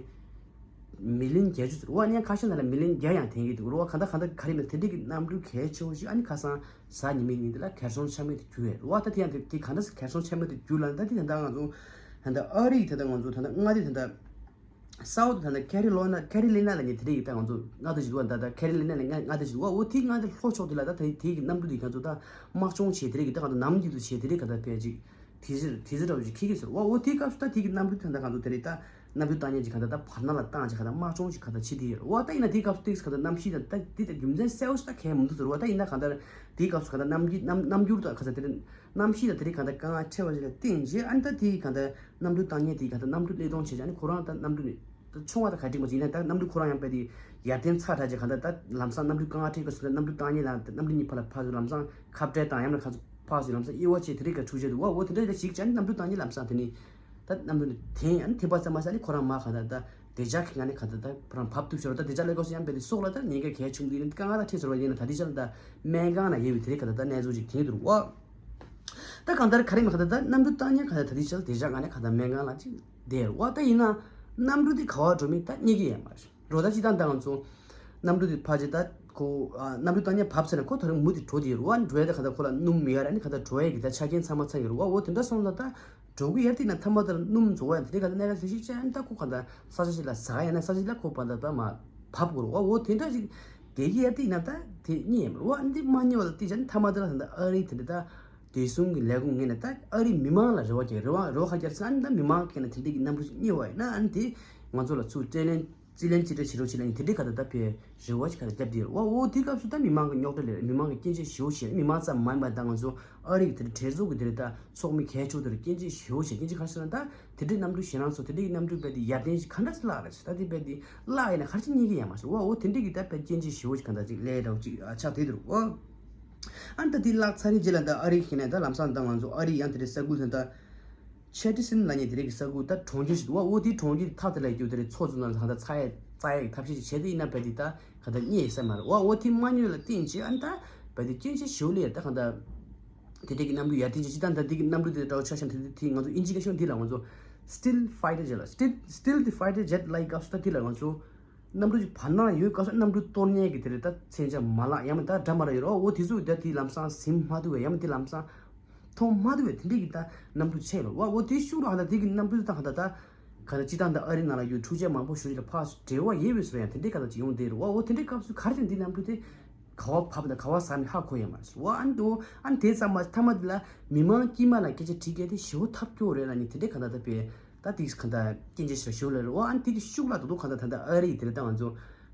མི་ལི་ཡོན་བརྒྱད་ཅུ་ཟེར། འོ་ཨ་ནི་ཁ་ཤས་ནང་ལ་མི་ལི་ཡོན་བརྒྱ་ཡང་ཐོན་གྱི་འདུག་འོ་གང་ལྟར་གང་ལྟར་ག་རེ་མིན་དེ་འདྲ་གི་གནམ་གྲུ་གལ་ཆེ་བོ་ཞིག་ཨ་ནི་ཁ་སང་གཟའ་ཉི་མའི་ཉིན་དེ་ལ་གར་སོང་ཆ་མེད་དུ་གྱུར་ཡོད། འོ་ད་དེ་ཡང་དེ་དེ་གང་འདྲ་སེ་གར་སོང་ཆ་མེད་དུ་གྱུར་ལབ་ན། ད་དེ་ད་ལྟ་ང་ཚོ་ད་ལྟ་ཨ་རི་ཡི་ད་ལྟ་ང་ཚོ་ད་ལྟ་མངའ་སྡེ་ད་ལྟ་སའུ་ཐི་ད་ལྟ་ཁེ་རི་ལོ་ན་ཁེ་རི་ལི་ན་ལབ་མཁན་དེ་འདྲ་གི་ད་ང་ཚོ་མངའ་སྡེ་ཞིག་འདུག་ད་ལྟ་ཁེ་རི་ལི་ན་ལབ་མཁན་མངའ་སྡེ་ཞིག་འདུག་འོ་དེའི་མངའ་སྡེ་ལྷོ་ཕྱོགས་དེ་ལ་ད་དེ་དེ་གི་གནམ་གྲུ་དེ་ང་ཚོ་ད་དམག་སྦྱོང་བྱས་དེ་འདྲ་གི་ད་གང་ལྟར་ནམ་རྒྱུན་དུ་བྱས་དེ་འདྲ་ག་ད་ཕལ་ཅིག་དེ་ཟེར་དེ་ཟེར་འདྲ་བོ་ཅིག་འཁྱེར་གྱི་ཟེར། འོ་འོ་དེའི་སྐབས་སུ་ད་དེ་གི་གནམ་གྲུ་ད་ད་གང་འདུག་དེ་རེད། ད་གནམ་གྲུ་བཏང་མཁན་ཅིག་ག་ད་ད་བར་སྣང་ལ་བཏང་ཅིག་ག་ད་དམག་སྦྱོང་ཅིག་ག་ད་བྱེད་དེ་ཡོད། འོ་ད་ཡིན་ན་དེའི་སྐབས་སུ་ཏིག་ག་ད་གནམ་གཤིས་ད་ད་དེ་ད་རྒྱུ་མཚན་གསལ་བོ་ཞིག་ད་གང་ཡང་མི་འདུག་ཟེར། འོ་ད་ཡིན་ན་གང་ལྟར་དེའི་སྐབས་སུ་ག་ད་གནམ་གྱི་གནམ་གནམ་འགྱུར་ད་ག་ད་དེ་རེད། གནམ་གཤིས་ད་དེ་རེད་གང་ལྟར་དཀའ་ངལ་འཕྲད་པ་ཞིག་ལ་བརྟེན་བྱས་ཨ་ནི་ད་དེ་ག་ད་གནམ་གྲུ་བཏང་མཁན་དེ་ག་ད་གནམ་གྲུ་སླེབས་གཏོང་བྱས་བྱས་ཨ་ནི་ཁོ་རང་ད་གནམ་གྲུ་ནས་ད་ཆུང་བ་ད་ག་འགྲིག་མ་ཅིག་ཡིན་ན་ད་གནམ་གྲུ་ཁོ་རང་ཡང་དཔེ་དེ་ཡར་ཐོན་ཚར་དྲགས་ཅིག་ག་ད་ད་ལམ་སང་གནམ་གྲུ་དཀའ་ངལ་འཕྲད་སྐབས་སུ་ད་གནམ་གྲུ་བཏང་མཁན་ལ་ད་གནམ་གྲུ་གཉིས་བར་ལ་ཕར་ཚུར་ལམ་སང་ཁ་བྲལ་དང་ཡང་ན་ཁ་ཚུར་ཕར་ཚུར་ལམ་སང་དབྱེ་བ་བྱས་དེ་རིགས་ཀ་འཁྲུག་བྱས་འདུག་བ། འོ་དེ་འདྲ་ཞིག་བྱས་ནས་གནམ་གྲུ་བཏང་ཉིན་ལམ་སང་དེ་ནི་ད་གནམ་གྲུ་ནི་དེ་ཡང་དེ་པ་ཙམ་མ་ཟད་ནི་ཁོ་རང་མ་ག་ད་ད་བདེ་འཇགས་ཀྱི་ངང་ནས་ག་ད་ད་ཁོ་རང་བབས་ཐུབ་ཤོར་ད་བདེ་འཇགས་ལས་ཀ་སུ་ཡང་དཔེ་དེ་སྲོག་ལ་ད་ཉེན་ཁ་གལ་ཆུང་དུ་ཡིན་ན་དཀའ་ངལ་ད་འཕྲད་ཟེར་བ་ཡིན་ན་ད་དེ་ཆ་ལ་ད་སྨན་ཁང་ན་ཡོད་པའི་དེ་རིགས་ག་ད་ད་གནས་ཚུལ་ཅིག་དེ་འདུག་བ། ད་གང་ལྟར་ག་རེ་མ་ག་ད་ད་གནམ་གྲུ་བཏང་ཉིན་ག་ད་ད་དེ་ཆ་ལ་བདེ་འཇགས་ངང་ནས་ག་ད་སྨན་ཁང་ལ་ཅིག་བསྡད་རུ་བ། ད་ཡིན་ན་གནམ་གྲུ་དེ་ག་བ་འགྲོ་མིན་ད་རྙེད་ཀྱི་ཡོད་མ་རེད། འགྲོ་ད་ཅི་ད་ད་ང་ཚོ་གནམ་གྲུ་དེ་ཕ་ཅེ་ད་ཁོ་ཨ་གནམ་གྲུ་བཏང་ཉིན་བབས་ཚར་ན་ཁོ་ད་རུང་མུ་མཐུད་འགྲོ་དེ་ཡོད་རུ་བ། འགྲོ་ཡ་ད་ག་ད་ཁོ་ལ་སྣུམ་མི་ཡོད་ར་ནི་ག་ད་འགྲོ་ཡ་གི་ད་ཆ་རྐྱེན་ཚང་མ་ཚང་ཡོད་རུ་བ། འོ་དེ་འདྲ་སོང་ད་ད་འགྲོ་གི་ཡ་དེ་ན་ཐ་མ་ད་ལ་སྣུམ་བཟོ་བ་ཡ་དེ་ག་ད་གནས་ཀ་ཞིག་ཅན་ད་ཁོ་ག་ད་ས་ཆ་ཞིག་ལ་ཟ་ག་ཡ་ན་ས་ཆ་ཞིག་ལ་ཁོ་བ་ད་ད་མ་བབས་དགོས་རུ་བ། འོ་དེ་འདྲ་ཞིག་དེ་གི་ཡ་དེ་ན་ད་དེ་རྙེད་ཡ་མ་རུ་བ། འདི་མ་རྙེད་བ་ལ་དེ་ཅན་ཐ་མ་ད་ལ་ད་ཨ་རི་དེ་འདྲ་ད། བདེ་སྲུང་གི་ལས་ཁུངས་ངོས་ནས་ད་ཨ་རིའི་མི་མང་ལ་རེ་བ་རྒྱག་རེ་བ་རེ་བ་ཁ་རྒྱག་ས་ཨ་ནི་ད་མི་མང་གི་ནས་དེ་འདྲ་གི་གནམ་གྲུ་ཞིག་རྙེད་པ་ཡིན་ན་ཨ་ནི་དེ་ ང་ཚོ་ལ་ཚུར་སྤྲད་ལེན་རྩིས་ལེན་རྩིས་སྤྲད་བྱེད་རོགས་བྱེད་ལ་ནི་དེ་འདྲའི་ཁ་ད་ད་ཕེ་རེ་བ་ཞིག་ཁ་ད་རྒྱབ་དེ་རེད་བ། འོ་དེ་སྐབས་སུ་ད་མི་མང་གི་རྙོག་དྲ་ལས་མི་མང་གི་སྐྱོན་བརྗོད་ཞེ་པོ་བྱེད། མི་མང་ཙམ་མ་ཡིན་པ་ད་ང་ཚོ་ཨ་རི་གི་དེ་འདྲ་གྲོས་ཚོགས་ཀྱི་དེ་འདྲ་ད་ཚོགས་མི་གལ་ཆེ་བོ་དེ་འདྲ་སྐྱོན་བརྗོད་ཞེ་པོ་བྱེད། སྐྱོན་བརྗོད་ག་རེ་ཟེར་ན་ད་དེ་འདྲའི་གནམ་གྲུ་ཞེ་རང་ཚོ་དེ་འདྲའི་གནམ་གྲུ་བས་དེ་ཡར་ལྡན་ཞིག་ག་འདྲ་སེ་བརླག་རེད་ཟེར། ད་དེ་བས་དེ་བརླག་ཡིན་ན་ག་རེ་བྱེད་ཉན་གི་ཡ་མ་ཟེར་བ། འོ་དེ་འདྲའི་གི་ད་བས་སྐྱོན་བརྗོད་ཞེ་པོ་ཞིག་ག་འདྲ་ཅིག་ལས་འདྲ་བོ་ཅིག་ཨ་ཆགས་བསྡད་འདུག་འོ། ཨ་ནི་ད་དེ་བརླག་ཚར་རེད་རྗེས་ལ་ད་ཨ་རི་ཡིན་ན་ད་ལམ་སང་ད་ང་ཚོ་ཨ་རི་ཡང་དེ་འདྲའི་ས་ཁུལ་དེ་ད། ཆེ་ཏི་སིན་ལབ་མཁན་དེ་རིགས་ཀྱི་ས་ཁུལ་ད་གྲོང་ཁྱེར་ཞིག་འདུག་བ། འོ་དེའི་གྲོང་ཁྱེར་ཐག་དེ་ལ་ཡོད་དེ་རིགས་ཚོ་ཚོ་ནང་ལ་གང་ལྟར་ཚ་ཡ་ཚ་ཡ་གི་ཐབས་ཤེས་ཅིག་བྱས་ཏེ་ཡིན་ན་བས་དེ་ད་གང་ལྟར་རྙེད་ས་མ་རེད་བ། འོ་དེ་མ་རྙེད་ལ་བརྟེན་བྱས་ཨ་ནི་ད་བས་དེ་སྐྱོན་བརྗོད་ཞེ་པོ་ལས་ད་གང་ལྟར་དེ་འདྲས་ཀྱི་གནམ་གྲུ་ཡར་ལྡན་ཅིག་ཅིག་ད་ད་དེ་གི་གནམ་གྲུ་དེ་འདྲ་བོ་ཆ་བཞག་ན་དེ་དེ་ང་ཚོ་ཨིན་ཇི་སྐད་ཤོད་དེ་ལ་ང་ཚོ་Stealth Fighter Jet ལ་Stealth Stealth Fighter Jet ལབ་ཡི་སྐབས་སུ་ད་དེ་ལ་ང་ཚོ། གནམ་གྲུ་ཅིག་བར་སྣང་ཡོད་སྐབས་སུ་གནམ་གྲུ་གཏོར་མཁན་གྱི་དེ་རེད་ད་མཚོན་ཆ་མ་ལག་ཡང་མིན་ད་འདྲ་མ་ར་ཡོད་རོ། འོ་དེ་ཚོ་ད་དེ་ལམ་སང་ཟིན་མ་ཐུབ་པའི་ཡང་མིན་དེ་ལམ་སང་མཐོང་མ་ཐུབ་པའི་དེ་འདྲས་ཀྱི་ད་གནམ་གྲུ་ཆེ་ལོ། འོ་འོ་དེ་ཤུགས་རོ་ཧ་ད་དེ་གི་གནམ་གྲུ་ད་གང་ད་ད་ག་ད་སྤྱི་བཏང་ད་ཨ་རི་ནང་ལ་ཡོད་འཕྲུལ་ཆས་མང་པོ་ཞིག་ལ་ཕར་འབྲེལ་བ་ཡོད་པའི་བཟོ་ཡང་དེ་འདྲས་ག་ད་ཅིག་ཡོང་བསྡད་རོ། འོ་འོ་དེ་འདྲས་སྐབས་སུ་ག་རེ་བྱས་ན་དེ་གནམ་གྲུ་དེ་ག་བ་བབས་ད་ག་བ་ཟ་ནས་ཧ་གོ་ཡ་མ་རེད། འོ་ཨ་ནི་འོ་ཨ་ནི་དེ་ཙམ་མ་མཐའ་མ་དེ་ལ་མི་མང་དཀྱུས་མ་ལ་སྐད་ཆ་དྲིས་མཁན་དེ་ཞེ་པོ་ཐབས་སྐྱོ་རེད་ལབ་ནི་དེ་འདྲས་ག་ད་ད་པའི། ད་དེ་གང་ལྟར་སྐྱོན་བརྗོད་ཞེ་པོ་ལས་རེད་བ། ཨ་ནི་དེ་གི་ཤུགས་ལ་ད་དུང་གང་ལྟར་ད་ལྟ་ཨ་རི་ཡི་དེ་རེད་ད་ང་ཚོ་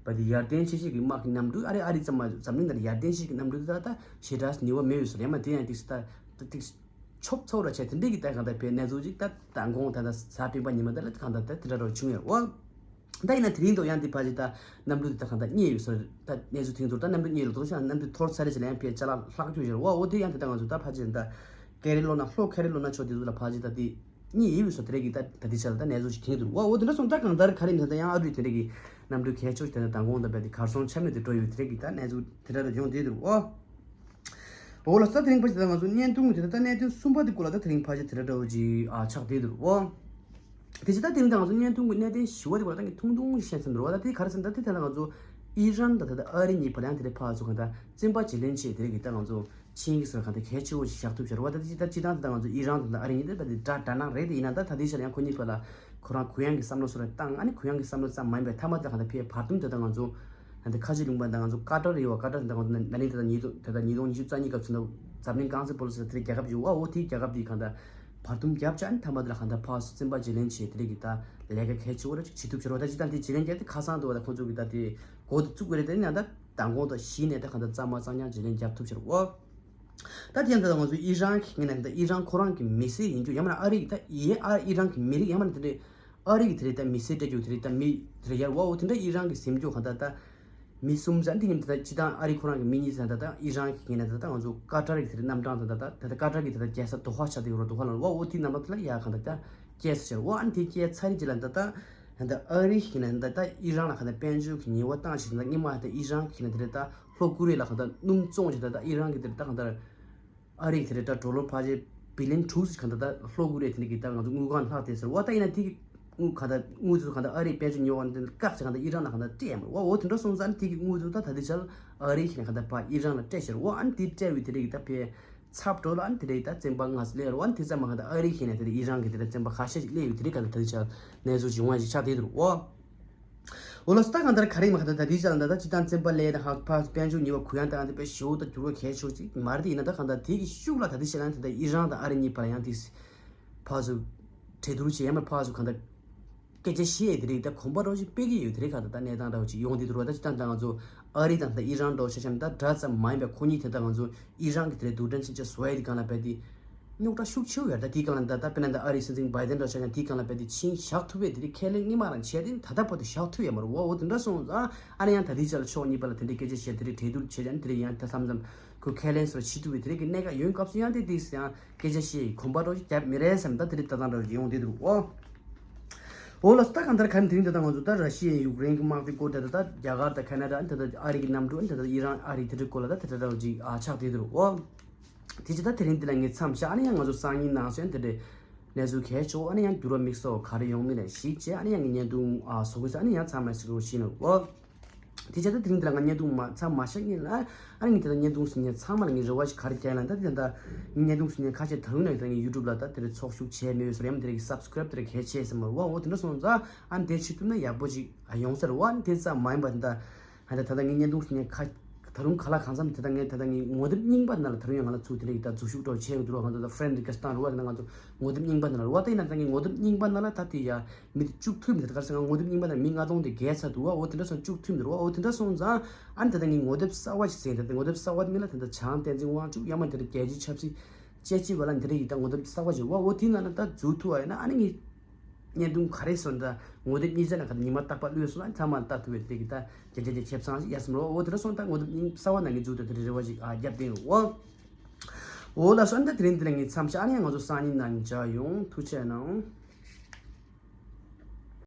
བ་དེ་ཡར་ལྡན་ཤེས་ཤེས་ཀྱི་དམག་གི་གནམ་གྲུ་ཨ་རི་ཨ་རི་ཙམ་མ་འཛམ་གླིང་ནང་ཡར་ལྡན་ཤེས་ཀྱི་གནམ་གྲུ་ད་ད་ཞེ་དྲག་ནུས་པ་མེད་ཡོད་ཟེར་ཡ་མ་དེ་ཡང་དེ་ད་ད་དེ་ཆོབ་ཚོགས་ར་བྱས་དེ་འདྲས་ཀྱི་ད་གང་ལྟར་བའི་གནས་ཚུལ་ཅིག་ད་མདང་དགོང་ད་ད་གཟའ་སྤེན་པ་ཉི་མ་ད་ལ་གང་ལྟར་ད་དེ་འདྲ་རོ་བྱུང་ཡོད་བ། ད་ཡིན་ན་དེ་རིང་ཐོག་ཡང་དེ་ཕ་ཅིག་ད་གནམ་གྲུ་དེ་ད་གང་ལྟར་རྙེད་ཡོད་ཟེར་ད་གནས་ཚུལ་ཐེངས་ཐོག་ད་གནམ་གྲུ་རྙེད་ལ་དོགས་ཤག་གནམ་གྲུ་འཐོར་ཚར་རེ་ཅིག་ལ་ཡང་བའི་ཅ་ལག་ལྷག་རྒྱུ་ཡོད་རེད་བ། འོ་དེ་ཡང་དེ་ད་ང་ཚོ་ད་ཕ་ཅིག་ད་ཀེ་རི་ལོ་ན་ལྷོ་ཀེ་རི་ལོ་ན་ཕྱོགས་དེ་ཚོ་ལ་ཕ་ཅིག་ད་དེ། གཉིས་ཡིན་པའི་སོ་དེ་རེད་ཀྱི་ད་ད་ལྟའི་ཆ་ལ་ད་གནས་ཚུལ་ཞིག་ཐོན་འདུག་བ། འོ་དེ་འདྲ་སོང་ད་གང་ལྟར་ག་རེ་མིན་ད་ད་ཡང་ཨ་རུའི་དེ་འདྲ་གི་གནམ་གྲུ་གལ་ཆེ་ཞིག་ད་ད་མདང་དགོང་ད་བས་དེ་གར་སོང་ཆ་མེད་དུ་འགྲོ་ཡོད་དེ་རེད་ཀྱི་ད་གནས་ཚུལ་དེ་འདྲ་ལ་ཡོང་བསྡད་འདུག་བ། འོ་ལ་ས་དེ་རིང་ཕ་ཅི་ད་ང་ཚོ་བརྙན་ཐུང་གི་དེ་ད་ད་གནད་དོན་གསུམ་པ་དེ་སྐོར་ལ་ད་དེ་རིང་ཕ་ཅི་དེ་འདྲ་འདྲ་བོ་ཅིག་ཨ་ཆགས་བསྡད་འདུག་བ། དེ་ཅི་ད་དེ་རིང་ད་ང་ཚོ་བརྙན་ཐུང་གི་གནད་དོན་བཞི་པ་དེ་སྐོར་ལ་ད་ངས་ཐུང་ཐུང་ཞིག་བཤད་ཚར་འདུག་བ། ད་དེ་ག་རེ་ཟེར་ན་ད་དེ་ད་ལྟ་ང་ཚོ་ཨི་རན་ད་ད་ད་ཨ་རི་གཉིས་བར་ཡང་དེ་འདྲ་ཕར་ཚུར་གང་ད་བཙན་པ་བརྗེ་ལེན་བྱས་དེ་རེད་ཀྱི་ད་ང་ཚོ། ཆིངས་ཡིག་སོགས་གང་ལྟར་གལ་ཆེ་བོ་ཞིག་བཞག་ཐུབ་ཤར་བ། ད་ཅི་ད་ཅི་ད་ད་ང་ཚོ་ཨི་རན་དང་ཨ་རི་གཉིས་ད་ད་དེ་དགྲ་དགྲ་ནག་རེད་དེ་ཡིན་ན་ད་ད་དེ་ཤར་ཡང་ཁོ་གཉིས་བར་ལ་ཁོ་རང་གུ་ཡངས་ཀྱི་བསམ་བློ་སོགས་རེ་བཏང་ཨ་ནི་གུ་ཡངས་ཀྱི་བསམ་བློ་ཙམ་མ་ཡིན་པའི་མཐའ་མ་ད་གང་ལྟར་ཕའི་བར་འདུམ་དེ་ད་ང་ཚོ་ད་ཁ་ཆེ་ལུང་པ་ད་ང་ཚོ་ཀ་ཏར་ཡོད་བ། ཀ་ཏར་ད་ང་ཚོ་ན་ནིང་ད་ད་ཉིས་སྟོང་ད་ད་ཉིས་སྟོང་ཉི་ཤུ་རྩ་གཉིས་སྐབས་སུ་ན་འཛམ་གླིང་རྐང་འཛིན་སྤོ་ལོ་ཟེར་དེ་རྒྱལ་ཁབ་ཡོད་བ། འོ་དེའི་རྒྱལ་ཁབ་དེ་གང་ལྟར་བར་འདུམ་རྒྱབ་ཅག་ཨ་ནི་མཐའ་མ་ད་གང་ལྟར་ཕར་ཚུར་བཙན་པ་བརྗེ་ལེན་བྱས་དེ་རེད་ཀྱི་ད་ལས་ཀ་གལ་ཆེ་བོ་རེ་ཅིག་བྱེད་ཐུབ་ཤར་བ། ད་ཅི་ད་དེ་བརྗེ་ལེན་རྒྱབ་དེ་ཁ་སང་དུ་བ་ད་ཁོང་ཚོ་གི་ད་དེ་གོ་དུ་བཙུགས་པ་རེད་དེ་ཡིན་ན་ད། མདང་དགོང་དང་གཞི་ནས་ད་གང་ལྟར་གཙང་མ་གཙང་རྐྱང་བརྗེ་ལེན་རྒྱབ་ཐུབ་ཤར་བ། ད་དེ་ཡང་ད་ང་ཚོ་ཨི་རན་གྱི་ངོས་ནས་ད་ཨི་རན་ཁོ་རང་གི་མི་སེར་ཡིན་རྒྱུ་ཡང་མིན་ན་ཨ་རི་གི་ད་ཡེ་ཨ་ཨི་རན་གྱི་མི་རིགས་ཡང་མིན་ན་དེ་འདྲའི་ཨ་རི་གི་དེ་རེད་ད་མི་སེར་སྤྲད་རྒྱུ་དེ་རེད་ད་མི་དེ་རེད་ཡར་བ། འོ་དེ་འདྲ་ཨི་རན་གྱི་ཟིན་རྒྱུ་གང་ལྟར་ད་མི་གསུམ་ཙམ་དེ་ཉིན་དེ་ད་སྤྱི་བཏང་ཨ་རི་ཁོ་རང་གི་མི་གཉིས་ཙམ་ད་ད་ཨི་རན་གྱི་ངོས་ནས་ད་ད་ང་ཚོ་ཀ་ཏར་གི་དེ་རེད་རྣམ་གྲངས་ད་ད་ད་ད་ཀ་ཏར་གི་དེ་ད་རྒྱལ་ས་དོ་ཧ་ཆགས་དེ་ཡོད་རོ། དོ་ཧ་ལ་བ། འོ་དེ་རྣམ་གྲངས་དེ་ལ་ཡར་གང་ལྟར་ད་སྐྱེལ་ས་ཤར་བ། ཨ་ནི་དེ་སྐྱེལ་ཚར་རེད་ཅི་ལ་ད་ད། ད་ལྟ་ཨ་རི་ཡིན་ན་ད་ལྟ་ཨི་རན་ལ་ག་ད་དཔལ་འབྱོར་གྱི་ཉེས་པ་བཏང་ཞིག་ད་སྔོན་མ་ད་ཨི་རན་གྱི་ན་དེ་རེད་ད་ལྷོ་ཀོ་རི་ཡ་ལ་ག་ད་སྣུམ་བཙོང་ཞིག་ད་ལྟ་ཨི་རན་གྱི་དེ་རེད་ད་ག་ད་ཨ་རི་དེ་རེད་ད་ཌོ་ལར་ཕལ་ཆེར་བི་ལིན་དྲུག་ཞིག་ག་ད་ད་ལྷོ་ཀོ་རི་ཡ་དེ་འདྲ་གི་ད་ང་ཚོ་དངུལ་ཁང་ལྷག་དེ་ཟེར་བ། ད་ཡིན་ན་དེ་གི་དངུལ་ག་ད་དངུལ་དེ་ཚོ་ག་ད་ཨ་རི་དཔལ་འབྱོར་ཉོ་བ་འདི་བཀག་ཅིག་ག་ད་ཨི་རན་ལ་ག་ད་སྤྲད་ཡ་མ་རེད་བ། འོ་དེ་འདྲ་སོང་ཙང་དེ་གི་དངུལ་དེ་ཚོ་ད་ད་དེ་ཆར་ཨ་རི་ཡིན་ན་ག་ད་ཕ་ཨི་རན་ལ་སྤྲད་ཤར་བ། ཨ་ནི་དེ་སྤྲད་བའི་དེ་འདྲ་གི་ད་ཕལ། ཚབ་འགྲོ་ལ་ཨ་ནི་དེ་འདྲའི་ད་བཙན་པ་ང་ཚོ་སླེབས་རོ། ཨ་ནི་དེ་ཙམ་མ་གང་ད་ཨ་རི་ཡིན་ན་དེ་འདྲ་ཨི་རན་གྱི་དེ་འདྲ་བཙན་པ་ཁ་ཤས་ཤིག་སླེབས་ཡོད། དེ་འདྲའི་ག་ད་ད་ཆ་གནས་ཚུལ་བྱུང་བ་ཞིག་ཆགས་བསྡད་འདུག་འོ། འོ་ལ་སུ་ད་གང་ལྟར་ག་རེ་མ་གང་ད་ད་དེའི་ཆ་ལ་ད་ད་ཅི་ད་བཙན་པ་སླེབས་ད་ཧ་ཕ་དཔལ་འབྱོར་ཉེས་པ་གུ་ཡངས་ད་ཨ་འདི་དཔེ་ཞེ་པོ་ད་འགྱུར་བ་གལ་ཆེ་ཅིག་མ་རེད། དེ་ཡིན་ན་ད་གང་ད་དེ་གི་ཤུགས་ལ་ད་དེ་ཆ་ལ་ད་ད་ཨི་རན་ད་ཨ་རི་གཉིས་བར་ཡང་དེ་ཕ་ཚོ་གྲོས་བསྡུར་བྱེད་ཡ་མ་ཕ་ཚོ་གང་ད། སྐད་ཆ་བཤད་དེ་རིགས་ད་གོམ་པ་འདྲ་བོ་ཞིག་སྤེལ་གྱི་ཡོད། དེ་རིགས་ཁ་ད་ད་གནས་སྟངས་འདྲ་བོ་ཞིག་ཡོང་དེ་འདུག་ར། ད་ཅི་ད་ད་ང་ཚོ་ཨ་རི་དང་ད་ཨི་རན་འདྲ་བོ་ཆ་བཞག་ན་ད་དགྲ་ཙམ་མ་ཡིན་པའི་ཁོ་གཉིས་དེ་ད་ང་ཚོ་ཨི་རན་གྱི་དེ་རིགས་རྡུལ་ཕྲན་མཚོན་ཆ་བཟོ་ཡ་དེ་སྒང་ལ་བས་དེ་རྙོག་དྲ་ཤུགས་ཆེ་བོ་ཡོད། ད་དེའི་སྒང་ལ་ད་ད་དཔེར་ན་ད་ཨ་རིའི་སྲིད་འཛིན་བྷའི་ཌེན་འདྲ་བོ་ཆ་བཞག་ན་དེའི་སྒང་ལ་བས་དེ་ཆིངས་བཞག་ཐུབ་པའི་དེ་རིགས་ཁས་ལེན་སྔོན་མ་རང་བྱས་ཏེ་ད་ལྟ་བར་དུ་བཞག་ཐུབ་ཡ་མ་རེད་བ། འོ་དེ་འདྲ་སོང་ཙང་ཨ་ནི་ཡང་ད་དེའི་ཆ་ལ་ཕྱོགས་གཉིས་བར་ལ་དེ་འདྲའི་སྐད་ཆ་བཤད་དེ་རིགས་གྲོས་བསྡུར་བྱས་ཀྱང་དེ་རིགས་ཡང་ད་མཚམས་མཚམས་ཁོ་ཁས་ལེན་སོགས་བྱེད་ཐུབ་པའི་དེ་རིགས་ཀྱི་གནད་འགག་ཡོད་སྐབས་སུ་ཡང་དེ་དེ་ཡང་། སྐད་ཆ་བཤད་ཡི་གོམ་པ་འདྲ་བོ་ཞིག་བརྒྱབ་མི་རེད་བསམ། ད་དེ་རིགས་ལྟ་སྟངས་འདྲ་བོ་ཞིག་ཡོང་བསྡད་འདུག་ཨོ། འོ་ལགས་སོ། ད་གང་ལྟར་ག་ནི་དེ་རིང་ད་ལྟ་ང་ཚོ་ད་ར་ཤི་ཡ་ཡུཀ་རེན་གྱི་དམག་དེ་སྐོར་དེ་ད་ལྟ་རྒྱ་གར་དང་ཁ་ན་ཌ་ད་ལྟ་ཨ་རི་གི་གནམ་གྲུ་ད་ལྟ་ཨི་རན་ཨ་རི་དེ་འདྲའི་སྐོར་ལ་ད་དེ་འདྲ་འདྲ་བོ་ཞིག་ཨ་ཆགས་བསྡད་འདུག་ཨོ། དེ་ཅི་ད་དེ་རིང་འདི་ལ་ངས་མཚམས་བཞག་ཨ་ནི་ཡང་ང་ཚོ་སང་ཉིན་ནང་སོན་དེ་འདྲའི་གནས་ཚུལ་གལ་ཆེ་བོ་ཨ་ནི་ཡང་འགྱུར་བ་དམིགས་བསལ་ག་རེ་ཡོང་མིན་ལ་གཞིགས་བྱས་ཨ་ནི་ཡང་ངས་བརྙན་ཐུང་ཨ་བཟོ་གི་ས་ཨ་ནི་ཡང་ཚང་མ་ཞིག་རོ་ཤི་ནོ་ཨོ། དེ་བྱས་ད་དེ་རིང་འདི་ལ་ང་བརྙན་ཐུང་མ་ཚང་མ་བཤད་ངེས་ལ། ཨ་ནི་ངས་དེ་ལ་བརྙན་ཐུང་གཟིགས་མཁན་ཚང་མ་ལ་ངས་རེ་བ་ཞིག་ག་རེ་བསྐྱལ་ལ་ད་དེ་ད་ངས་བརྙན་ཐུང་གཟིགས་མཁན་ཁ་ཤས་ད་རུང་ན་ད་ངས་ཡུ་ཊུབ་ལ་ད་དེ་རེ་ཚོགས་ཞུགས་བྱས་མེད་པའི་སོ་ཡང་དེ་རེ་གི་སབ་སི་ཀ་རེབ་དེ་རེ་གལ་ཆེ་ཟེར་མ་རེད་བ། འོ་དེ་འདྲ་སོང་ཙང་ཨ་ནི་དེ་བྱེད་ཐུབ་ན་ཡག་པོ་ཞིག་ཨ་ཡོང་ས་རེད་བ། ཨ་ནི་དེ་ཙམ་མ་ཡིན་པ་ད་ད་ད་ངས་བརྙན་ཐུང་གཟིགས་མཁན་ཁ་ ད་རུང་ག་ལ་གང་འཚམ་དེ་ད་ངས་ད་ད་ངས་ངོ་དེབ་རྙིང་པ་ནང་ལ་ད་རུང་ཡང་ང་ལ་ཚུར་དེ་འདྲ་ཡི་ད་འཛུལ་ཞུགས་འགྲོ་བྱས་ཡོད་འདུག་རོགས། ང་ཚོ་ད་friend request་བཏང་རུ་བ་དེ་ན་ང་ཚོ་ངོ་དེབ་རྙིང་པ་ནང་ལ་རུ་བ་དེ་ཡིན་ན་ད་ངས་ངོ་དེབ་རྙིང་པ་ནང་ལ་ད་དེ་ཡ་མི་དེ་བཅུག་ཐུབ་མི་དེ་ག་རེ་ཟེར་ང་ངོ་དེབ་རྙིང་པ་ནང་མི་ལྔ་སྟོང་དེ་བརྒལ་ཚར་འདུག་བ། འོ་དེ་འདྲ་སོང་བཅུག་ཐུབ་མི་རུ་བ། འོ་དེ་འདྲ་སོང་ཙང་ཨ་ནི་ད་ད་ངས་ངོ་དེབ་གསར་བ་ཞིག་ཟེར་ད་ངོ་དེབ་གསར་བ་དེ་མིན་ལ་ད་ད་བྱང་བསྟན་འཛིན་དབང་ཕྱུག་ཡ་མ་དེ་རུ་རྒྱལ་སྤྱིའི་ཆབ་སྲིད་དཔྱད་ཞིབ་པ་ལ་འདི་རེ་ཡི་ད་ངོ་དེབ་གསར་བ་ཞིག་བ། འོ་དེའི་ནང་ན་ད་འཛུལ་ཐུབ་བ་ཡིན་ན་ཨ་ནི་ངས་བརྙན་ཐུང་ག་རེ་སོང་ད་ངོ་དེབ་གཉིས་ཆ་ན་ག་ད་ཉི་མ་རྟག་པར་བླུས་སོང་ན་ཚང་མ་ལྟ་ཐུབ་པའི་དེ་གི་ད་རྒྱ་རྒྱ་རྒྱ་ཁྱབ་ཚང་ཞིག་ཡ་སམ་རོ། འོ་དེ་འདྲ་སོང་ད་ངོ་དེབ་གཉིས་གསར་བ་ནང་གི་འཛུལ་ཐུབ་དེ་རེ་རེ་བ་ཞིག་ཨ་རྒྱབ་སྟེང་རུ་བ། འོ་ལགས་སོ། ཨ་ནི་ད་དེ་རིང་འདི་ལ་ངས་མཚམས་བཞག་ཨ་ནི་ཡང་ང་ཚོ་སང་ཉིན་ནང་མཇལ་ཡོང་། ཐུགས་རྗེ་གནང་།